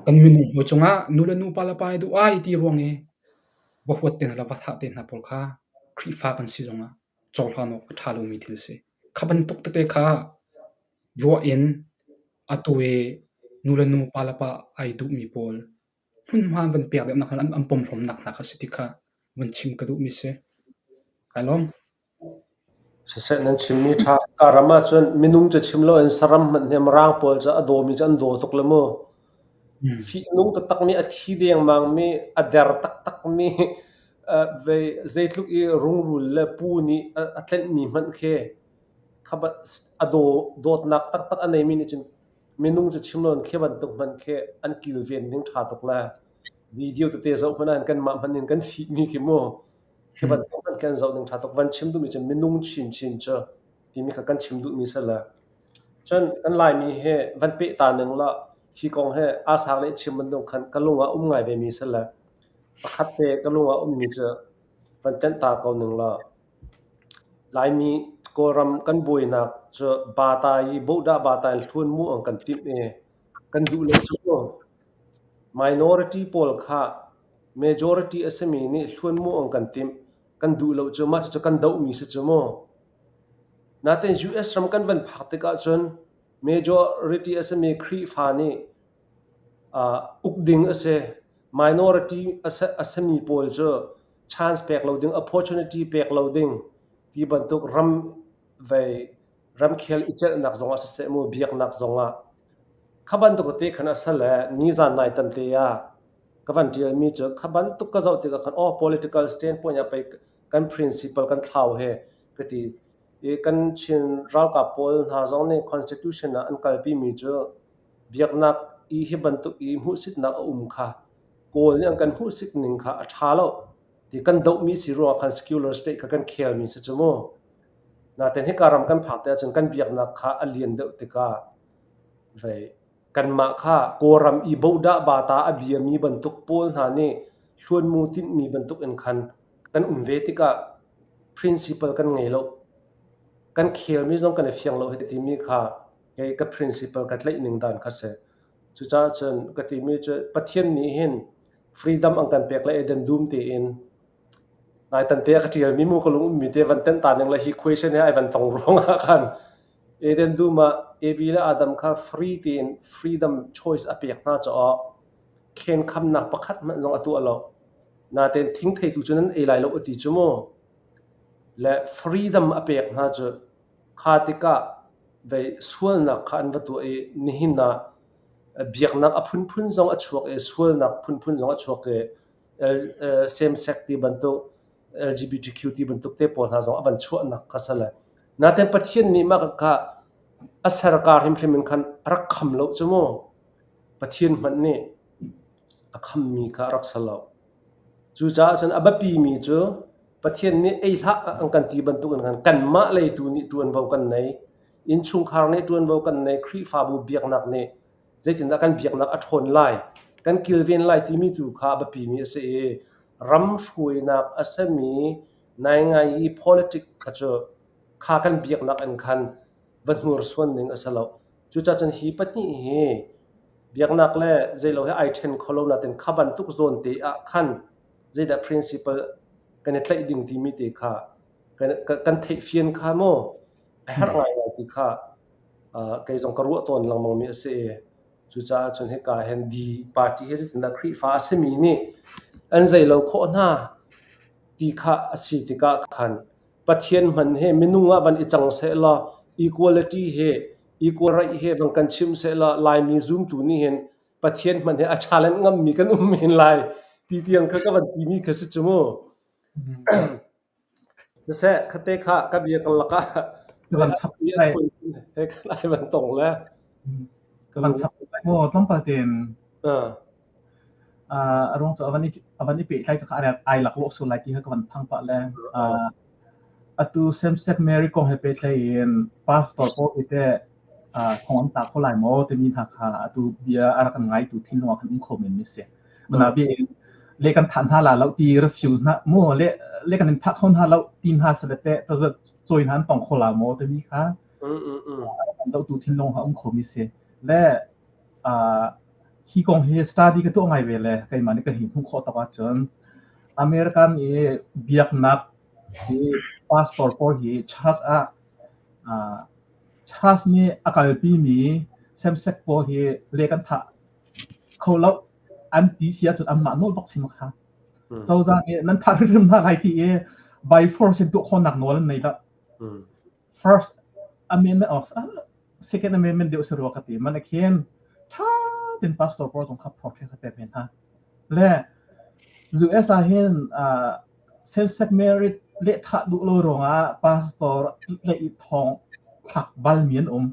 kan minung hawi cungah nu le nu, pa le pa i duh ai ti ruang i va huat te hna le va thah te hna pawl kha Khrihfa kan si zongah cohlan awk a ṭha lomi thil a si. Kha bantuk tete kha ruah in atu i nu le nu, pa le pa ai duhmi pawl hmunhma an van pek deuhnak hna an pomhlawmnak hna kha a si ti kha van chim ka duhmi a si. Kai lawm. Siseh nan chimmi ṭha. Ka ram ahcun minung cu chim loin saram hmanh hi Mirang pawl cu a dawmi cu an daw tuk le mu. Fihnung taktakmi, a thi dengmangmi, a der taktakmi, zeitluk i rungrul le pu nih a tlenhmi hmanh khi a dawtnak taktak a neimi nih cun minung cu chim loin khi bantuk hmanh khi an kilven ding ṭha tuk le video tete zoh hmanh ah kanmah hmanh in kan fihmi khi mu. Khi bantuk hmanh khi an zoh ning ṭha tuk. Van chim duhmi cu minung chinchin cu timi kha kan chim duhmi si le cun kan Laimi hi van peh ta ning law hi kong hi aa sang nih chim bantuk khan ka lung ah um ngai vemi si le pakhat te ka lung ah ummi cu van tenh ta ko ning law Laimi Kawlram kan buainak cu bata i bohdah bata in hlun mu ang kan timh i kan duh lo cu minority pawl kha Majority a simi nih hluanmu an kan timh. Kan duh lo cu mah cucu kan dohmi si cu mu. Nain US ram kan van phak tikah cun majority a simi Khrihfa nih uk ding a si. Minority a simi pawl cu chance pek lo ding, opportunity pek lo ding ti bantuk ram vei ramkhel i celhnak zongah siseh mu biaknak zongah kha bantuk te khan a si le nizan nai tan te ah Ka van ṭialmi cu kha bantuk ka zoh tikah khan aw political standpoint ah pei kan principle kan thlau he ka ti. I kan Chin ralkap pawl hna zong nih constitution ah an kalpimi cu biaknak i hi bantuk i hmuhsitnak a um kha Kawl nih an kan hmuhsit ning kha a ṭha lo ti kan dohmi si ruangah khan secular state kha kan khelmi si cu mu. Nain hika ram kan phak te ahcun kan biaknak kha a lian deuh tikah vei Kanmah kha Kawlram i bodah bata a biami bantuk pawl hna nih hluanmu tinhmi bantuk in khan kan um ve tikah principle kan ngei lo. Kan khelmi zong kan i fiang lo hei timi kha kei ka principle ka tlaih ning dan kha si. Cucaah cun ka timi cu Pathian nih hin freedom an kan pek le Eden dum tein naitan te a ka ṭialmi mu ka lung ummi te van tenh ta ning le hi question he ai van tong ruangah khan Eden dum ah Evi le Adam kha free tein freedom choice a pek hna caah khenkhamnak pakhat hmanh zong a tuah lo. Natein thingthei tu cu nan ei lai lo a ti cu mu. Le freedom a pek hna cu kha tikah vei sualnak kha an va tuah i nihin ah biaknak a phunphun zong a chuak i sualnak phunphun zong a chuak i same sex ti bantuk LGBTQ ti bantuk te pawl hna zong a van chuahnak kha si le Nain Pathian nih mah kha a serka hrimhrim in khan a rak kham lo cu mu. Pathian hmanh nih a khammi kha a rak si lo. Cucaah cun a biapimi cu Pathian nih ei hlah an kan ti bantukin khan kanmah lei tu nih ṭuanvo kan nei. Innchungkhar nih ṭuanvo kan nei. Khrihfabu biaknak nih zeitindah kan biaknak a ṭhawn lai, kan kilven lai timi tu kha a biapimi a si i ram hruainak a simi Naingai i politic kha cu kha kan biaknak in khan va hnursuan ding a si lo. Cucaah cun hi pahnih hi biaknak le zeilo he ai ṭhen kho lo nain kha bantuk zawn te ah khan zeidah principle kan i tlaih ding timi te kha kan theihfian kha maw a herh ngaingai ti kha kei zong ka ruah tawn lengmangmi a si i cucaah cun hika hin D party hi zeitindah Khrihfa a simi nih an zeilo khawh hna ti kha a si tikah khan Pathian hmanh he minung ah van i cang sehlaw equality he equal right he van kan chim sehlaw Laimi zumtu nih hin Pathian hmanh he a challenge ngammi kan um men lai ti tiang kha ka van timi kha si cu mu. Siseh khate kha ka bia kan lakah Ka van chap lai. he kan ai van tong le. Ka van chap lai maw tlawmpal tein. A ruang cu a van i pehtlai cu kha ai laklawh sual lai ti kha ka van phang pah le atu same-sex marriage kong he pehtlai in pastor pawl hi teh thong an tla kho lai maw timi hna kha atu bia a rak kan ngaitu thinlung ah khan um kho men mi si. Nabi le kan thah hna la lo ti refuse hna mu le le kan in thah kho hna lo ti hna sale teh taza cawi hna an tong kho la maw timi kha. Kan zohtu thinlung ha um khomi si. Le hi kong hi study ka tuah ngai ve le keimah nih ka hi hmuh khawh tawk ahcun American i biaknak hi pastor pawl hi church ah church nih a kalpimi same-sex pawl hi le kan thah kho lo an ti si ahcun anmah nawl bak si ma kha. Cozah nih nan thah hrimhrim hna lai ti i by force in tuah khawhnak nawl an nei lo. First Amendment of Second Amendment deuh si rua ka ti. Man a khin ṭha tein pastor pawl zong kha protest a pek ve hna. Le US ah hin same-sex marriage lehthah duh lo ruangah pastor tlaih i thong thlak balmi an um.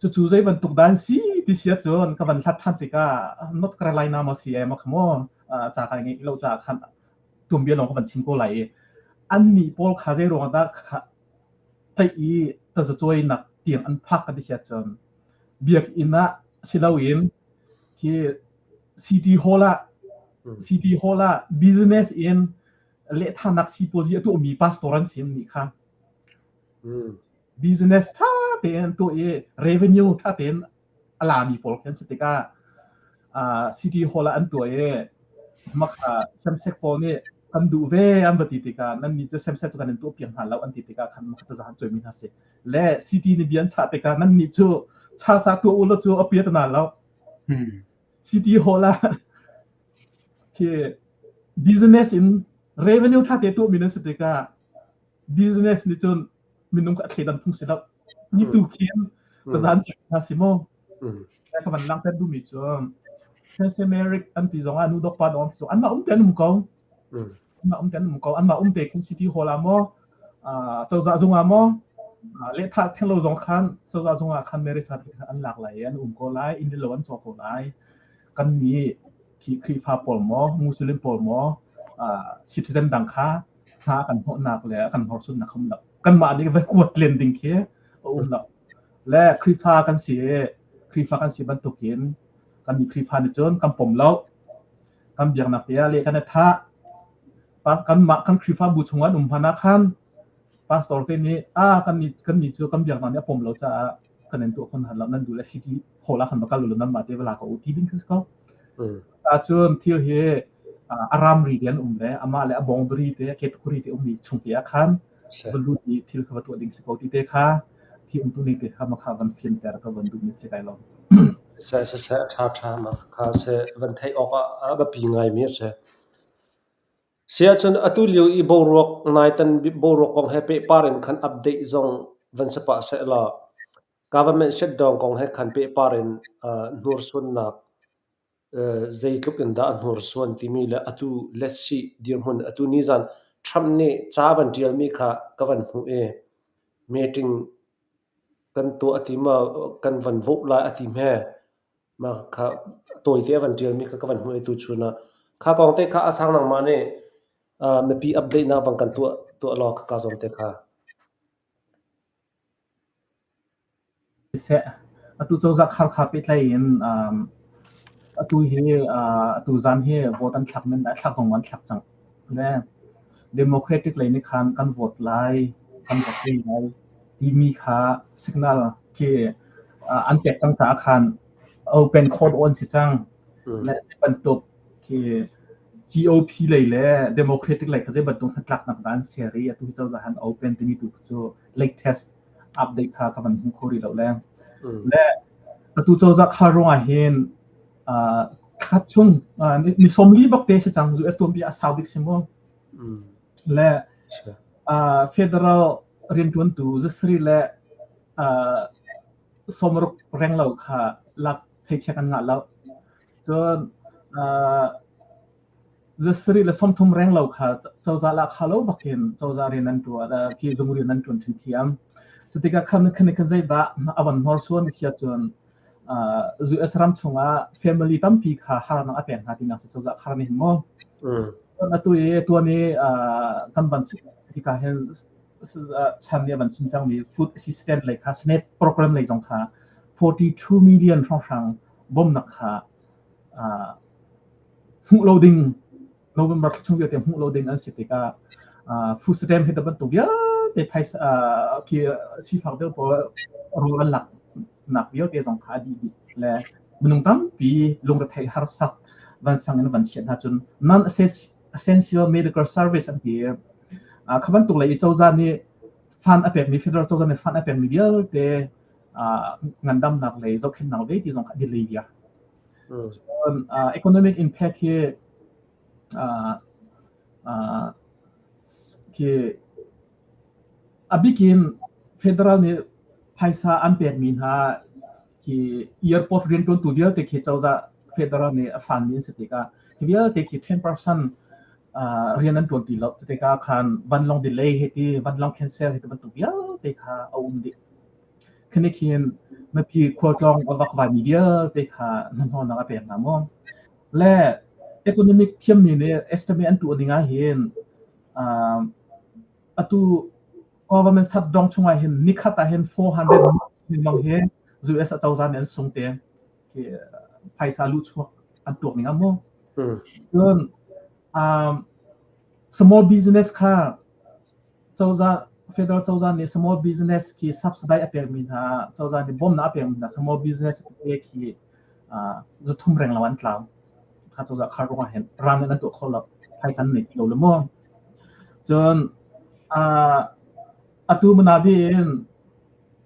Cucu zei bantuk dah an si ti si ahcun ka van hlat ṭhan tikah North Carolina maw si ai maw kha maw ca kai ngeih lo caah khan tuanbia lawng ka van chim ko lai i annih pawl kha zei ruangah dah tlaih i tazacuainak tiang an phak ka ti si ahcun biakinn ah si loin hi City Hall ah City Hall ah business in lehthanak sipuazi a tuahmi pastor an si nih kha. Business ṭha tein an tuah i revenue ṭha tein a lami pawl khi an si tikah City Hall ah an tuah i makha same-sex pawl nih kan duh ve an va ti tikah nannih cu same-sex cu kan in tuahpiak hna lo an ti tikah khan makha taza an cuaimi hna si. Le city nih bia an chah tikah nannih cu chasa tuah u law cu a pia ta lo. City Hall ah khi business in revenue ṭha te tuahmi nan si tikah business nih cun minung kha a thleidan phung si lo. Ni tu khin tazan cu hna si mu. Ka van langhter duhmi cu Samaric an ti zong ah nu dok pa dong an mah um te an um ko. Anmah um te an um ko. Anmah um te khin City Hall ah maw cozah zung ah maw lehthah theng lo zong khan cozah zung ah khan Mary Sat an lak lai i an um ko lai inn lo an caw ko lai. Kan nih khi Khrihfa pawl maw Muslim pawl maw citizen dang kha hna kan hnawhnak le kan hnorsunnak um lo. Kanmah nih va kuat len ding khi a um lo. Le Khrihfa kan si i Khrihfa kan si bantukin kan nih Khrihfa nih cun kan pom lo. Kan biaknak te ah le kan i thah. Kanmah kan Khrihfabu chung an um hmanh ah khan pastor te nih ah kan nih kan nih cu kan biaknak nih a pom lo caah kan in tuah khon hna lo nan duh le city hall ah khan va kal u law nanmah te va la ko u ti ding khi si ko. Ahcun thil hi a ramri te an um le amah le a boundary te a category te ummi chung te ah khan va lut i thil kha va tuah ding si ko ti te kha thi umtu ning te kha ma kha van fianter ka van duhmi si kai lo. Seh seh ṭha ṭha ma kha se van theih awk ah a biapi ngaimi a si. Si ahcun atu lio i boruak naitan boruak kong he pehpar in khan update zong van si pah seh law government shutdown kong he khan pehpar in hnursuannak zeitluk in dah a hnursuan timi le atu let's see dirhmun atu nizan Trump nih ca van ṭialmi kha ka van hmuh i meeting kan tuah a ti ma kan van vote lai a ti hme mah kha tawite a van ṭialmi kha ka van hmuh i tuchun ah kha kong te kha a sang nangmah nih mipi update nak bang kan tuah tuah law ka zawn te kha. Siseh, atu cozah kharkha pehtlai in atu hi atu zan hi vote an thlak men thlak zong an thlak cang. Le Democratic lei nih khan kan vote lai, kan vote ve lai timi kha signal khi an pek cang caah khan open court on si cang. Le bantuk khi GOP lei le Democratic lei kha zei bantuk hnatlaknak dah an ser i atu hi cozah han open timi tu cu latest update kha ka van hmu kho rih lo le. Le atu cozah khar ruangah hin thla chung ni 40 bak te si cang US tuanbia a sau bik si mu. Le federal riantuantu zasari le 60 reng lo kha lak paycheck an ngah lo. Cun Zasarih le 30 reng lo kha cozah lahkhah lo bakin cozah rian an ṭuan, khi zung rian an ṭuan ṭhiamṭhiam. Cutikah khan khan khan zeidah a van hnorsuan ti ahcun US ram chungah family tampi kha harnak a pek hna tinak si cozah khar nih hin maw. Atu i tuan i kan van hika hin chan nih a van chim cangmi food assistance lei kha SNAP program lei zong kha 42 million hrawnghrang bawmhnak kha hmuh lo ding November thla chung vialte hmuh lo ding an si tikah food stamp hi bantuk vialte. vialte phaisa khi sifak deuh pawl rawl an lak nak vialte zong kha a dih dih le minung tampi lungretheih harsak vansang in van chiat hna cun non essential medical service an ti. Kha bantuk lei i cozah nih fund a pekmi federal cozah nih fund a pekmi vialte ngandamnak lei zohkhenhnak lei ti zong kha a delay viar. Cun economic impact hi khi a bikin federal nih phaisa an pekmi hna khi airport rianṭuantu vialte khi cozah federal nih a fund mi an si tikah hi vialte khi 10% rian an ṭuan ti lo. Tikah khan vanlawng delay he ti vanlawng cancel he ti bantuk vialte kha a um dih. Khi khin mipi khualtlawng a vakvaimi vialte kha hnahnawhnak a pek hna maw? Le economic thiammi nih estimate an tuah ding ahhin atu government shutdown chung ah hin nikhat ah hin 400 lengmang hi US acozah nih an sung te. Khi phaisa luhchuak an tuak ning ah mu. Cun small business kha cozah federal cozah nih small business khi subsidy a pekmi hna cozah nih bawmhnak a pekmi hna small business te khi zathum reng lo an tlau. Kha cozah khar ruangah hin ram in an tuah kho lo. Phaisa an nei ti lo le mu. Cun atu manabi in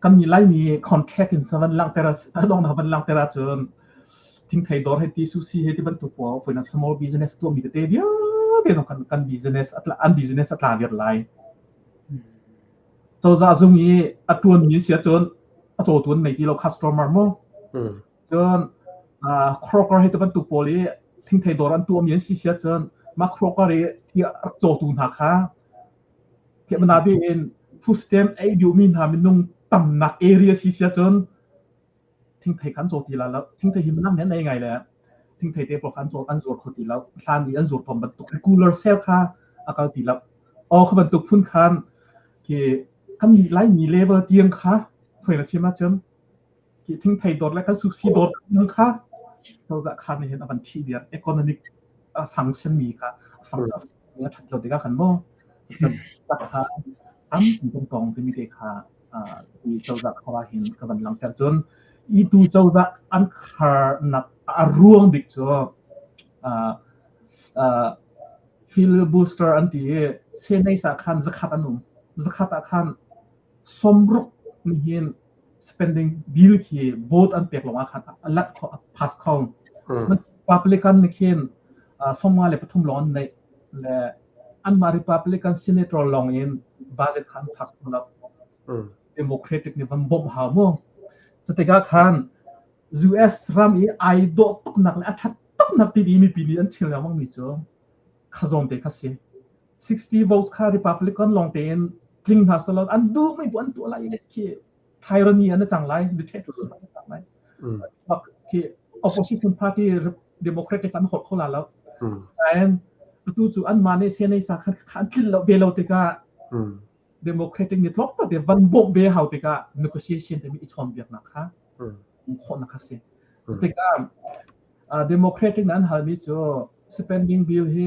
kan nih Laimi contract in van langhter a donghnak van langhter ahcun thingthei dawr he ti sushi he ti bantuk pawl for small business tuahmi tete vialte zong kan kan business an business a tla viar lai. Cozah zung i a tuanmi si ahcun a cawtu an nei ti lo customer mu. Cun Kroger he ti bantuk pawl i thingthei dawr an tuahmi an si si ahcun mah Kroger i thi a rak cawtu hna kha Nain food stamp ei duhmi hna minung tamnak area si si ahcun thingthei kha an caw ti lai lo. Thingthei hi minung nih an ei ngai le thingthei te pawl kha an caw an zuar kho ti lo. Hlan i an zuar tawn bantuk regular sale kha a kal ti lo. Aw kha bantuk phun khan khi kan Laimi level tiang kha foi na chim ahcun khi thingthei dawr le kan sushi dawr kha cozah kha nih hin a van ṭhih viar economic a function mi kha a function a ṭhat lo tikah khan maw kha tampi kan tong timi te kha i cozah khar hin ka van langhter cun i tu cozah an kharnak a ruang bik cu filibuster an ti i Senate ah khan zakhat an um zakhat ah khan sawmruk nih hin spending bill khi vote an pek lawngah khan a lat kho a pass kho. Republican nih khin 53 lawng an neih le anmah Republican senator lawng in budget kha an pass kho lo. Democratic nih van bawmh hau mu. Cutikah khan US ram i ai dawh tuknak le a ṭhat tuknak ti i mipi nih an chim lengmang mi cu kha zawn te kha si. 60 votes kha Republican lawng tein tling hna selaw an duh mi bu an tuah lai khi tyranny an cang lai dictatorship an cang lai bak khi opposition party democratic an hot kho la lo and atu cu an mah nih senai sa kha an tlin lo ve lo tikah democratic nih tlok te van bawmh ve hau tikah negotiation timi i chawn biaknak kha khawhnak kha si tikah democratic na an halmi cu spending bill hi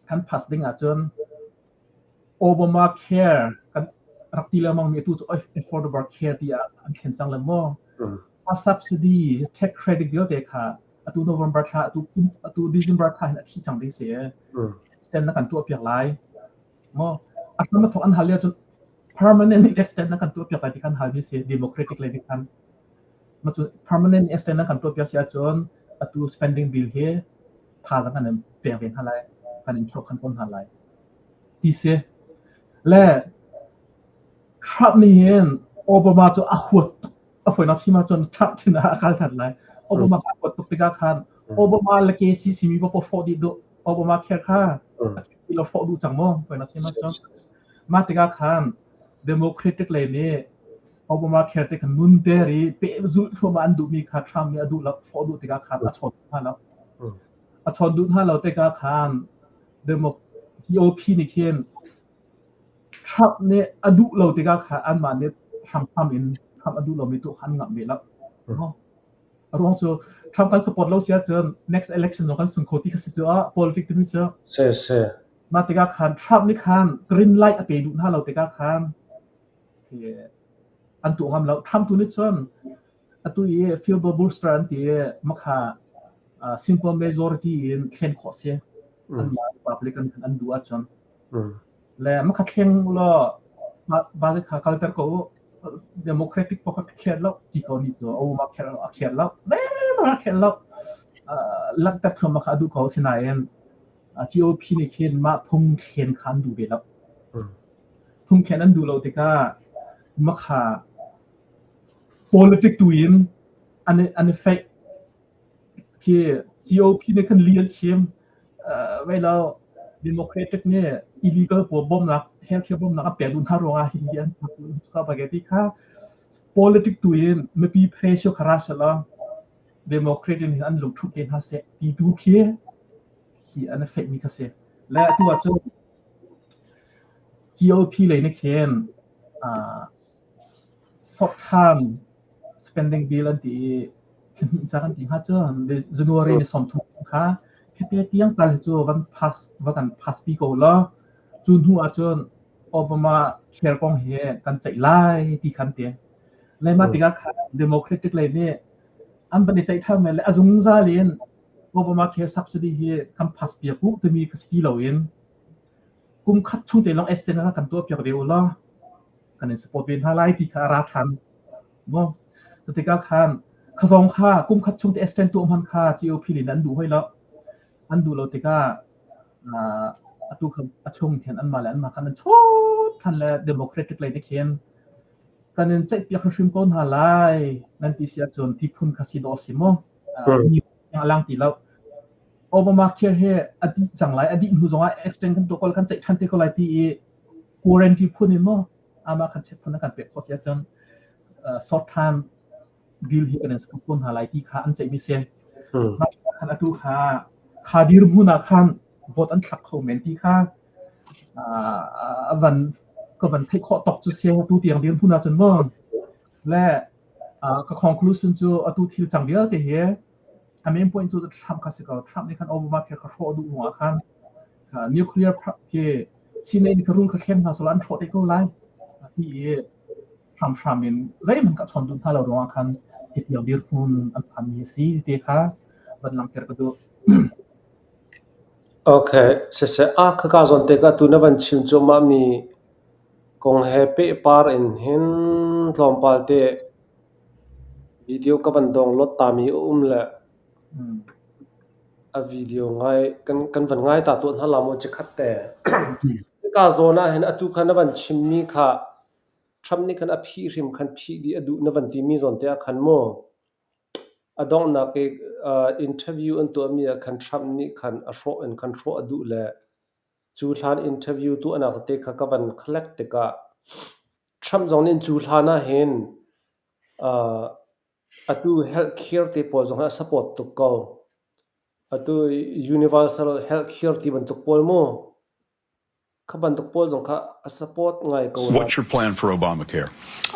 kan pass ding ahcun Obamacare kan rak ti lengmang mi atu cu affordable care tiah an thlen cang le maw? A subsidy tax credit vialte kha atu November thla atu atu December thla hin a thi cang ding si. Extend na kan tuah piak lai. Maw? A hram a thawk an hal lio cun permanent extend na kan tuah piak lai ti khan hal mi si democratic lei nih khan. Ma cu permanent extend na kan tuah piak si ahcun atu spending bill hi thazaang kan in pek ve hna lai kan in thlok khan tawn hna lai ti si le Trump nih hin Obama cu a huat tuk a fawinak chim ahcun Trump thin ah a kal than lai Obama a huat tuk tikah khan Obama le KCC mi paoh hrawh dih duh Obama care kha a ti lo hrawh duh cang maw fawinak chim ahcun mah tikah khan Democratic lei nih Obama care te kha nunter i pehzulh thluahmah an duhmi kha Trump nih a duh lo hrawh duh tikah khan a chawn hna lo. A chawn duh hna lo tikah khan Demo GOP nih khin Trump nih a duh lo tikah khan anmah nih hramhram in Trump a duh lomi tuah kha an ngamh ve lo. A ruang cu Trump kan support lo si ahcun next election zong kan sung kho ti kha si cu ah politics timi cu. Si si. Mah tikah khan Trump nih khan green light a pe duh hna lo tikah khan an tuah ngam lo. Trump tu nih cun atu i filibuster an ti i makha simple majority in thlen khawh si. Anmah Republican khan an duh ahcun. Le makha thleng law budget kha kalter ko u. Democratic paoh kha khel lo ti ko ni cu Obama khel a khel lo. A khel lo. Langhter thluahmah kha a duh ko. Sinain GOP nih khin mah phungthlen kha an duh ve lo. Phungthlen an duh lo tikah makha politic tu in an an i feih. Khi GOP nih khan li an chim. Vei lo Democratic nih illegal pawl bawmhnak healthcare bawmhnak an pek duh hna ruangah hihi an ti kha politic tu in mipi pressure kha ra selaw Democratic nih an lungthup te hna seh ti tu khi hi an i feihmi kha si. Le atu ahcun GOP lei nih khin short term spending bill an ti i thlahnih ca kan ti hnga cun January ni 30 kha khete tiang tal hi cu van pass va kan pass pi ko law cu hnu ahcun Obama care kong hi kan ceih lai ti khan ti. Le mah tikah khan Democratic lei nih an van i ceih ṭhan le a zungzal in Obamacare subsidy hi kan pass piak u timi kha si ti loin kum khat chung te lawng extend kan tuah piak ve u law kan in support ve hna lai ti kha a ra ṭhan. Maw? Cu tikah khan kha zong kha kum khat chung te extend tuah hman kha GOP nih an duh hoi lo. An duh lo tikah atu kha a chung khin anmah le anmah khan an chawt ṭhan le Democratic lei nih khin kan in ceihpiak hrimhrim ko hna lai nan ti si ahcun ti phun kha si dawh a si mu. A lang ti lo. Obamacare hi a dih cang lai. A dih hnu zongah extend kan tuah ko kan ceih ṭhan te ko lai ti i guarantee phun in maw amah kan check phun kan pek khawh si ahcun short term bill hi kan in support ko hna lai ti kha an ceihmi si. Mah khan atu kha kha dirhmun ah khan vote an thlak kho men ti kha a van ka van theih khawh tawk cu si atu tiang dirhmun ahcun maw le Ka conclusion cu atu thil cang vialte hi a main point cu Trump kha si ko. Trump nih khan Obamacare kha hrawh duh ruangah khan nuclear khi Chinlei nih ka rul kha thlem hna sawh an hrawh te ko lai ti i hramhram in zeihmanh ka chawn duh hna lo ruangah khan hitiang dirhmun an phanmi a si ti kha van langhter ka duh. Okay, siseh a khaka zawn te ka tu na van chim cuahmah mi Kong he pehpar in hin tlawmpal te video ka van download tami a um le a video ngai kan van ngai ta tuah hna la maw cikhat te. Hika zawn ah hin atu kha na van chimmi kha Trump nih khan a phih hrim khan phih dih a duh na van timi zawn te ah khan mu a donghnak i interview an tuahmi ah khan Trump nih khan a hrawh in khan hrawh a duh le Cu hlan interview tuahnak tete kha ka van collect tikah Trump zong nih cu hlan ahhin atu health care te pawl zong hi a support tuk ko. Atu universal health care ti bantuk pawl mu, kha bantuk pawl zong kha a support ngai ko. What's your plan for Obamacare?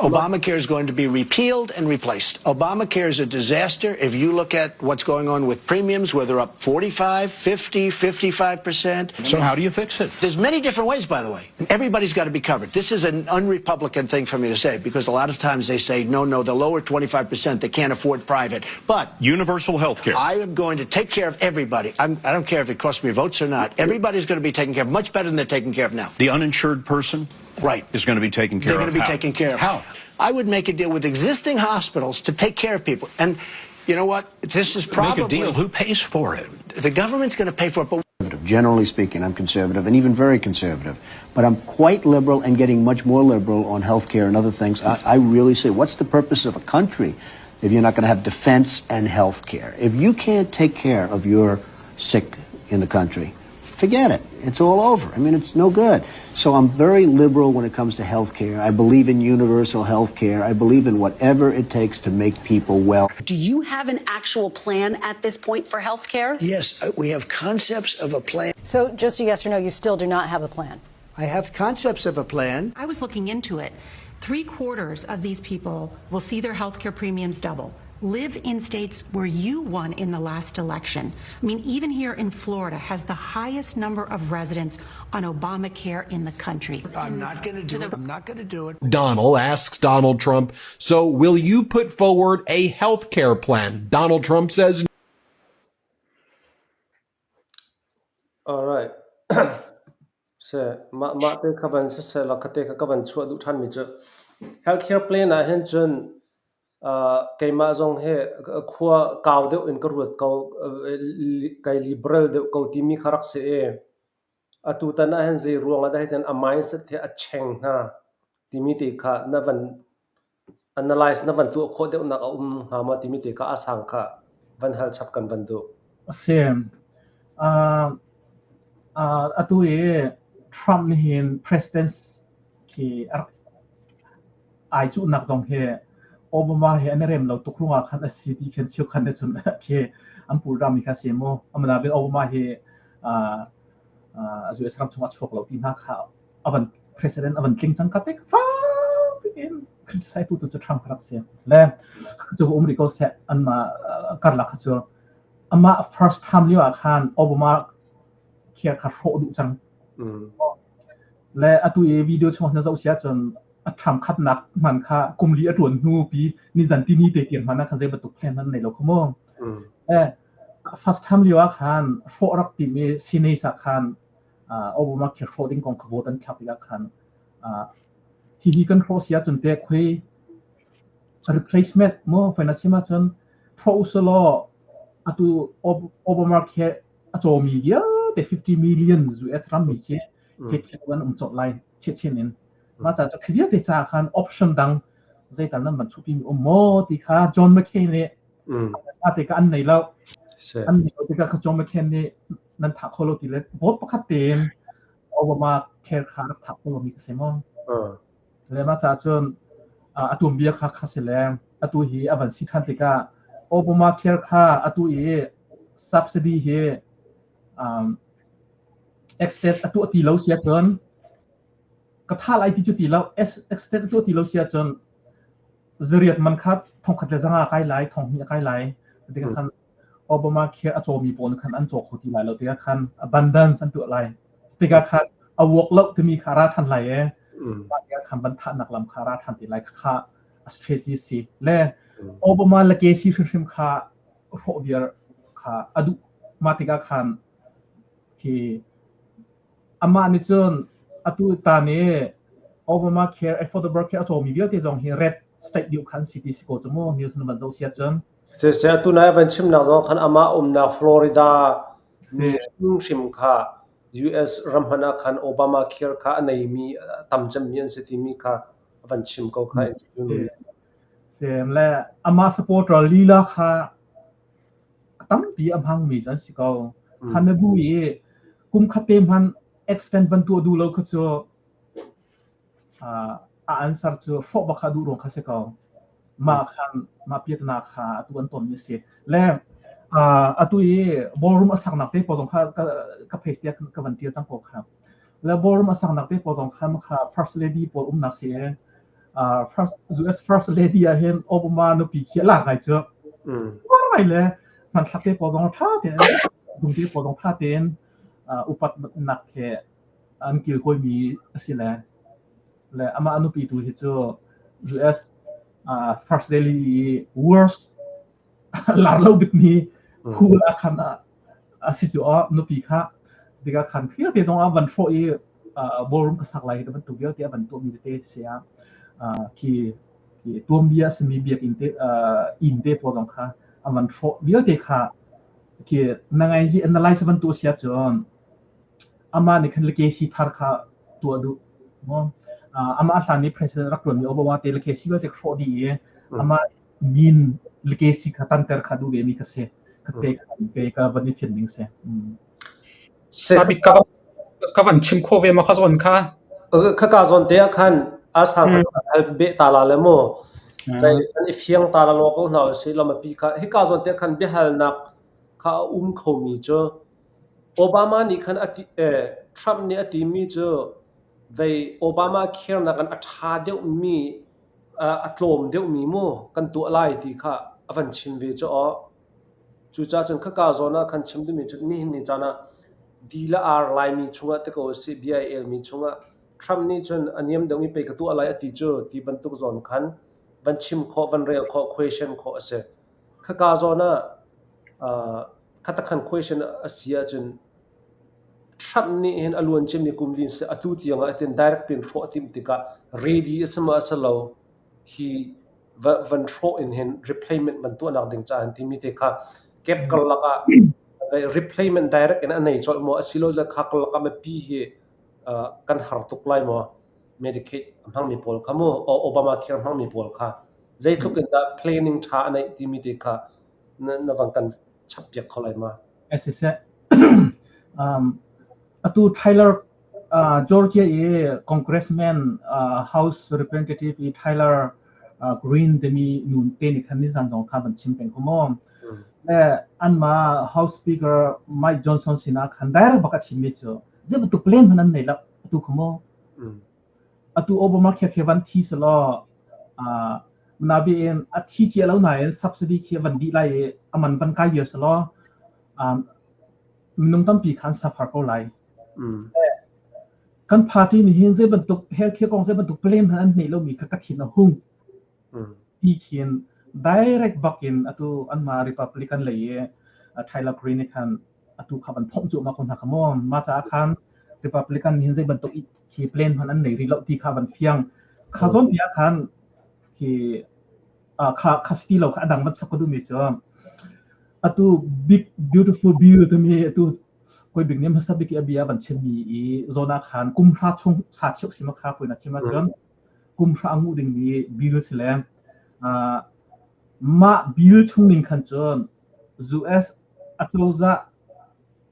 Obamacare is going to be repealed and replaced. Obamacare is a disaster. If you look at what's going on with premiums, where they're up 45, 50, 55%. So how do you fix it? There's many different ways, by the way. Everybody's got to be covered. This is an un-Republican thing for me to say because a lot of times they say, no, no, the lower 25%, they can't afford private. But universal health care. I am going to take care of everybody. I'm, I do not care if it costs me votes or not. Everybody's going to be taken care of much better than they're taken care of now. The uninsured person? Right. Is going to be taken care They're of. going to be How? taken care of. How? I would make a deal with existing hospitals to take care of people. And you know what? This is probably Make a deal. Who pays for it? The government's going to pay for it, but Generally speaking, I'm conservative and even very conservative. But I'm quite liberal and getting much more liberal on health care and other things. I, I really say, what's the purpose of a country if you're not going to have defense and health care? If you can't take care of your sick in the country, forget it. It's all over. I mean, it's no good. So I'm very liberal when it comes to health care. I believe in universal health care. I believe in whatever it takes to make people well. Do you have an actual plan at this point for health care? Yes, uh, we have concepts of a plan. So just a yes or no, you still do not have a plan? I have concepts of a plan. I was looking into it. Three quarters of these people will see their health care premiums double. live in states where you won in the last election. I mean, even here in Florida has the highest number of residents on Obamacare in the country. I'm not going to do it. I'm not going to do it. Donald asks Donald Trump, So will you put forward a health care plan? Donald Trump says All right. Seh, mah mah te kha van siseh law khate kha ka van chuah duh ṭhanmi cu healthcare plan ah hin cun uh, keimah zong hi khua kau deuh in ka ruat ko, kai liberal deuh ko timi kha rak si i atutan ah hin zei ruang ah dah hitin a mindset hi a cheng hna timi te kha na van analyze na van tuah khawh deuhnak a um hnga maw timi te kha a sang kha van hal chap kan van duh. A si. Uh, uh, atu i Trump nih hin president hi a rak ai cuhnak zong hi Obama he an i rem lo tuk ruangah khan a si ti khin cheukhat nih cun khi an pulram mi kha a si mu. Amanain Obama hi uh, uh, US ram chungah chuak lo ti hna kha a van president a van tling cang ka te fak in criticize tu tu cu Trump rak si le cu um rih ko seh anmah karlak kha cu amah first term lio ah khan Obama care kha hrawh duh cang le atu i video chung na zoh sia cun a Trump khatnak hman kha kum li a tuan hnu pi ni zan ti ni te tiang hman kha zei bantuk plan nan nei lo kho mu eh first term lio ah khan hrawh rak ti mi Senate ah khan Obama khi hrawh ding kong kha vote an thlak tikah khan hihi kan hrawh si ahcun te khui replacement mu faina chim ahcun hrawh usulaw atu Obama khi a cawmi vialte 50 million US rammi khi khi khi an um cawt lai chiachin in mah ca cu khi vialte ca khan option dang zeital nan van chupi mi um maw ti kha John McCain nih a te ka an nei lo an nei lo tikah kha John McCain nih nan thah kho lo ti le vote pakhat tein Obama care kha rak thah kho lomi ka si maw? Le mah caah cun a tuanbia kha kha si le atu hi a van si ṭhan tikah Obama care kha atu i subsidy hi um, extend a tuah ti lo si ahcun ka tha lai ti cu ti lo extend a tuah ti lo si ahcun zariat man kha thongkhat le zanga kai lai thong hnih a kai lai tikah khan Obamacare a cawmi pawl khan an caw kho ti lai lo tikah khan abundance an tuah lai. Tikah khan a work lo timi kha ra than lai e. Mah tikah khan ban thahnak lam kha ra than ti lai kha a strategy si. Le Obama le Casey hrimhrim kha hrawh viar kha a duh. Mah tikah khan khi amah nih cun atu tan i Obamacare affordable care a cawmi vialte zong hi red state deuh khan si ti si ko cu mu news na van zoh si ahcun Siseh tunai van chimnak zong khan amah umnak Florida mi hrimhrim kha US ram hmanh ah khan Obamacare kha a neimi a tam cemmi an si timi kha a van chim ko kha interview nu nih. Sem le amah supporter lila kha a tampi a hmangmi cu an si ko. Kha na bu i kum khat te hmanh extend van tuah duh lo kha cu a answer cu hrawh bak kha duh ruang kha si ko. Mah khan mah piatnak kha atu an tonmi a si. Le atu i ballroom a saknak te pawl zong kha ka, ka face tiah ka van tial cang ko kha. Le ballroom a saknak te pawl zong kha kha first lady pawl umnak si i first US first lady ah hin Obama nupi khi a lar ngai cu. Lar ngai le hmanthlak te pawl zong tha tein dum te pawl zong tha tein upatnak he an kilkawimi a si le le amah a nupi tu hi cu US uh, first lady i worst lar lo bikmi phul ah khan a si cu a nupi kha tikah khan vialte zong a van hrawh i ballroom ka sak lai ti bantuk vialte a van tuahmi tete si ah khi khi tuanbia a simi biakinn te inn te pawl zong kha a van hrawh vialte kha khi na ngai analyze van tuah sia cun Amah nih khan legacy thar kha tuah duh. Amah hlan i president rak ṭuanmi Obama te legacy vialte hrawh dih i amah min legacy kha tanter kha duh vemi kha si. Ka te kha pe ka van i fian ding si. Sabik ka ka van chim kho ve ma kha zawn kha. Khaka zawn te ah khan a sang kha hal be ta la le mu. Vai an i fiang ta la lo ko hna si lama pi kha hika zawn te khan biahalnak kha a um khomi cu Obama nih khan a ti, eh, Trump nih a timi cu vei Obama care nakin a ṭha deuhmi, a tlawm deuhmi mu kan tuah lai ti kha. a van chim ve cu aw. Cucaah cun khaka zawn ah khan chim duhmi cu nihin ni caan ah di le ar Laimi chungah ti ko usih bia i elmi chungah Trump nih cun a niam deuhmi pei ka tuah lai a ti cu ti bantuk zawn khan van chim khawh, van rel khawh, question khawh a si. Khaka zawn ah uh, khatakhan question a si ahcun Trump nih hin a luan ciami kum lin si atu tiang ah tin direct pin hrawh a timh tikah ready a si maw a si lo hi van hrawh in hin replacement van tuahnak ding caah timi te kha kep karlak ah replacement direct in a nei colh maw asilole kha karlak ah mipi hi kan har tuk lai maw Medicaid a hmangmi pawl kha mu Obamacare hmangmi pawl kha zeitluk in dah planning ṭha a neih timi te kha na van kan chap piak kho lai ma? Siseh um, atu Tyler uh, Georgia i Congressman uh, House Representative i Tyler uh, Green timi nun te nih khan nizan zong kha van chim peng ko mu. Le anmah House Speaker Mike Johnson sinah khan direct bak a chimmi cu zei bantuk plan hmanh an nei lo atu kha mu. Atu Obamacare khi van thi selaw uh, nabi in a thi cia lo nain subsidy khi van dih lai i a man van kai viar selaw um, minung tampi khan suffer ko lai. Kan party nih hin zei bantuk healthcare kong zei bantuk plan hmanh an nei lomi kha ka thin a hung. Ti khin direct bak in atu anmah Republican lei i Tyler Green nih khan atu kha van phomh cuahmah ko hna kha mu. Mah caah khan Republican nih hin zei bantuk khi plan hmanh an nei rih lo ti kha van fiang. Kha zawn ti ah khan khi kha kha si ti lo kha a dang van chap ka duhmi cu atu big beautiful bill timi atu koi bik nih hmasa bik i a bia van chimmi i zawn ah khan kum hra chung sa chiuk si ma kha pui na chim ahcun kum hra a nguh dingmi bill si le mah bill chung ning khan cun US acozah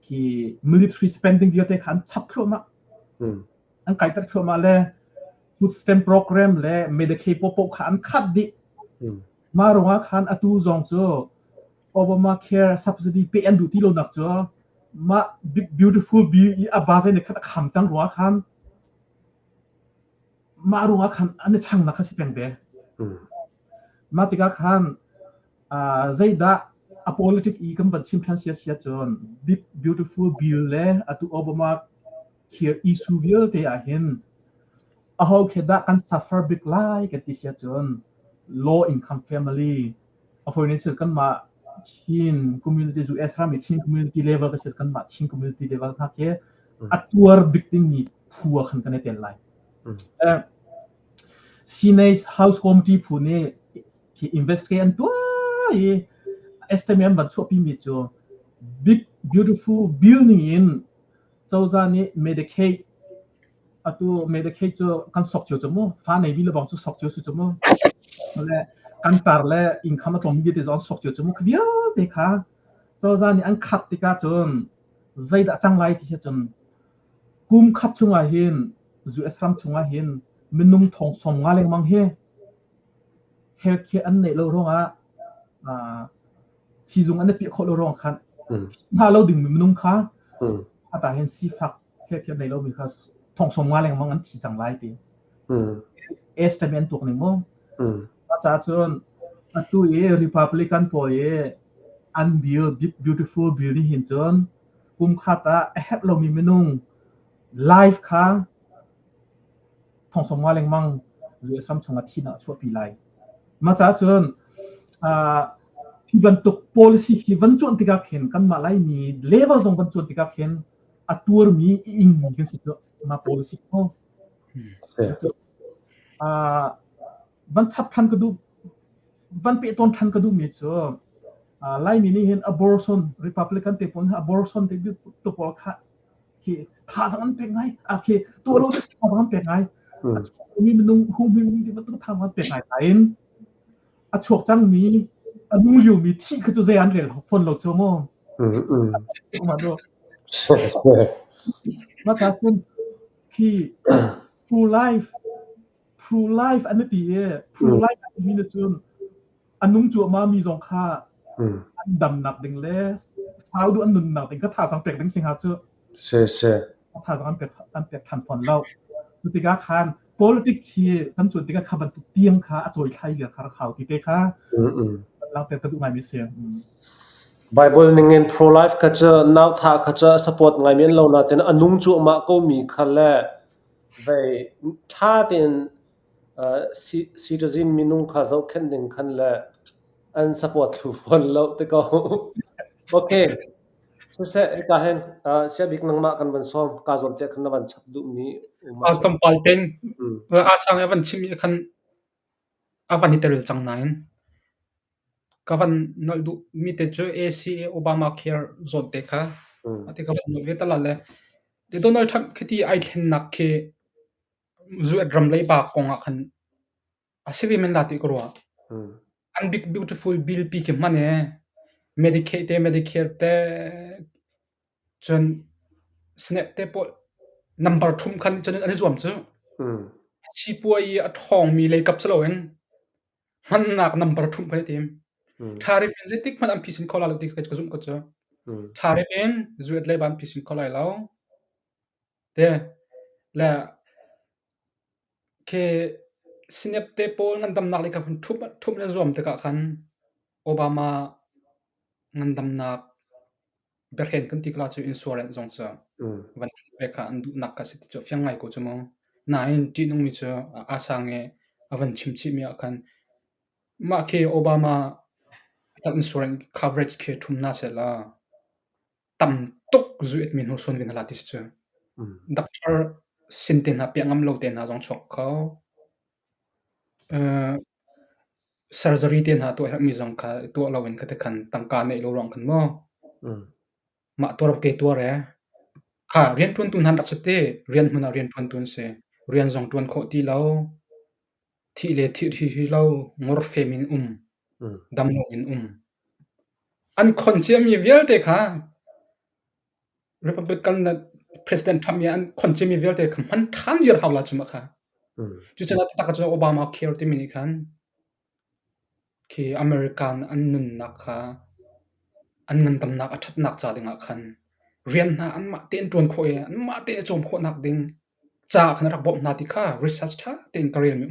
khi military spending vialte kha an chap thluahmah. An kaiter thluahmah le food stamp program le Medicaid popoh kha an khat dih. Mah ruangah khan atu zong cu Obamacare subsidy pe an duh ti lonak cu mah big beautiful bill i a baze nih khan a kham cang ruangah khan mah ruangah khan an i changnak kha si peng ve. Mah tikah khan zeidah a politic i kan van chim ṭhan sia sia cun big beautiful bill le atu Obamacare issue vialte ah hin aho khi dah kan suffer bik lai kan ti sia cun low income family a fawi cun kanmah Chin community US ram i Chin community level ka si kanmah Chin community level hna khi a tuar bik dingmi phu ah khan kan i tel lai. Senate House Committee phu nih khi investigate an tuah i estimate an van chuahpimi cu big beautiful bill ning in cozah nih Medicaid atu Medicaid cu kan sok cio cu mu fa nei bi le bang cu sok cio si cu mu le kan tar le income a tlawm vialte zong sok cio cu mu kha vialte kha cozah nih an khat tikah cun zeidah cang lai ti si cun kum khat chungah hin US ram chungah hin minung thong som nga lengmang hi healthcare an neih lo ruangah siizung an i piah khawh lo ruang khan hna lo dingmi minung kha ata hin sifak healthcare nei lomi kha thong som nga lengmang an thi cang lai ti. Estimate an tuak ning mu. Caah cun atu i Republican pawl i an bill beautiful bill nih hin cun kum khat ah a herh lomi minung life kha thong nga lengmang US ram chungah thihnak a chuahpi lai. Mah caah cun hi bantuk policy hi van cuanh tikah khin kanmah Laimi level zong van cuan tikah khin a tuarmi i ingmi kan si cu mah policy cu. Van chap than ka duh van peh tawn than ka duhmi cu Laimi nih hin abortion Republican te pawl abortion te tu pawl kha khi thazaang an pek ngai a khi tuah lo thazaang an pek ngai a chuakmi minung hum him ti bantuk thazaang an pek ngai nain a chuak cangmi a nung liomi thih kha cu zei an rel fawn lo cu mu mah ca cun khi pro life pro life an ti i pro life an ti mi cun a nung cuahmah mi zong kha an damnak ding le sau duh an nunnak ding kha thazaang pek ding si hnga cu. Si si. Thazaang an pek an pek than fawn lo. Cu tikah khan politic hi kan cuan tikah kha bantuk tiang kha a cawi thlai vial kha rak hau ti te kha. Langhter ka duh ngaimi si. Bible ningin pro-life kha cu nau thah kha cu a support ngaimi an lo nain a nung cuahmah komi kha le vei ṭha tein citizen minung kha zohkhenh ding khan le an support thlu fawn lo ti ko. Okay. Siseh, hika hin siabik nangmah kan van sawm. Kaa zawn te khan na van chap duhmi um ahcun. Tlawmpal tein a sang i a van chimmi khan a van i tel cang nain ka van nolh duhmi te cu ACA Obamacare zawn te kha ati ka van nolh ve ta la le Donald Trump khiti ai thlennak khi US ram leiba kong ah khan a si ve men la ti ka ruah. An big beautiful bill pi khi hman ee. Medicaid te Medicare te Cun snap te pawl number thum khan cun an i zuam cu. Sipuai i a ṭhawngmi leikap si loin hmannak number thum khan i tim. Tariff in zeitik hmanh an phisin kho lai lo ti kha ka zumh ko cu. Tariff in zuat leiba an phisin kho lai lo. Te le khi snap te pawl ngandamnak lei kha ṭhumh ṭhumh an i zuam tikah khan Obama ngandamnak Biahren kan ti ko ahcun insurance zong cu van ṭhut ve kha an duhnak kha a si ti cu a fiang ngai ko cu mu. Nain ṭihnungmi cu aa sang i a van chim chihmi ah khan mah khi Obama health insurance coverage khi ṭhum hna sehlaw tam tuk zuetmi hnursuan ve hna la ti si cu. Doctor sin te hna piah ngam lo te hna zong chuak kho. Surgery te hna tuah herhmi zong kha tuah loin kha tikhan tangka neih lo ruang khan maw mah tuar ke tuar ee. Kha rianṭuantu hna an rak si te. Rian hmun ah rianṭuantu an si. Rian zong ṭuan khawh ti lo. Thih le thih hrihri lo. Ngorfem in um. Dam loin um. An khon ciami vialte kha Republican le President Trump i an khon ciami vialte kha hman ṭhan viar hau la cu mah kha. Cucaah taktak ahcun Obamacare timi nih khan khi American an nunnak kha an ngandamnak a ṭhatnak ca dingah khan rian hna anmah tein ṭuan khawh i anmah tein i cawm khawhnak ding caah khan a rak bawmh hna ti kha research ṭha tein ka relmi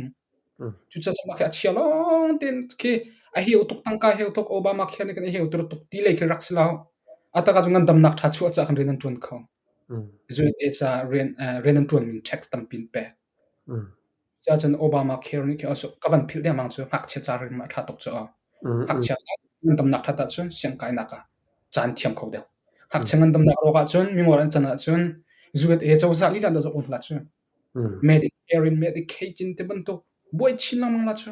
um. Cucaah mah khi a chia lawng tein khi a heu tuk tangka heu tuk Obamacare nih khan a heu tuk ti lei khi rak si lo. A tak ahcun ngandamnak ṭha chuah caah khan rian an ṭuan kho. Zuite caah rian rian an ṭuanmi tax tampi an pek. Cucaah Obamacare nih khi ka van philh dengmang cu ngakchia ca rim a ṭha tuk cu aw. Ngakchia ngandamnak ṭhat ahcun siangkainak ah caan thiam kho deuh. Ngakchia ngandamnak rawk ahcun mingor an can ahcun USA cozah lila dah zoh hlah cu. Medicare in Medicaid in ti bantuk buai chin lengmang la cu.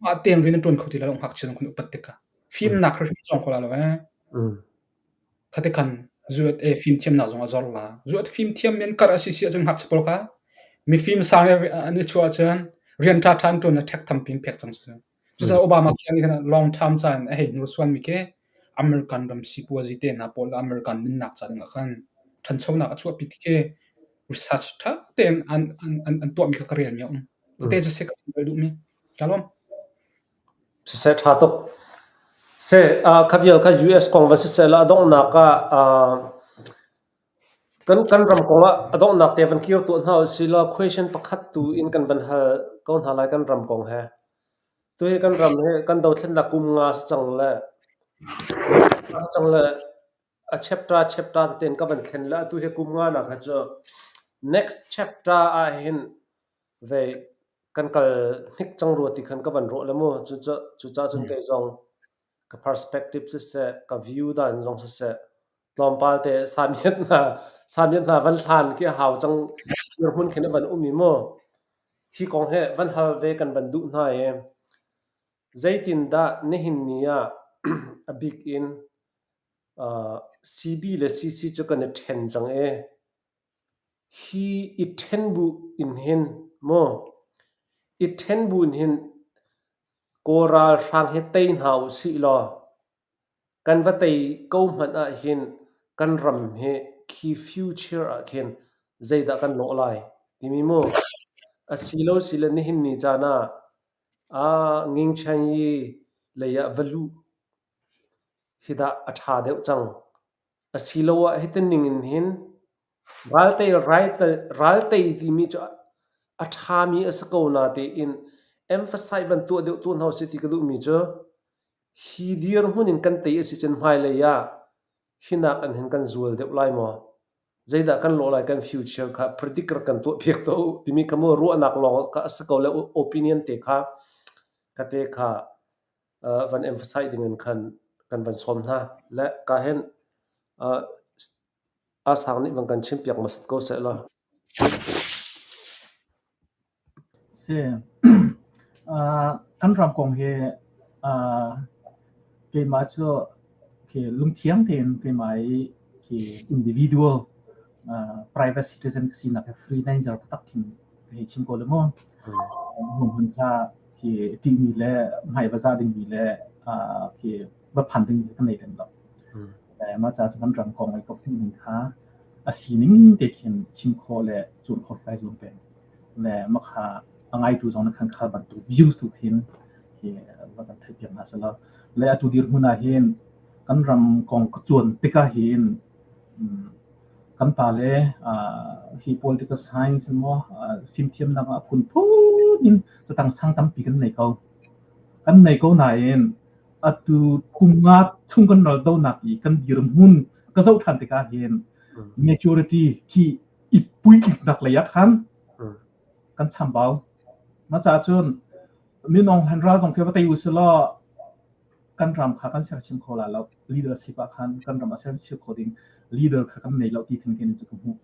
Mah tein rian an ṭuan kho ti lai lo ngakchia zong khun upat tikah. Fimnak hrim cawng kho la lo eh. Khati khan USA fimthiamnak zong a zor la. USA fimthiam men kar a si si ahcun ngakchia pawl kha mifim sang an i chuah ahcun rian ṭhaṭha an ṭuan a ṭhek thampi in pek cang cu. Cucaah Obama khi nih khan long term ca in a hei hnursuanmi khi American ram sipuazi te hna pawl le American nunnak ca dingah khan ṭhanchonak a chuahpi ti khi research ṭha tein an, an, an, an tuahmi kha ka relmi a um. Cute cu si ka duhmi. Ka lawm. Siseh ṭha tuk. Seh, kha vial kha US kong van siseh la a donghnak ah kan ram kong ah a donghnak te van kir tuah hna usih law question pakhat tu in kan van hal ko hna lai kan ram kong he. Tuhi kan ram hi kan dothlennak kum nga si cang le si cang le a chapter chapter tete in ka van thlen le atu hi kum nga nak hi cu next chapter ah hin vei kan kal hnik cang rua ti khan ka van ruah le mu. Cucaah cun kei zong ka perspective siseh, ka view dan zong siseh, tlawmpal te samiat hna samiat hna van hlan khi a hau cang dirhmun khin a van um i mu. Hi kong he van hal ve kan van duh hna i zeitindah nihin ni ah a bik in CB le CC cu kan i ṭhen cang i Hi i ṭhen bu in hin maw, i ṭhen bu in hin Kawl ralhrang hi tei hna u sih law kan va tei ko hmanh ah hin kan ram hi khi future ah khin zeidah kan lawh lai timi mu. Asilo sile nihin ni caan ah ah Ngingchanyi lei ah va luh hi dah a ṭha deuh cang. Asiloah hiti ning in hin raltei timi cu a ṭhami a si ko natein emphasize van tuah deuh tu hna usih ti ka duhmi cu. Hi dirhmun in kan tei a si cun hmailei ah hinak in hin kan zual deuh lai maw? Zeidah kan lawh lai kan future kha predict rak kan tuah piak tuah u timi kha mu ruahnak lawng kha a si ko le opinion te kha ka te kha van emphasize ding in khan kan van sawm hna. Le ka hin Asang nih van kan chimpiak hmasat ko seh law. Si. Kan ram kong hi keimah cu khi lungthiang tein keimah i khi individual private citizen ka sinak hi freelancer taktak khin ka hei chim ko le mu. Hmun kha khi ṭihmi le hmai va zah dingmi le khi va phan dingmi ka nei lem lo. Mah ca cu kan ram kong i ka hmuhning kha a sining te khin chim khawh le cawn khawh kai zuam peng. Le mah kha a ngaitu zong nih khan kha bantuk views tu khin hi va kan theihpiak hna selaw. Le atu dirhmun ah hin kan ram kong ka cuan tikah hin kan pale hi political science maw fimthiamnak ah a phunphun in catang sang tampi kan nei ko. Kan nei ko nain atu kum nga chung kan ral donak i kan dirhmun ka zoh ṭhan tikah hin maturity khi i puitlinnak lei ah khan kan chambau. Mah caah cun minung han ral zong khi va tei u silaw kan ram kha kan sersiam kho la lo. Leadership ah khan kan ram a sersiam kho ding leader kha kan nei lo ti khin khin cu ka hmuh.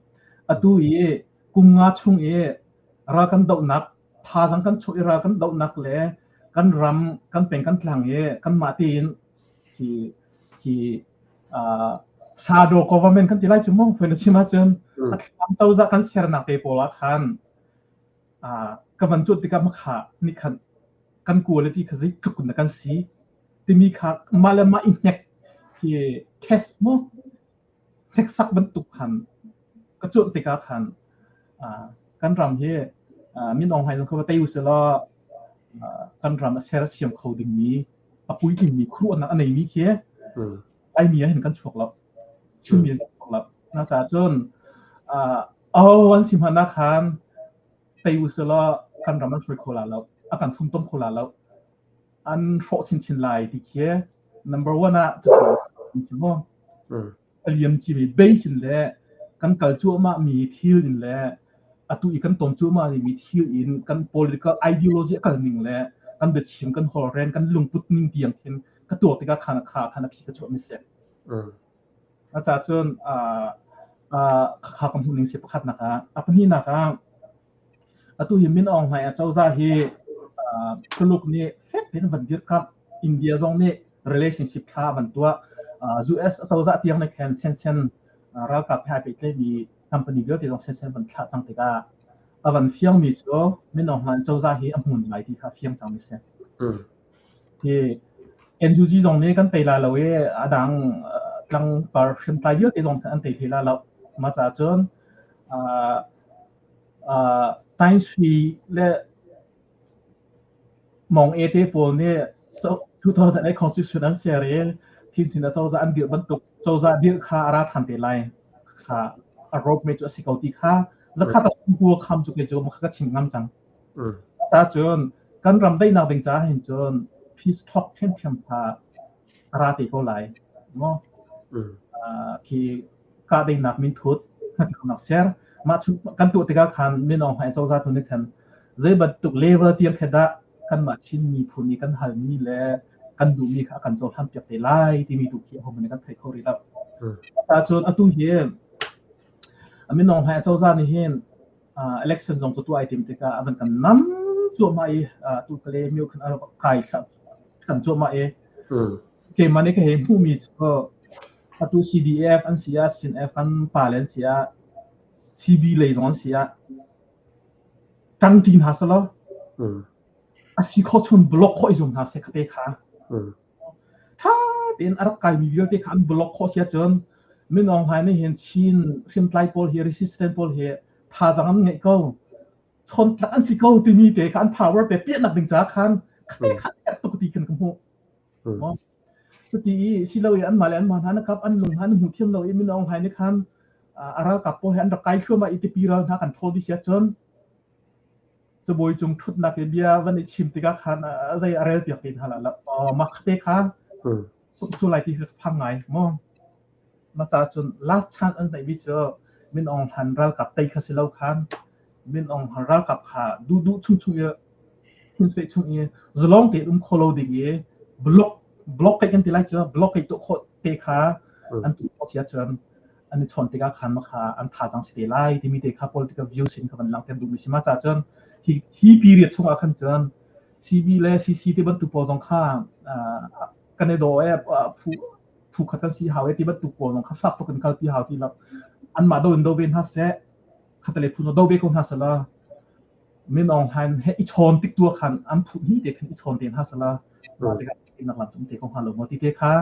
Atu i kum nga chung i ral kan dohnak thazaang kan chuah i ral kan dohnak le kan ram kan peng kan tlang i kanmah tein hi hi uh, shadow government kan ti lai cu mu foi na chim ahcun a thlam cozah kan sernak te pawl ah khan uh, ka van cuat tikah makha ni khan kan quality kha zeitluk in kan si timi kha mah le mah i hnek hi test mu hneksak bantuk khan ka cuanh tikah khan kan ram hi Min Aung Hlaing kha va tei usilaw kan ram a sersiam kho dingmi a puitlingmi khuaruahnak a neimi khi Laimi ah hin kan chuak lo. Chinmi kan chuak lo. Na caah cun oh an si hmanh ah khan tei usilaw kan ram an hruai kho la lo. A kan funtom kho la lo. An hrawh chinchin lai ti khi number one ah cucu si mu. A liam cimi base in le kan kal cuahmah mi thil in le atu i kan ton cuahmah mi thil in kan political ideology a kal ning le kan biachim kan holhren kan lungput ning tiang khin ka tuak tikah khan kha khan a phi ka chuah mi si. A ca cun kha kan hmuh ning si pakhatnak ah a pahnihnak ah Atu hi Min Aung Hlaing acozah hi Tuluk nih fek tein van dirkamh. India zong nih relationship tha van tuah. US acozah tiang nih khan Shenzhen ralkap he ai pehtlaimi company vialte zong Shenzhen van thlah cang tikah a van fiangmi cu Min Aung Hlaing cozah hi a hmun lai ti kha fiang cangmi si. Hi NUG zong nih kan tei la lo i a dang tlangpar hriamtlai vialte zong an tei hlei la lo. Mah caah cun Taisui le Mong E te pawl nih 2008 constitution an ser i Thinsin acozah an dirh bantuk cozah dirh kha a ra ṭhan te lai kha a roadmap cu a si ko ti kha zakhat a hua kham cu kei cu ka chim ngam cang. Cun kan ram daihnak ding caah hin cun peace talk ṭhiamṭhiam kha a ra te ko lai. Maw? Khi kahdaihnak minthut hnatlaknak ser mah chung kan tuah tikah khan Min Aung Hlaing cozah tu nih khan zei bantuk level tiang khe dah kanmah Chin miphun nih kan halmi le kan duhmi kha a kan cohlan piak te lai timi tu khi ahohmanh nih kan thei kho rih lo. Cun atu hi Min Aung Hlaing cozah nih hin election zong cu tuah ai tim tikah a van kan nam cuahmah i tu kale myo khan a kai kan cuahmah i keimah nih ka hei hmuhmi cu Atu CDF an si ah, CNF kan pale an si ah, CB lei zong an si ah, ṭangṭi hna selaw a si khawh chung block khawh i zuam hna seh khate kha. Ṭha tein a rak kaimi vialte kha an block khawh si ahcun Min Aung Hlaing nih hin Chin hriamtlai pawl hi resistant pawl hi thazaang an ngeih ko. Chawntlak an si ko timi te kha an power pe piahnak ding caah khan khate kha herh tuk ti khin ka hmuh. Cuti i silo i anmah le anmah hna na kap an lung hna na hmu thiam lo i Min Aung Hlaing nih khan a ralkap pawl he an rak kai thluahmah i tipi ral hna kan ṭhawl dih si ahcun cabuai cung ṭhutnak i bia van i chim tikah khan a zei a rel piak te hna la lo. Mah te kha Sungh sual lai ti kha ka phang ngai maw. Mah caah cun last chance an neihmi cu Min Aung Hlaing ralkap tei kha si lo khan Min Aung Hlaing ralkap kha duhduh chungchung i Chin chung i zalong tein um kho lo ding i block block kan ti lai cu block kai tuah khawh te kha an tuah khawh si ahcun an i chawn tikah khan mah kha an thazaang si te lai timi te kha political view sin kha van langhter duhmi si. Mah caah cun hi hi period chungah khan cun CB le CC te bantuk pawl zong kha kan i daw e phu phu khat kan si hau e ti bantuk pawl zong kha fak tuk in kalpi hau ti lo. Anmah do in do ve hna seh khatale phu do ve ko hna sela Min Aung Hlaing he i chawn tik tu ah khan an phu hnih te khan i chawn te hna sela mah tikah nak lam tum te ko hnga lo maw ti te kha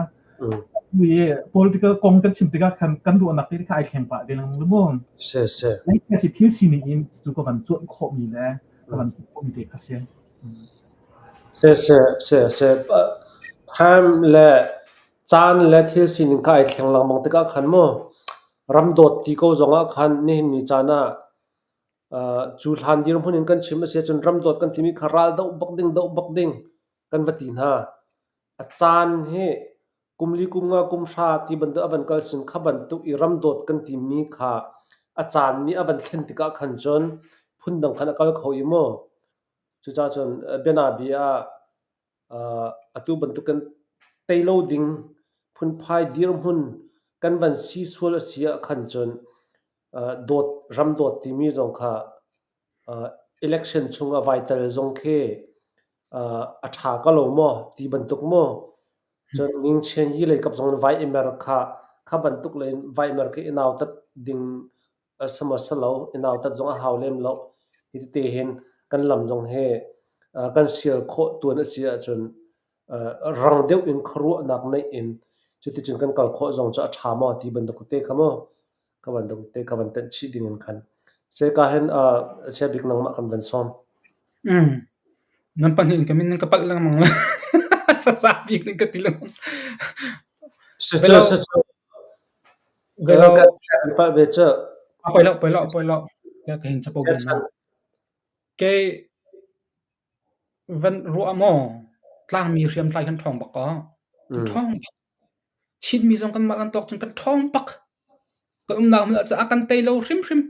i political kong kan chim tikah khan kan ruahnak te kha ai thleng pah ve lengmang lu mu. Si si. Lai si thil sining in cu ka van cuanh khawhmi le ka van khawhmi te kha si. Si si si si. Time le caan le thil sining kha ai thleng lengmang tikah khan mu ram dawt ti ko zongah khan nihin ni caan ah Cu hlan dirhmun in kan chim a si ahcun ramdawt kan timi kha ral doh bak ding, doh bak ding kan va ti hna. A caan hi kum li, kum nga, kum hra ti bantuk a van kal sin kha bantuk i ramdawt kan timi kha a caan nih a van thlen tikah khan cun phundang khan a kal kho i mu. Cucaah cun bianabia ah atu bantukin tei lo ding phunphai dirhmun kan van si sual a si ah khan cun dawt ram dawt timi zong kha election chungah vai tel zong khi a ṭha ko lo maw ti bantuk maw. Cun Ngingchian yi lei kap zong in vai i mer kha kha bantuk lei in vai mer khi i nautat ding a si maw si lo, i nautat zong a hau lem lo. Hi tete hin kan lam zong hi kan sial khawh tuan a si ahcun rang deuh in khuaruahnak neih in cuticun kan kal khawh zong cu a ṭha maw ti bantuk tete kha maw ka bantuk tete ka van tenh chih ding in khan. Seka hin sia bik nangmah kan van sawm. Nan pahnih in ka min nan ka palh lengmang la. Sasa bik ning ka ti lengmang. Si cu si cu. Velo Kan palh ve cu. Poi lo poi lo poi lo. Ka hin chapo ben. Kei Van ruah maw, tlangmi hriamtlai kan ṭhawng bak ko. Kan ṭhawng bak. Chinmi zong kanmah kan tawk cun kan ṭhawng bak. Kan umnak hmun ah cun a kan tei lo hrimhrim.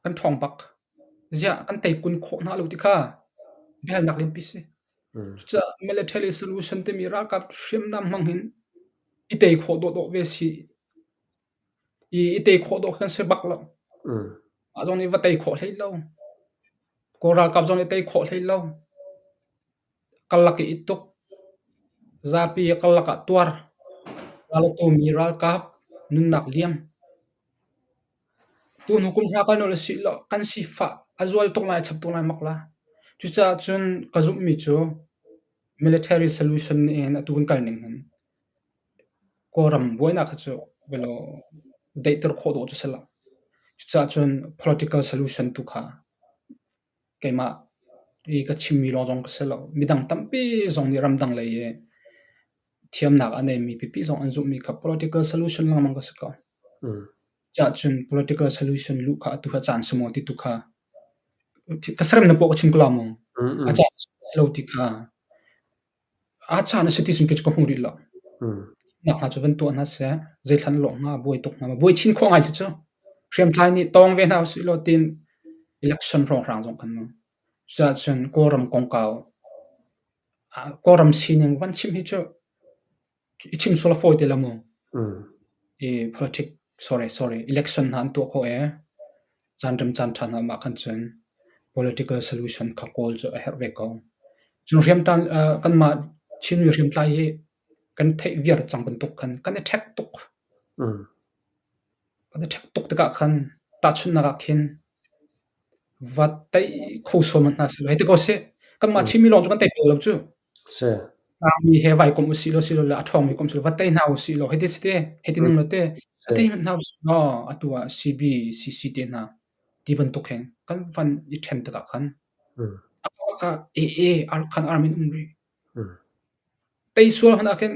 Kan ṭhawng bak. Ziah kan tei kun khawh hna lo ti kha biahalnak lianpi si. Cucaah military solution timi ralkap hriamnam hmang hin i tei khawh dawhdawh ve si. I tei khawh dawh kan si bak lo. Mah zong nih va tei khawh hlei lo. Kawl ralkap zong nih tei khawh hlei lo. Karlak i tuk. Zapi karlak ah tuar. Ral a tumi ralkap nunnak liam. Tuhnu kum hra kal nawl usih law kan sifah a zual tuk lai, a chap tuk lai mak la. Cucaah cun ka zumhmi cu military solution nih hin atu kan kal ning hin Kawlram buainak kha cu daihter khawh dawh cu si lo. Cucaah cun political solution tu kha keimah i ka chimmi lawng zong ka si lo. Midang tampi zong nih ramdang lei i thiamnak a neimi pipi zong an zumhmi kha political solution lengmang ka si ko. Cucaah cun political solution luh kha atu hi a caan si maw ti tu kha ka serem na paw ka chim ko la maw? A caan si lo ti kha A caan a si ti cun kei cu ka hmu rih lo. Nak hna cu van tuah hna seh, zeithlan lawh hnga, buai tuk hnga, buai chin khawh ngai si cu. Hriamtlai nih tawng ve hna usih law tiin election hrawnghrang zong kan mu. Cucaah cun Kawlram kongkau, Kawlram sining van chim hi cu i chim sual a fawi te lo mu. I politic, sorry, sorry, election hna an tuah khawh ee. Caan rem caan ṭha hna mah khan cun political solution kha kawl cu a herh ve ko. Cun hriamtan kanmah Chinmi hriamtlai hi kan theih viar cang bantuk khan kan i ṭhek tuk. Kan i ṭhek tuk tikah khan tahchunhnak ah khin va tei kho sual hmanh hna seh law hei ti ko sih. Kanmah Chinmi lawng cu kan tei bal lo cu. Si. Tlangmi he vai komh usih law silole a ṭhawngmi komh usih va tei hna usih law hiti si te, hiti ning law te, va tei hmanh hna usih law atu ah CB, CC te hna ti bantuk hin kan van i ṭhen tikah khan a karlak ah AA khan arm in um rih. Tei sual hmanh ah khin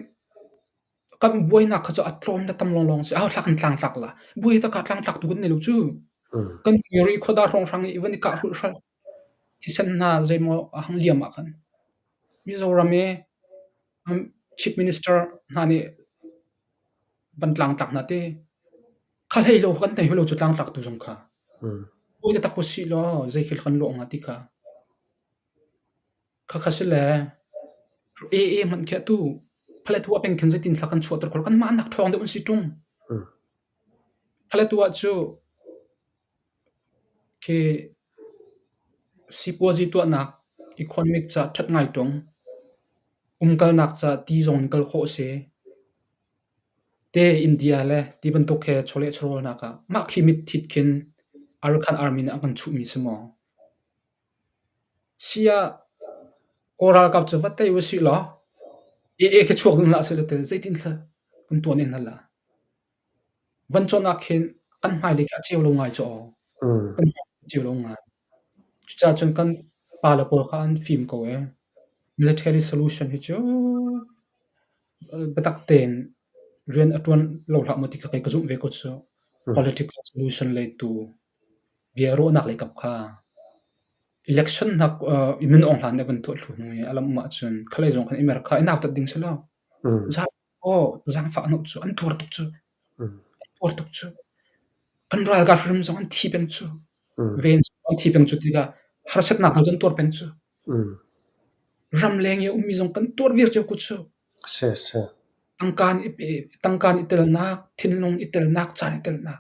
kan buainak kha cu a tlawm le tam lawnglawng si. Aho thla kan tlangtlak la. Buai takah tlangtlak tu kan nei lo cu. Kan ri khuada hrawnghrang i van i kah hrulh hralh. Thisen hna zeimaw a hang liam ah khan Mizoram i. Chief Minister hna nih van tlangtlak hna te kha hlei lo kan nei lo cu tlangtlak tu zong kha. Buai taktak usih law zei khi kan lawh hnga ti kha. Khakha si le AA hmanh khi atu Paletwa peng khin zeitin thla kan chuahter kho kanmah nak ṭhawng deuh an si ṭung. Paletwa cu khi sipuazi tuahnak economic ca ṭhat ngai ṭung. Umkalnak ca ti zong in kal khawh a si. Te India le ti bantuk he chawleh chawhrawlnak ah mah khi mit thit khin Arakan Army nih an kan chuhmi si maw? Siah Kawl ralkap cu va tei usih law AA khi chuak ding hlah sehlaw teh zeitin thla kan tuah ne hna la? Van cawn ah khin kan hmailei khi a ceu lo ngai cu aw. Kan hmailei a ceu lo ngai. Cucaah cun kan pale pawl kha an fim ko ee. Military solution hi cu biatak tein rian a ṭuan lo hlah maw ti kha kei ka zumh ve ko cu. Political solution lei tu bia ruahnak lei kap kha election hna min Aung Hlaing nih a van tuah thlu hnu i a lam um ahcun khalei zong khan America i nautat ding si lo. Aw zaangfah hnawh cu an tuar tuk cu. An tuar tuk cu. Kan ralkap hrim zong an thi peng cu. Ven an thi peng cu tikah harsatnak hna cu an tuar peng cu. Ramleng i a ummi zong kan tuar viar cio ko cu. Tangka tangka i telnak, thinlung i telnak, caan i telnak.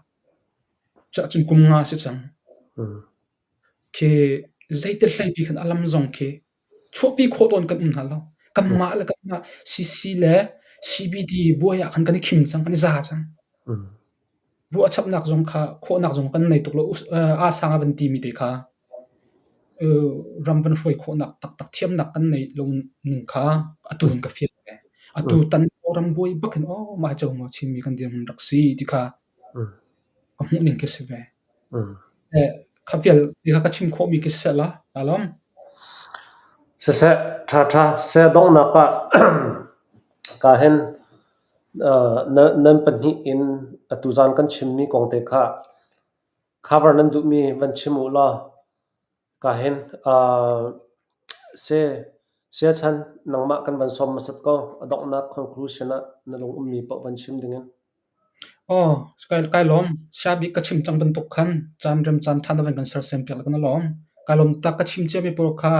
Cuahcun kum nga a si cang. Khi zeiti hleipi khan a lam zong khi chuahpi khawh tawn kan um hna lo. Kanmah le kanmah CC le CBD buai ah khan kan i khim cang, kan i za cang. Ruahchapnak zong kha khawhnak zong kan nei tuk lo. Aa sang a van timi te kha ram van hruai khawhnak taktak thiamnak kan neih lo ning kha atu in ka fiang ve. Atu tan ram buai bak in aw mah hi maw Chinmi kan dirhmun rak si ti kha ka hmuh ning khi si ve. Kha vial ti kha ka chim khawhmi khi siseh la, kaa lawm. Siseh, ṭhaṭha seh donghnak ah ka hin nan pahnih in atu zan kan chimmi kong te kha cover nan duhmi van chim u law ka hin seh siachan nangmah kan van sawm hmasat ko. A donghnak conclusion ah na lung ummi paoh van chim dingin. Aw, kai lawm. Siabik ka chim cang bantuk khan caan rem caan ṭha na van kan sersiam piak le kan i lawm. Kai lawm tak ka chim ciami pawl kha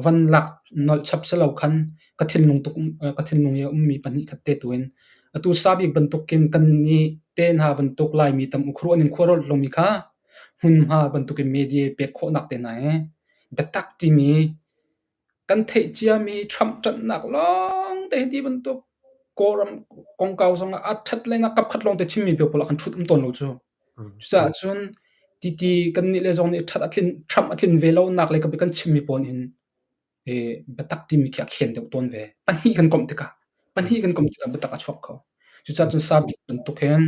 van lak nolh chap si lo khan ka thinlung tuk ka thinlung i a ummi pahnih khat te tu in atu sabik bantukin kan nih te hna bantuk Laimi tam u khuaruah ning khuaruah lomi kha hmunhma bantukin media pek khawhnak te hna hi biatak timi Kan theih ciami Trump ṭanhnak lawngte hi ti bantuk Kawlram kongkau zongah a ṭhat lei nak kapkhat lawngte chimmi pawl ah kan ṭhut um tawn lo cu. Cucaah cun titi kannih le zong nih ṭhat a tlin, Trump a tlin ve lonak lei kap i kan chimmi pawl hin biatak timi khi a khen deuh tawn ve. Pahnih kan komh tikah, pahnih kan komh tikah biatak a chuak kho. Cucaah cun sabik bantuk hin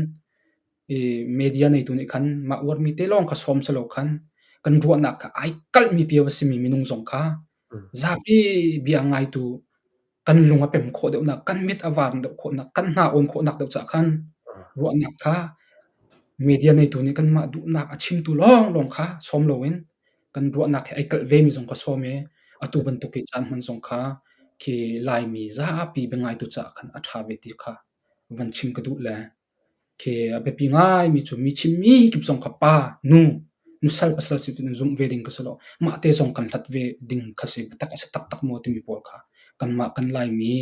i media neitu nih khan mah uarmi te lawng kha sawm si lo khan kan ruahnak kha ai kalhmi pio a simi minung zong kha zapi bia ngaitu kan lung a pem khawh deuhnak, kan mit a var deuh khawhnak, kan hna awn khawhnak deuh caah khan ruahnak kha media neitu nih kanmah duhnak a chimtu lawnglawng kha sawm loin kan ruahnak he ai kalh vemi zong kha sawm i atu bantuk i caan hman zong kha khi Laimi zapi biangaitu caah khan a ṭha ve ti kha van chim ka duh le Khi a biapi ngaimi cu mi chimmi kip zong kha pa, nu, nusal pasal si in zumh ve ding ka si lo. Mah te zong kan hlat ve ding kha si. Biatak a si taktak maw timi pawl kha kanmah kan Laimi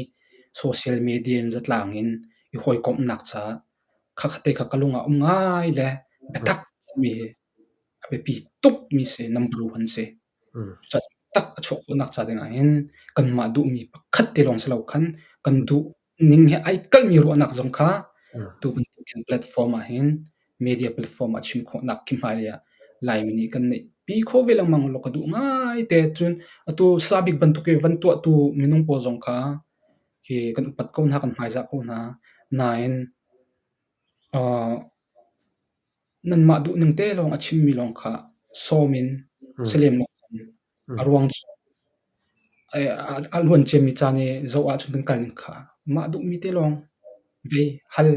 social media in zatlang in i hawikomhnak caah khakha te kha ka lung ah um ngai le biatak timi hi a biapi tukmi si, number one si. Tak a chuah khawhnak ca ding ahhin kanmah duhmi pakhat te lawng si lo khan kan duh ning he ai kalhmi ruahnak zong kha tu bantukin platform ahhin media platform ah chim khawhnak khi hmailei ah Laimi nih kan neihpi khawh ve lengmang law ka duh ngaite. Cun atu sabik bantuk i van tuahtu minung pawl zong kha khi kan upat ko hna, kan hmaizah ko hna. Nain uh, nanmah duhning te lawng a chimmi lawng kha sawm in si lem lo a ruang cu a luan ciami caan i zoh ahcun kan kal ning kha mah duhmi te lawng vei hal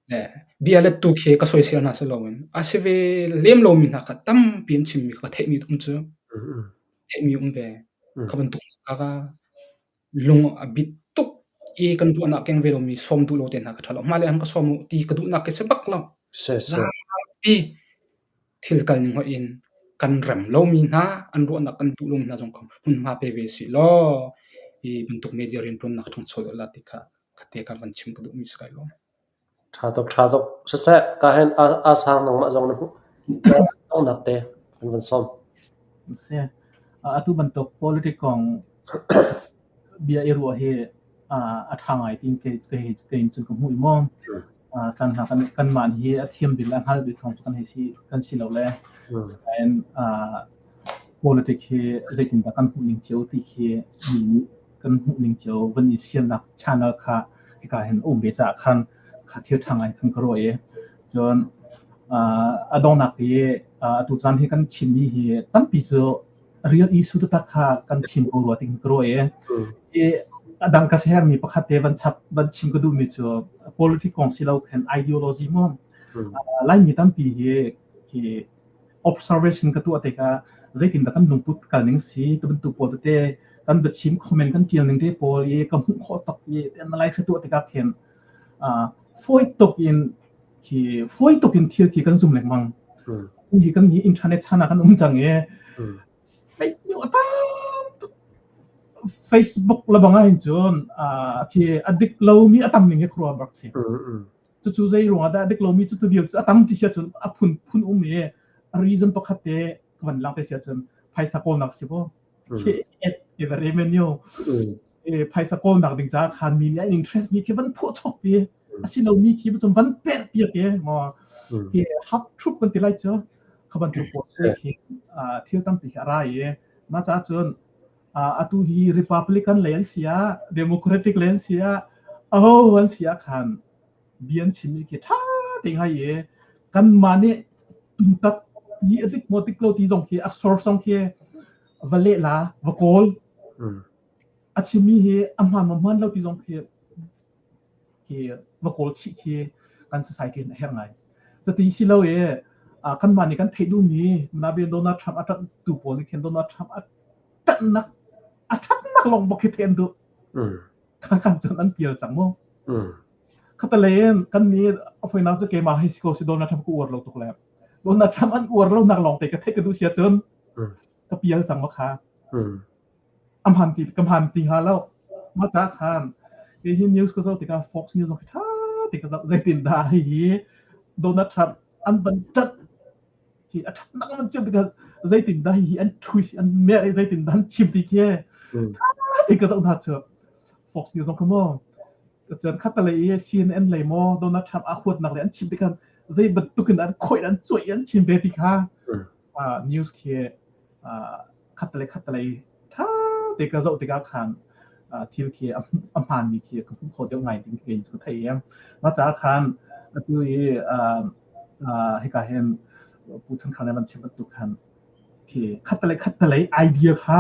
le bia lettu khi ka soisel hna si loin a si ve lem lomi hna kha tampi an chimmi kha ka theihmi um cu theihmi um ve kha bantuk kha ka lung a bit tuk. A kan ruahnak keng ve lomi sawm duh lo te hna ka ṭha lo. Hmailei ah ka sawm u ti ka duhnak khi si bak lo. Zapi thil kal ning hoih in kan rem lomi hna, an ruahnak kan duh lomi hna zong kha hmunhma pe ve sih law hi bantuk media rianṭuannak ṭhangcho deuh la ti kha khate ka van chim ka duhmi si kai lawm. Ṭha tuk, ṭha tuk. Siseh, ka hin a sang nangmah zong na hmuh. Donghnak te kan van sawm. Si. Atu bantuk politic kong bia i ruah hi a ṭha ngai tiin kei kei in cun ka hmuh i maw. Caan hna kan kanmah hi a thiam bil a hngal bil thawng cu kan hei si kan si lo le. Sinain politic hi zeitindah kan hmuh ning cio ti khi mi nih kan hmuh ning cio van i siannak channel kha hika hin a um ve caah khan kha thil ṭha ngai khan ka ruah i cun a donghnak i atu caan hi kan chimmi hi tampi cu real issue taktak kha kan chim ko rua ting ka ruah i i a dang ka share mi pakhat te van chap van chim ka duhmi cu politics kong si lo khan ideology mu Laimi tampi hi hi observation ka tuah tikah zeitindah kan lungput kal ning si ti bantuk pawl tete kan biachim comment kan tial ning te pawl i ka hmuh khawh tuk i analyze ka tuah tikah khin fawi tuk in khi fawi tuk in thil khi kan zum lengmang. Hi kan hi internet chan ah kan um cang i tam tuk Facebook le bang ah hin cun khi a dik lomi a tam ning hi khuaruah bak si. Cucu zei ruangah dah a dik lomi cu tu vial cu a tam ti sia cun a phun phun um i a reason pakhat te ka van lang te sia cun phaisa kawlnak si ko. Khi revenue phaisa kawlnak ding caah khan mi nih an interest mi khi van phuah chok pi a si lomi khi cun van perh piak e maw khi half truth kan ti lai cu kha bantuk pawl khi thil tampi khi a ra i mah caah cun atu hi Republican lei an si ah Democratic lei an si ah aho an si ah khan bia an chimmi khi ṭha te ngai i kanmah nih tumtak i a dik maw dik lo ti zong khi a source zong khi va leh la va kawl a chimmi hi a hmaan maw hmaan lo ti zong khi khi va kawl chih khi kan society in a herh ngai. Cuti si lo i kanmah nih kan theih duhmi nabe Donald Trump a ṭanhtu pawl nih khin Donald Trump a ṭanhnak a ṭhatnak lawng bak khi theih an duh. Kha kan cun an pial cang mu. Khatalei in kan nih a foinak cu keimah hei si ko si Donald Trump ka uar lo tuk le Donald Trump an uar lo nak lawng te ka theih ka duh sia cun ka pial cang ma kha. A hmaan ti ka hmaan ti hnga lo. Mah caah khan kei hi news ka zoh tikah Fox News zong hi ṭha te ka zoh. Zeitindah hihi Donald Trump an van ṭanh hi a ṭhatnak an chim tikah zeitindah hihi an twist an mer i zeitindah an chim ti khi ṭha te ka zoh hna cu. Fox News zong kha maw cun khattelei i CNN lei maw Donald Trump aa huatnak le an chim tikah zei bantuk in an khoih an cuaih an chim ve ti kha news khi khattelei khattelei ṭha te ka zoh tikah khan thil khi a hmaanmi khi ka hmuh khawh deuh ngai ding khi ka thei i mah caah khan atu i hika hin Pu Chan Khang nih van chim bantuk khan khi khattelei khattelei idea kha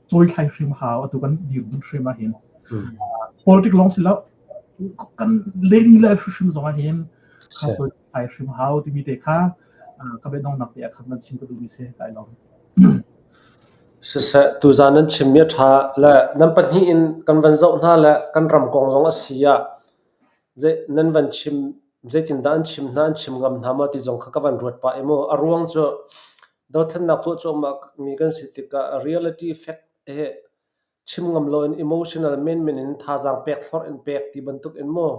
cawi thlai hrim hau atu kan dirhmun hrim ah hin politic lawng si lo kan daily life hrim zong ah hin kha cawi thlai hrim hau timi te kha ka biadongnak te ah khan van chim ka duhmi si kai lawm. Siseh, tuzaan nan chimmi a ṭha le nan pahnih in kan van zoh hna le kan ram kong zong a si ah zei nan van chim zeitindah an chim hna an chim ngam hna maw ti zong kha ka van ruat pah i mu. A ruang cu dothlennak tuah cuahmah mi kan si tikah reality fact he chim ngam loin emotional menmen in thazaang pek thlorh in pek ti bantuk in mu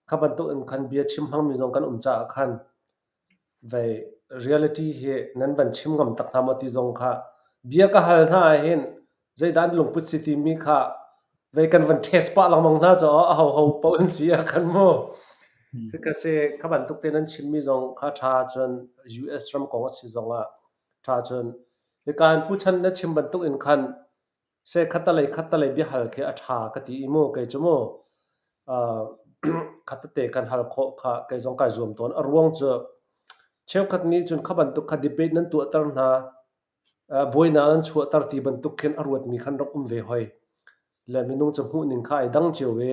kha bantuk in khan bia chim hmangmi zong kan um caah khan Vei reality hi nan van chim ngam tak hna maw ti zong kha bia ka hal hna ahhin zeidah an lungput si timi kha vei kan van test pah lengmang hna caah a hoho paoh an si ah khan mu. Hika si kha bantuk te nan chimmi zong kha ṭha cun US ram kong a si zong ah ṭha cun hika hin Pu Chan na chim bantuk in khan Seh khattelei khattelei biahal khi a ṭha ka ti i mu kei cu mu khattete kan hal khawh kha kei zong kai zuam tawn. A ruang cu cheukhat nih cun kha bantuk kha debate nan tuahter hna, buainak nan chuahter ti bantuk khin a ruatmi khan rak um ve hoi. Le minung cu hmuhning kha ai dang cio i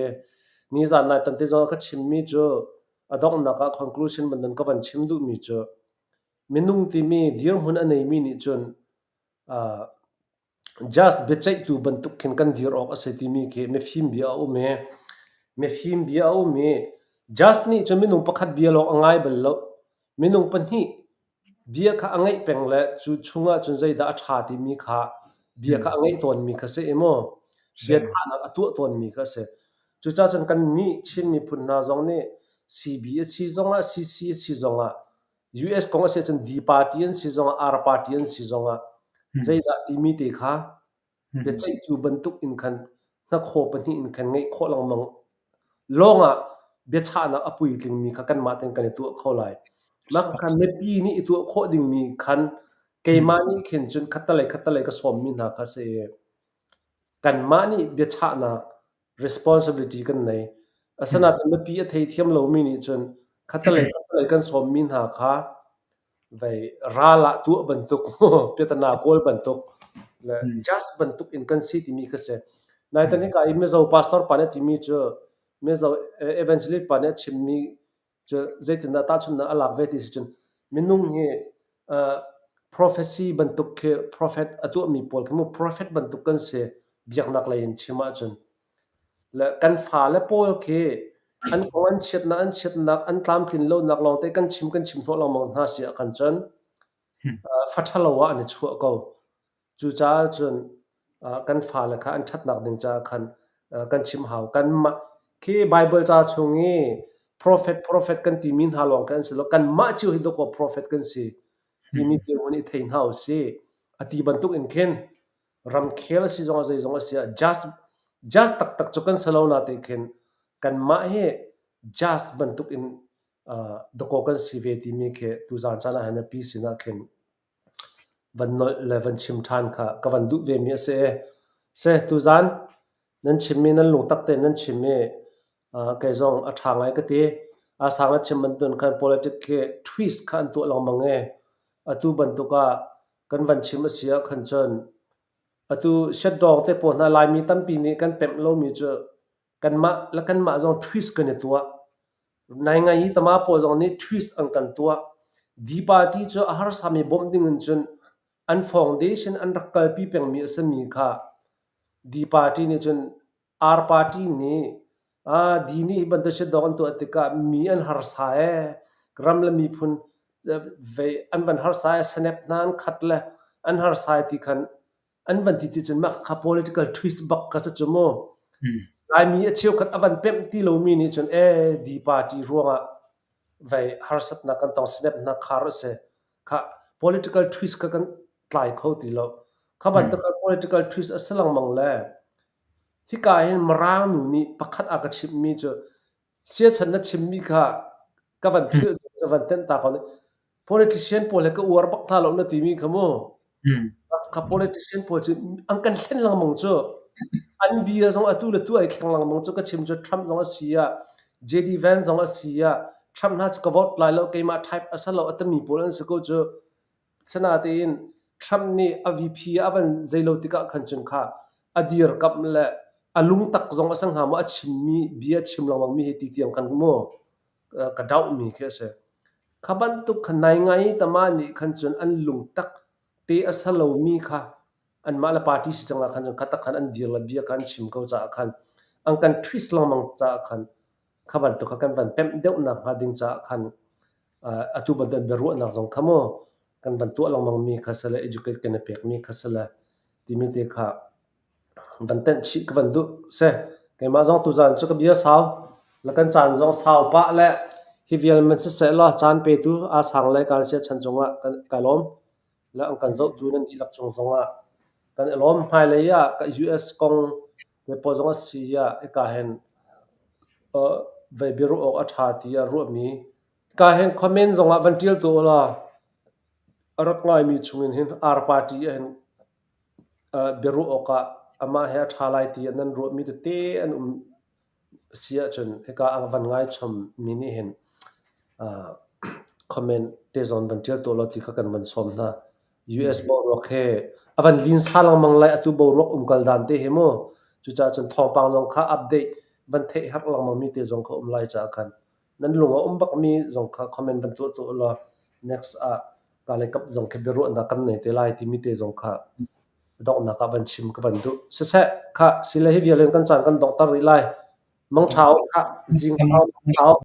nizan nai tan te zong ah ka chimmi cu a donghnak ah conclusion bantuk ka van chim duhmi cu minung timi dirhmun a neimi nih cun. Just biaceihtu bantuk khin kan dir awk a si timi khi mifim bia a um i mifim bia a um i just nih cun minung pakhat bia lawng a ngai bal lo. Minung pahnih bia kha a ngaih peng le cu chungah cun zeidah a ṭha timi kha bia kha a ngaih tawnmi kha si i mu bia thahnak a tuah tawnmi kha a si. Cucaah cun kannih Chin miphun hna zong nih CB a si zongah CC a si zongah US kong a si ahcun D party an si zongah R party an si zongah zeidah timi te kha biaceihtu bantuk in khan hnakhaw pahnih in khan ngeih khawh lengmang lawngah biachahnak a puitlingmi kha kanmah tein kan i tuah kho lai. Mah kha mipi nih i tuah khawh dingmi khan keimah nih khin cun khattelei khattelei ka sawmmi hna kha si i kanmah nih biachahnak responsibility kan nei. Asinain mipi a theithiam lomi nih cun khattelei khattelei kan sawmmi hna kha vei ral ah tuah bantuk piatana kawl bantuk le just bantuk in kan si timi kha si. Naitan hika i Mizo pastor pa nih a timi cu Mizo evangelist pa nih a chimmi cu zeitindah tahchunhnak a lak ve ti si cun minung hi prophecy bantuk khi prophet a tuahmi pawl khi mu prophet bantuk kan si biaknak lei in chim ahcun Le kan fale pawl khi an kong an chiatnak an chiatnak an tlamtlin lonak lawngte kan chim kan chim hnawh lengmang hna si ahkhan cun fa ṭhalo ah an i chuah ko. Cucaah cun kan fale kha an ṭhatnak ding caah khan kan chim hau. Kanmah khi Baibal ca chung i profet profet kan timi hna lawng khi an si lo. Kanmah cio hi dawkaw profet kan si timi dirhmun i thei hna u sih. A ti bantuk in khin ramkhel a si zong ah zeizong a si ah just just taktak cu kan si lo na te khin kanmah hi just bantuk in dakaw kan si ve timi khi tuzaan caan ah hin pi sinah khin van nolh le van chim ṭhan kha ka van duh ve mi a si i se tuzaan nan chimmi nan lungtak tein nan chim i kei zong a ṭha ngai ka ti. A sang a chim bantuk khan politic khi twist kha an tuah lengmang i atu bantuk ah kan van chim a si ahkhan cun atu shutdawng te pawl hna Laimi tampi nih kan pemh lomi cu kanmah le kanmah zong twist kan i tuah. Naingai i tama pawl zong nih twist an kan tuah. D party cu a harsami bawmh ding in cun an foundation an rak kalpi pengmi a simi kha D party nih cun R party nih D nih hi bantuk shutdawng an tuah tikah mi an harsa ee, ram le miphun an van harsa ee, snap hna an khat le an harsa ee ti khan an van ti ti cun mah kha political twist bak kha si cu mu. Laimi a cheukhat a van pemh ti lomi nih cun ee D party ruangah vei harsatnak kan tong snap hna khar a si. Kha political twist kha kan tlai kho ti lo. Kha bantuk political twist a si lengmang le Hika hin Mirang nu nih pakhat a ka chimhmi cu siachan na chimmi kha ka van philh ka van tenh ta ko ne. Politician pawl he ka uar bak hna lo na timi kha mu. Kha politician pawl cu an kan thlen lengmang cu. An bia zong atu le tu ai thleng lengmang cu ka chim cu Trump zong a si ah JD Vance zong a si ah Trump hna cu ka vote lai lo keimah type a si lo a timi pawl an si ko cu. Sinain Trump nih a VP a van zeilo tikah khan cun kha a dirkamh le a lungtak zong a si hnga maw a chimmi bia chim lengmangmi hi ti tiang khan mu ka dohmi khi a si. Kha bantuk kha nai ngai tama nih khan cun an lungtak te a si lomi kha anmah le party si cang ah khan cun kha tak khan an dir le bia kha an chim ko caah khan an kan twist lengmang caah khan kha bantuk kha kan van pemh deuhnak hnga ding caah khan atu bantuk biaruahnak zong kha mu kan van tuah lengmang mi kha sile educate kan i pek mi kha sile timi te kha van tenh chih ka van duh si. Keimah zong tuzaan cu ka bia sau le kan caan zong sau pah le hi vial man siseh law caan petu aa sang le kaan sia chan cungah kan ka lawm le an kan zohtu nan dihlak cung zongah kan i lawm. Hmailei ah ka US kong te pawl zong a si ah hika hin vei biaruah awk a ṭha tiah ruahmi ka hin comment zongah van ṭial tu ulaw a rak ngaimi chungin hin R party ah hin biaruah awkah amah he a ṭha lai tiah nan ruahmi tete an um si ahcun hika a van ngai chommi nih hin comment te zawn van ṭial tuah law ti kha kan van sawm hna. US boruak he a van linsa lengmang lai atu boruak umkal dan te hi mu. Cucaah cun thawngpang zong kha update van theih herh lengmang mi te zong kha um lai caah khan nan lung a um bakmi zong kha comment van tuah tuah law next ah ka le kap zong khi biaruahnak kan nei te lai timi te zong kha. Donghnak ah van chim ka van duh. Siseh, khah, sile hi vial in kan caan kan donghter rih lai. Mangṭha u, khah, zing thau, thau.